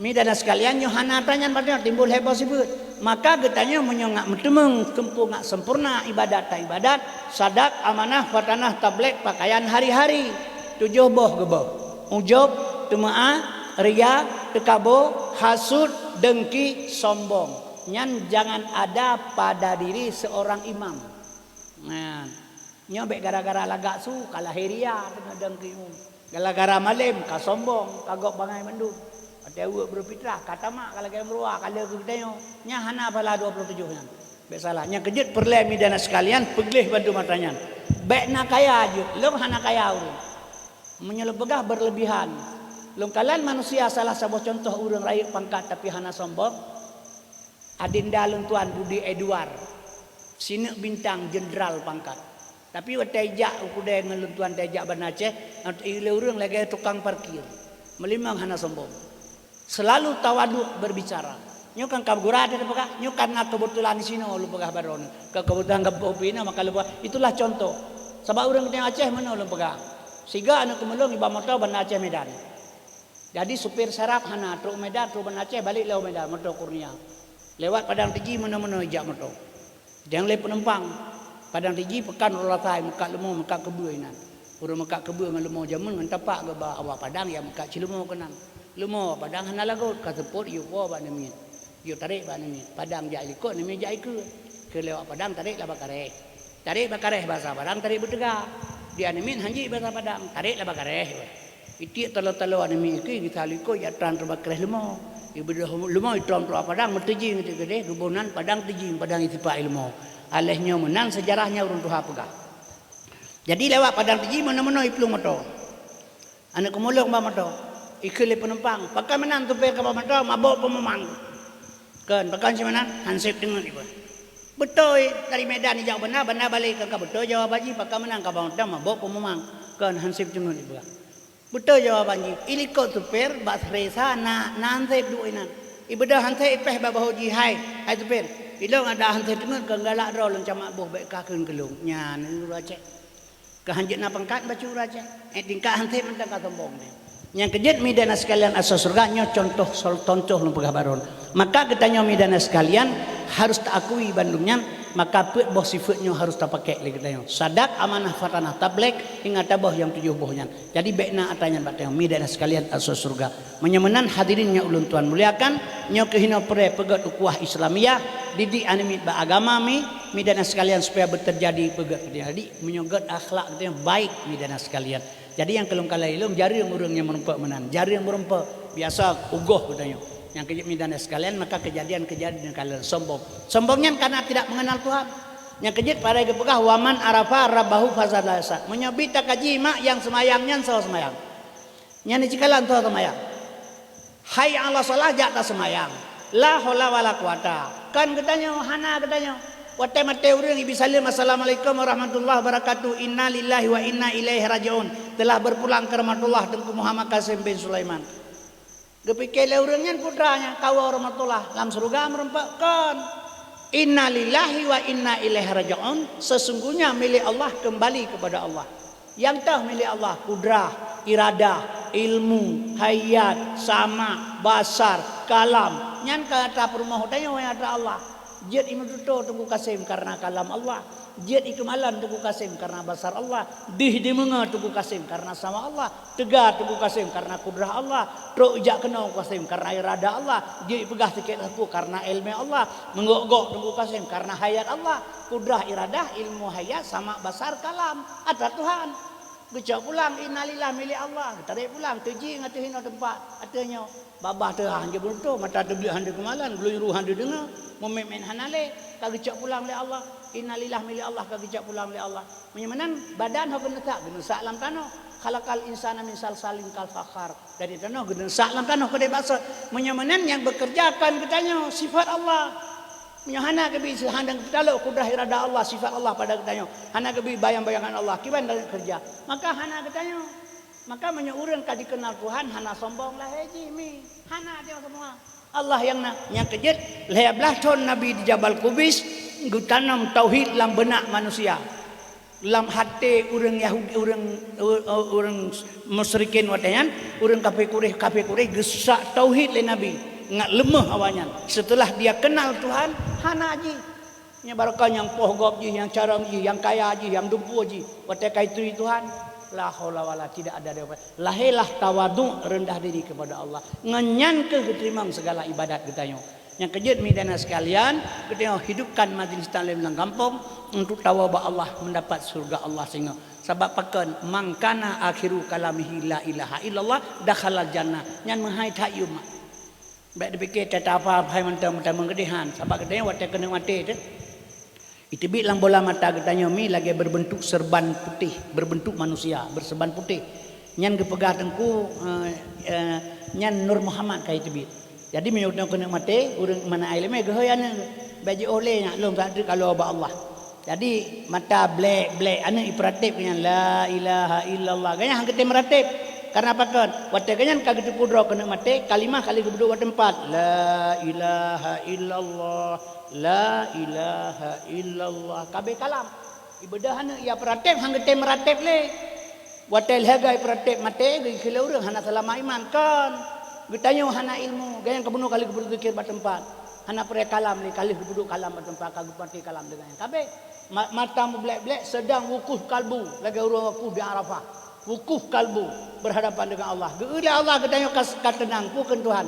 mi dan sekalian nyoe hana atra nyan bak tanyoe timbul lhée boh sifeuet. Maka geutanyoe meunyoe ngak meuteumeung, teumpo ngak sempurna ibadat ta ibadat, sadak, amanah, fatanah, tabligh, pakaian hari-hari. Tujoh boh geuboh. Ujub, teumeu'ah, ria, teukabo, hasut, deungki, sombong. Nyan jangan ada pada diri seorang imam. Nah, nyoe bék gara-gara lagak su ka lahé ria teungoh dong keu imum. Gara-gara malém ka sombong, ka gob bangai mandum. Watée weuek breupitrah ka tamak ka lagée meuruwa ka le keu geutanyoe. Nyan hana pahala dua puluh tujoh nyan. Bék salah. Nyang keujeuet peureulée mi dan sekalian peugleh bantu mata nyan. Bék na kaya jeuet, lôn hana kaya ureuëng. Meunyoe lôn peugah berlebihan. Lôn kalon manusia salah saboh contoh ureuëng rayeuk pangkat tapi hana sombong. Adinda lôn tuan Budi Edward, sineuk bintang jeundral pangkat. Tapi watée ijak u keudée ngon lôn tuan teuh ijak Banda Aceh, ilée ureuëng lagée tukang parkir. Meulimong hana sombong. Selalu tawaduk berbicara. Nyoe kan ka gura teupeugah, nyoe kan na keubeutulan sinoe ulôn peugah baroe nyoe. Ka keubeutulan gampông pih na maka lôn peugah. Itulah contoh. Sabab ureuëng geutanyoe Aceh meunoe lôn peugah. Siga aneuk keumulông iba moto Banda Aceh Medan. Jadi supir saraf hana trok Medan, trok Banda Aceh, balek lewat Medan, moto Kurnia. Lewat Padang Tiji meunoe-meunoe ijak moto. Nyang lé peunumpang, Padang Tiji peukan uroe Lasai meukat leumo meukat keubeue inan. Ureuëng meukat keubeue ngon leumo jameun ngon tapak geuba awak Padang nyang meukat cit leumo keunan. Leumo awak Padang hana lagot, ka seupôt yue po bak aneuk miet. Yue tarek bak aneuk miet. Padang jak likot, aneuk miet jak ikeue. Keu lewat Padang tarek laba kareh. Tarek bak kareh basa Padang tarek beuteuga. Di aneuk miet hanjeuet basa Padang, tarek laba kareh. Itiek talo-talo aneuk miet ikeue gisa likot jak tran teuma kareh leumo. Ibeudôh leumo itrom teuma Padang meuteujing iteuk keudeh geuboh nan Padang teujing Padang isipak ileumo. Aléh nyoe meunan seujarah nyang ureuëng tuha peugah. Jadi lewat Padang Tiji meunoe-meunoe iplueng moto. Aneuk keumulông bak moto. Ikeue lé peunumpang. Pakon meunan supir ka bak moto mabök peumumang. Kon, pakon si meunan? Hanseb teungeut ipeugah. Beutôi dari Medan ijak Banda, Banda balek ka beutôi jawaban jih pakon meunan ka bak moto mabök peumumang. Kon, hanseb teungeut ipeugah. Beutôi jawaban jih. Ilikot supir bak seuresa na, na hanseb duek inan. Ibeudôh hanseb ipéh bak bahô jih, "Hai, hai supir, ilôn ada hanseb teungeut keu galak droe lôn camak boh bék kakheun keu lôn." Nyan ureuëng Aceh. Keu hanjeuet na pangkat bacut ureuëng Aceh. Eh, tingkat hanseb mantong ka sombong nyan. Nyang keujeuet mi dan sekalian asoe syeuruga nyoe contoh sol contoh lôn peugah baroe. Maka geutanyoe mi dan sekalian harus taakui bandum nyan, maka peuet boh sifeuet nyoe harus tapakék lé geutanyoe. Sadak amanah fatanah tablek ingat tabôh nyang tujoh boh nyan. Jadi bék na atra nyan bak tanyoe, mi dan sekalian asoe syeuruga. Meunyoe meunan hadirin nyang ulôn tuan muliakan, nyoe keuh hinoe pré peugét ukhuwah Islamiyah, didik aneuk miet bak agama mi, mi dan sekalian supaya beuteujadi peugét. Jadi meunyoe gét akhlak geutanyoe baik mi dan sekalian. Jadi nyang keu lôn kalai lôn jareueng ureuëng nyang meurumpok meunan, jareueng meurumpok, biasa ugoh geutanyoe. Nyang keujeuet mi dan sekalian maka kejadian-kejadian kalon sombong. Sombong nyan karena tidak mengenal Tuhan. Nyang keujeuet padahai geupeugah waman arafa rabbahu fazada yasa. Meunyoe bi takaji mak nyang seumayang nyan soe seumayang. Nyan cikalan soe seumayang. Hai Allah salah jak ta seumayang. La haula wala quwata. Kan geutanyoe hana geutanyoe. Watée maté ureuëng ibi saleuem assalamualaikum warahmatullahi wabarakatuh inna lillahi wa inna ilaihi rajiun telah berpulang ke rahmatullah Teungku Muhammad Kasim bin Sulaiman. Geupike lé ureuëng nyan putra nyan kawoe rahmatullah lam syeuruga meurumpok kon. Inna lillahi wa inna ilaihi rajiun, sesungguhnya milik Allah kembali kepada Allah. Nyang toh milik Allah kudrah, iradah, ilmu, hayat, sama, basar, kalam. Nyan ka atra peurumoh tanyoe nyang atra Allah. Jeuet imeututoe Teungku Kasim karena kalam Allah. Jeuet ikeumalan Teungku Kasim karena basar Allah. Dih dimeungoe Teungku Kasim karena sama Allah. Teuga Teungku Kasim karena kudrah Allah. Trok ijak keunoe Kasim karena irada Allah. Jeuet ipeugah sikét sapeue karena ilmu Allah. Meunggok-gok Teungku Kasim karena hayat Allah. Kudrah, iradah, ilmu, hayat, sama, basar, kalam. Atra Tuhan. Geucok pulang innalillah milik Allah. Geutarek pulang teujieng ateueh inoe teumpat. Ateueh nyoe babah teuhah han jeuet beunutôh, mata teubleuet han jeuet keumalan, glui ruh han jeuet deungoe, meumét-mét hana lé. Ka geucok pulang lé Allah. Innalillah milik Allah ka geucok pulang lé Allah. Meunyoe meunan badan ho geuneusak, geuneusak lam tanoh. Khalaqal insana min salsalin kal fakhar. Dari tanoh geuneusak lam tanoh keudeh basoe. Meunyoe meunan nyang beukeureuja kon geutanyoe sifat Allah. Meunyoe hana geubi seuhandang teutalok kudrah irada Allah, sifat Allah pada geutanyoe, hana geubi bayang-bayangan Allah, kiban dalam keureuja, maka hana geutanyoe. Maka meunyoe ureuëng ka dikeunal Tuhan hana sombong lahé jih mi, hana dia semua. Allah nyang na, nyang keujeuet lhée blaih thon Nabi di Jabal Kubis geutanom tauhid lam beunak manusia. Lam até ureuëng Yahudi, ureuëng, ureuëng musyrikin watée nyan, ureuëng kafé Quraisy, kafé Quraisy geusak tauhid lé Nabi, ngat leumoh awaknyan. Seuteulah dia keunal Tuhan, hana jih. Nyang barokah nyang poh gob jih, nyang carông jih, nyang kaya jih, nyang dumpeue jih, watée ka ituri Tuhan, la haula wala tidak ada daya upaya. Lahé lah tawaduk, rendah diri kepada Allah. Ngon nyan keuh geuteurimong segala ibadat geutanyoe. Nyang keujeuet mi dan sekalian, geutanyoe hidupkan majlis taklim lam gampông untuk tawoe bak Allah, mendapat syurga Allah singoh. Sabab pakon, "Man kana akhiru kalamihi la ilaha illallah, dakhalal jannah." Nyan meuhai that yum. Bék dipike tata apa hai mantong meutamong geudehan, sabab geutanyoe watée keuneuk maté teuh. Iteubiet lam bola mata geutanyoe mi lagée berbentuk serban putih, berbentuk manusia, berserban putih. Nyan geupeugah teungku, eh, eh, nyan Nur Muhammad ka iteubiet. Jadi meunyoe keuneuk maté, ureuëng mana iéleumé geuhôi aneuk, bék jiôh lé nyak lôn ka treuk kaloe bak Allah. Jadi mata blek-blek aneuk ipeuratéb nyan la ilaha illallah. Gaya han geutem meuratéb. Karena pakon? Watée geuhnyan ka geuteupeue droe keuneuk maté, kalimah ka lheueh geupeuduek bak teumpat. La ilaha illallah, la ilaha illallah. Ka abéh kalam. Ibadah aneuk ya peurateb, han geutem merateb lé. Watée lheueh geupeuratéb maté, geukheun lé ureuëng hana seulama iman, kon. Geutanyoe hana ilmu, gobnyan ka bunoe ka lheueh geupeudzikir bak teumpat. Hana peureulée kalam lé, ka lheueh geupeuduek kalam bak teumpat, ka geupatéh kalam deungon nyang ka abéh. Ma-, mata meublek-blek, sedang wukuf kalbu, lagée ureuëng wukuf di Arafah. Wukuf kalbu, berhadapan dengan Allah. Geu-, lé Allah geutanyoe ka, ka teunang, peue kheun Tuhan.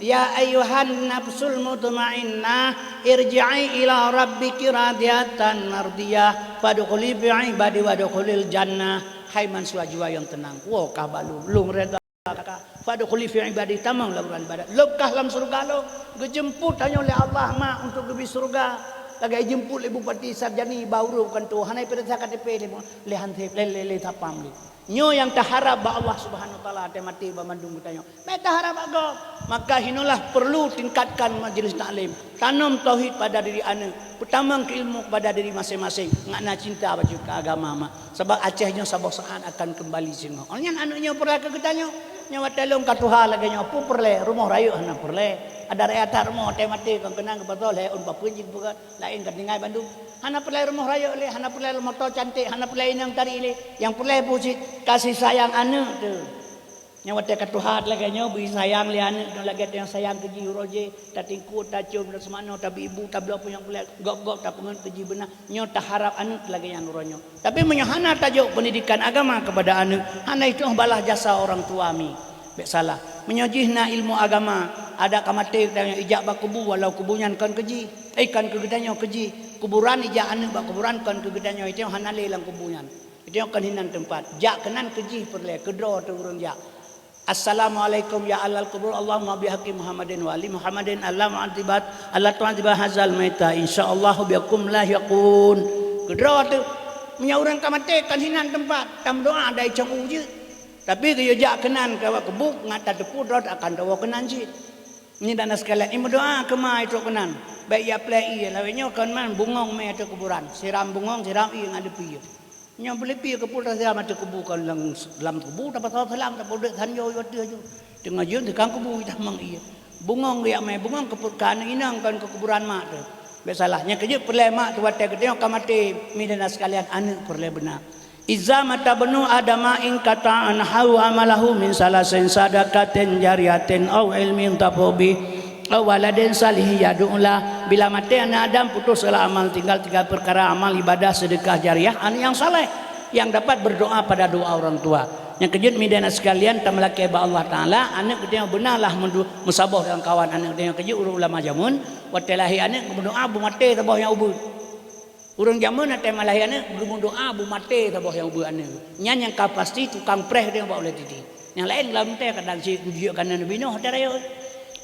"Ya ayyuhan nafsul mutmainnah, irji'i ila rabbiki radiyatan mardiyah, fadkhuli fi ibadi wadkhulil jannah." Hai manusia jiwa nyang teunang, woe kah bak Lôn, Lôn reda kah. Fadkhuli fi ibadi, tamong lam ruang ibadat Lôn, kah lam syeuruga Lôn. Geujeumput tanyoe lé Allah mak untuk geubi syeuruga. Lagée jeumput lé bupati sarjani bak uroe kantô, hana ipeuriksa K T P lé, lé hansép, lé, lé, lé satpam lé. Nyoe nyang taharab bak Allah Subhanahu wa Taala, watée maté banmandum geutanyoe. Bék taharab bak gob. Maka hinoe lah perlu tingkatkan majlis taklim. Tanom tauhid pada diri aneuk. Peutamong ilmu kepada diri maséng-maséng. Ngat na cinta bacut keu agama mak. Sabab Aceh nyoe saboh saát akan keumbali singoh. Óh nyan aneuk nyoe peureulée keu geutanyoe. Nyoe watée lôn ka tuha lagée nyoe, peue peureulée? Rumoh rayeuk hana peureulée. Adak rayeuk that rumoh watée maté kon keunan geupasoe lhée ôn papeuen jih geupeugah. Laén ka tinggai bandum. Hana peureulée rumoh rayeuk lé, hana peureulée moto canték, hana peureulée inong tari lé. Nyang peureulée bucit kasih sayang aneuk teuh. Nyang watée ka tuha lagée nyoe, bri sayang lé aneuk nyoe lagée tanyoe sayang keu jih uroe jéh, tatingkue, tacôm, taseumanoe, tabri ibu, tabloe peue nyang peureulée, gob-gob tapeungeut keu jih beuna. Nyoe taharab aneuk lagée nyan uroe nyoe. Tapi meunyoe hana tajok pendidikan agama kepada aneuk, hana jitu'oh balah jasa orang tua mi. Bék salah. Meunyoe jih na ilmu agama, adak ka maté tanyoe ijak bak kubu, walau kubu nyan kon keu jih. Eh, kon keu geutanyoe, keu jih. Kuburan ijak aneuk bak kuburan kon keu geutanyoe, tanyoe hana lé lam kubu nyan. Tanyoe kon hinan teumpat. Jak keunan keu jih peureulée, keu droe teuh ureuëng jak. "Assalamualaikum ya ahlal kubur, Allahumma bihaqqi Muhammadin wa ali Muhammadin, Allahumma antibat, Allah tu'antibat hazal maita, insyaallah biakum lahiqun." Keu droe teuh. Meunyoe ureuëng ka maté, kon hinan teumpat, tameudoá dai cong u jeuet. Tapi geuyue jak keunan keu awak kubu, ngat tateupeue droe teuh akan tawoe keunan cit. Nyan dan sekalian, imeudoá keu ma trok keunan. Bék ya plé ié, lawét nyoe kon man bungong mé ateueh kuburan. Siram bungong, siram ié ngon leupie. Nyoe beuleupie keu peue tasiram ateueh kubu, kon lam, lam kubu tapasoe seulam, tapeuduek sanjoe u ateueh ju. Teungoh jeuet teuka kubu itamong ié. Bungong geujak mé, bungong keu peue, keu aneuk inong kon keu kuburan mak teuh. Bék salah, nyang keujeuet peureulée mak teuh watée geutanyoe ka maté, mi dan sekalian aneuk peureulée beuna. Iza mata bnu Adama inqata'a anhu amaluhu min salasin sadaqatin jariyatin au ilmin yuntafa'u bih au waladin salihin yad'u lah. Bila maté aneuk Adam, putus segala amal, tinggal tiga perkara, amal ibadah, sedekah jariah, aneuk nyang saleh yang dapat berdoa pada doa orang tua. Nyang keujeuet mi dan sekalian, tameulakée bak Allah Taala, aneuk geutanyoe beuna lah meudu-, meusaboh deungon kawan aneuk geutanyoe. Keujeuet ureuëng ulama jameun, watée lahé aneuk geumeudoá beumaté saboh nyang ubeuet. Ureuëng jameun watée malahé aneuk geumeudoá beumaté saboh nyang ubeuet aneuk. Nyan nyang ka pasti tukang preh geutanyoe bak ulée titi. Nyang laén lam tée kadang si jiyue keunan binoe watée rayeuk.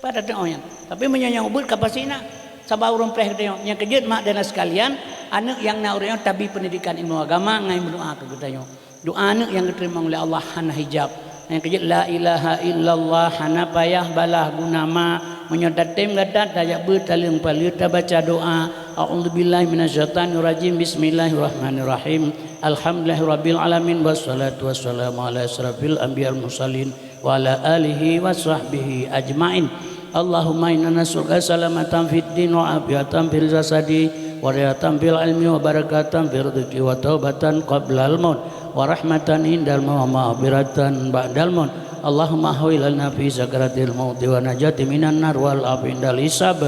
Pada teungoh nyan. Tapi meunyoe nyang ubeuet ka pasti na, saban ureuëng preh geutanyoe. Nyang keujeuet mak dan sekalian, aneuk nyang na ureuëng nyoe tabri pendidikan ilmu agama ngon meudoá keu geutanyoe. Doá aneuk nyang geuteurimong lé Allah hana hijab. Nyang keujeuet la ilaha illallah hana payah balah guna ma. Meunyoe tatem gata tajak beutaleueng paleue tabaca doá, a'udzubillahi minasyaitonirrajim, bismillahirrahmanirrahim. Alhamdulillahirabbil alamin, wassalatu wassalamu ala asyrafil anbiya wal mursalin wa ala alihi wa sahbihi ajmain. Allahumma inna nas'aluka salamatan fid din wa afiatan fil jasadi wa rihatan fil ilmi wa barakatan fil rizqi wa taubatan qablal maut wa rahmatan indal maut wa maghfiratan ba'dal maut. Allahumma ahwi lana fi sakaratil mauti wa najati minan nar wal afi indal hisab.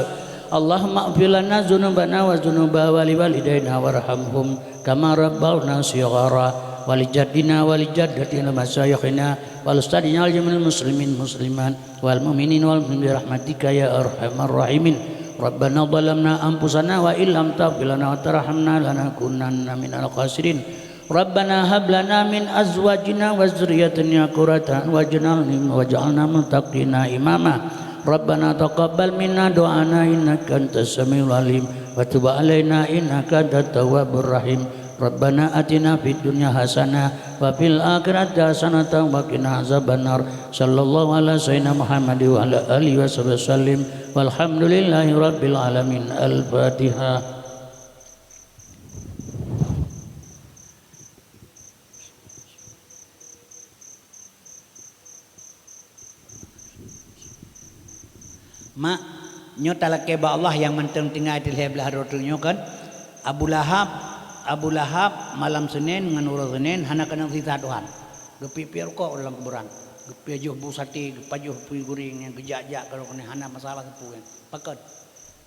Allahumma ighfir lana dzunubana wa dzunuba wali walidaina warhamhum kama rabbauna shighara, wa li jaddina wa li jaddatina wa masyayikhina wa li ustadzina wa li jami'il muslimin muslimat wal mu'minin wal mu'minat bi rahmatika ya arhamar rahimin. Rabbana zalamna anfusana wa illam taghfir lana wa tarhamna lanakunanna minal khasirin. Rabbana hab lana min azwajina wa dzurriyyatina qurrata a'yun waj'alna, waj'alna muttaqina imama. Rabbana taqabbal minna du'ana innaka antas samiul alim wa tub alaina innaka antat tawwabur rahim. Rabbana atina fid dunya hasanah wa fil akhirati hasanatan wa qina azabannar. Sallallahu ala sayyidina Muhammad wa ala alihi wa sahbihi wasallim. Walhamdulillahi rabbil alamin. Al-Fatihah. Mak, nyoe talakée bak Allah nyang mantong tinggai di lhée blaih droe nyoe kan. Abu Lahab, Abu Lahab malam Senin ngon uroe Senin hana keunong sisa Tuhan. Geupiek-piek rukok dalam kuburan. Geupajoh bu sate, geupajoh bu guring nyang geujak-jak keunoe hana masalah sapeue. Pakon?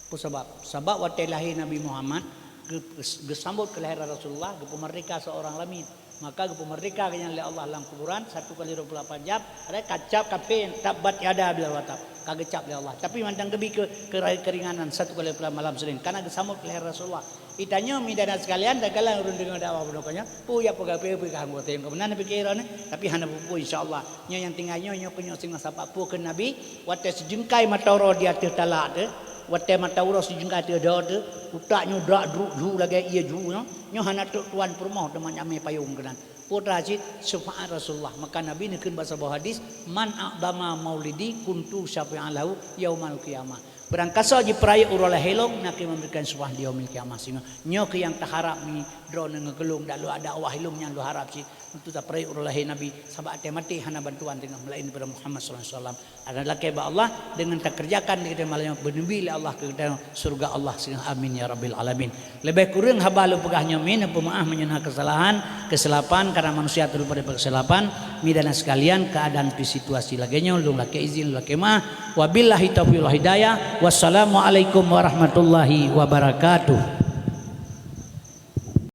Peue sabab? Sabab watée lahé Nabi Muhammad, geu-, geusambot keulahiran Rasulullah, geupeumeurdeka seorang lamiet. Maka geupeumeurdeka geuhnyan lé Allah lam kuburan satu kali dua puluh lapan jam, ada kacab kafé, tabbat yada Abi Lahab wa tab, ka geucab lé Allah. Tapi mantong geubi keu-, keu-, keuringanan satu kali dua puluh lapan malam Senin, karena geusambot keulahiran Rasulullah. Geutanyoe mideuen sekalian, dan galak ureuëng deungoe dakwah bunoe nyoe, peue ya peugah peue-peue ka hana geutem, keubeuna pike droeneuh, tapi hana peue-peue insya Allah. Nyoe nyang tinggai nyoe, nyoe keuh nyoe singoh sabab peue kheun Nabi, watée sijeungkai mata uroe di ateueh talak teuh, watée mata uroe sijeungkai ateueh doe teuh, utak nyoe drak druk ju lagée ié ju nyoe, nyoe hana trok tuan peurumoh teuma nyamé payong keunan. Peue teuma cit syafaat Rasulullah. Maka Nabi neukheun bak saboh hadis, "Man a'dama maulidi kuntu syafi'an lahu yaumal qiyamah." Barangkasoe jipeurayeuk uroe lahé lôn, na keuh memberikan syafaat di yaumil qiyamah. Singoh nyoe keuh nyang taharab mi droeneuh ngon lôn, dak lôn ada dakwah ilong nyang lôn harab cit. Untuk tapeurayeuk uroe lahé Nabi, sabab watée maté hana bantuan teungoh meulaén daripada Muhammad sallallahu alaihi wasallam. Ada lakée bak Allah, deungon takeureujakan di geutanyoe malam nyoe, beuneubi lé Allah keu geutanyoe syeuruga Allah singoh, amin ya rabbil alamin. Leubeh kureueng haba lôn peugah nyoe min, peumaáh meunyoe na keusalahan, keusilapan, karena manusia terlupa daripada keusalahan. Mideuen sekalian, keuadaan di situasi lagée nyoe, lôn lakée izin, lôn lakée maáh. Wabillahi taufiq wal hidayah. Wassalamualaikum warahmatullahi wabarakatuh.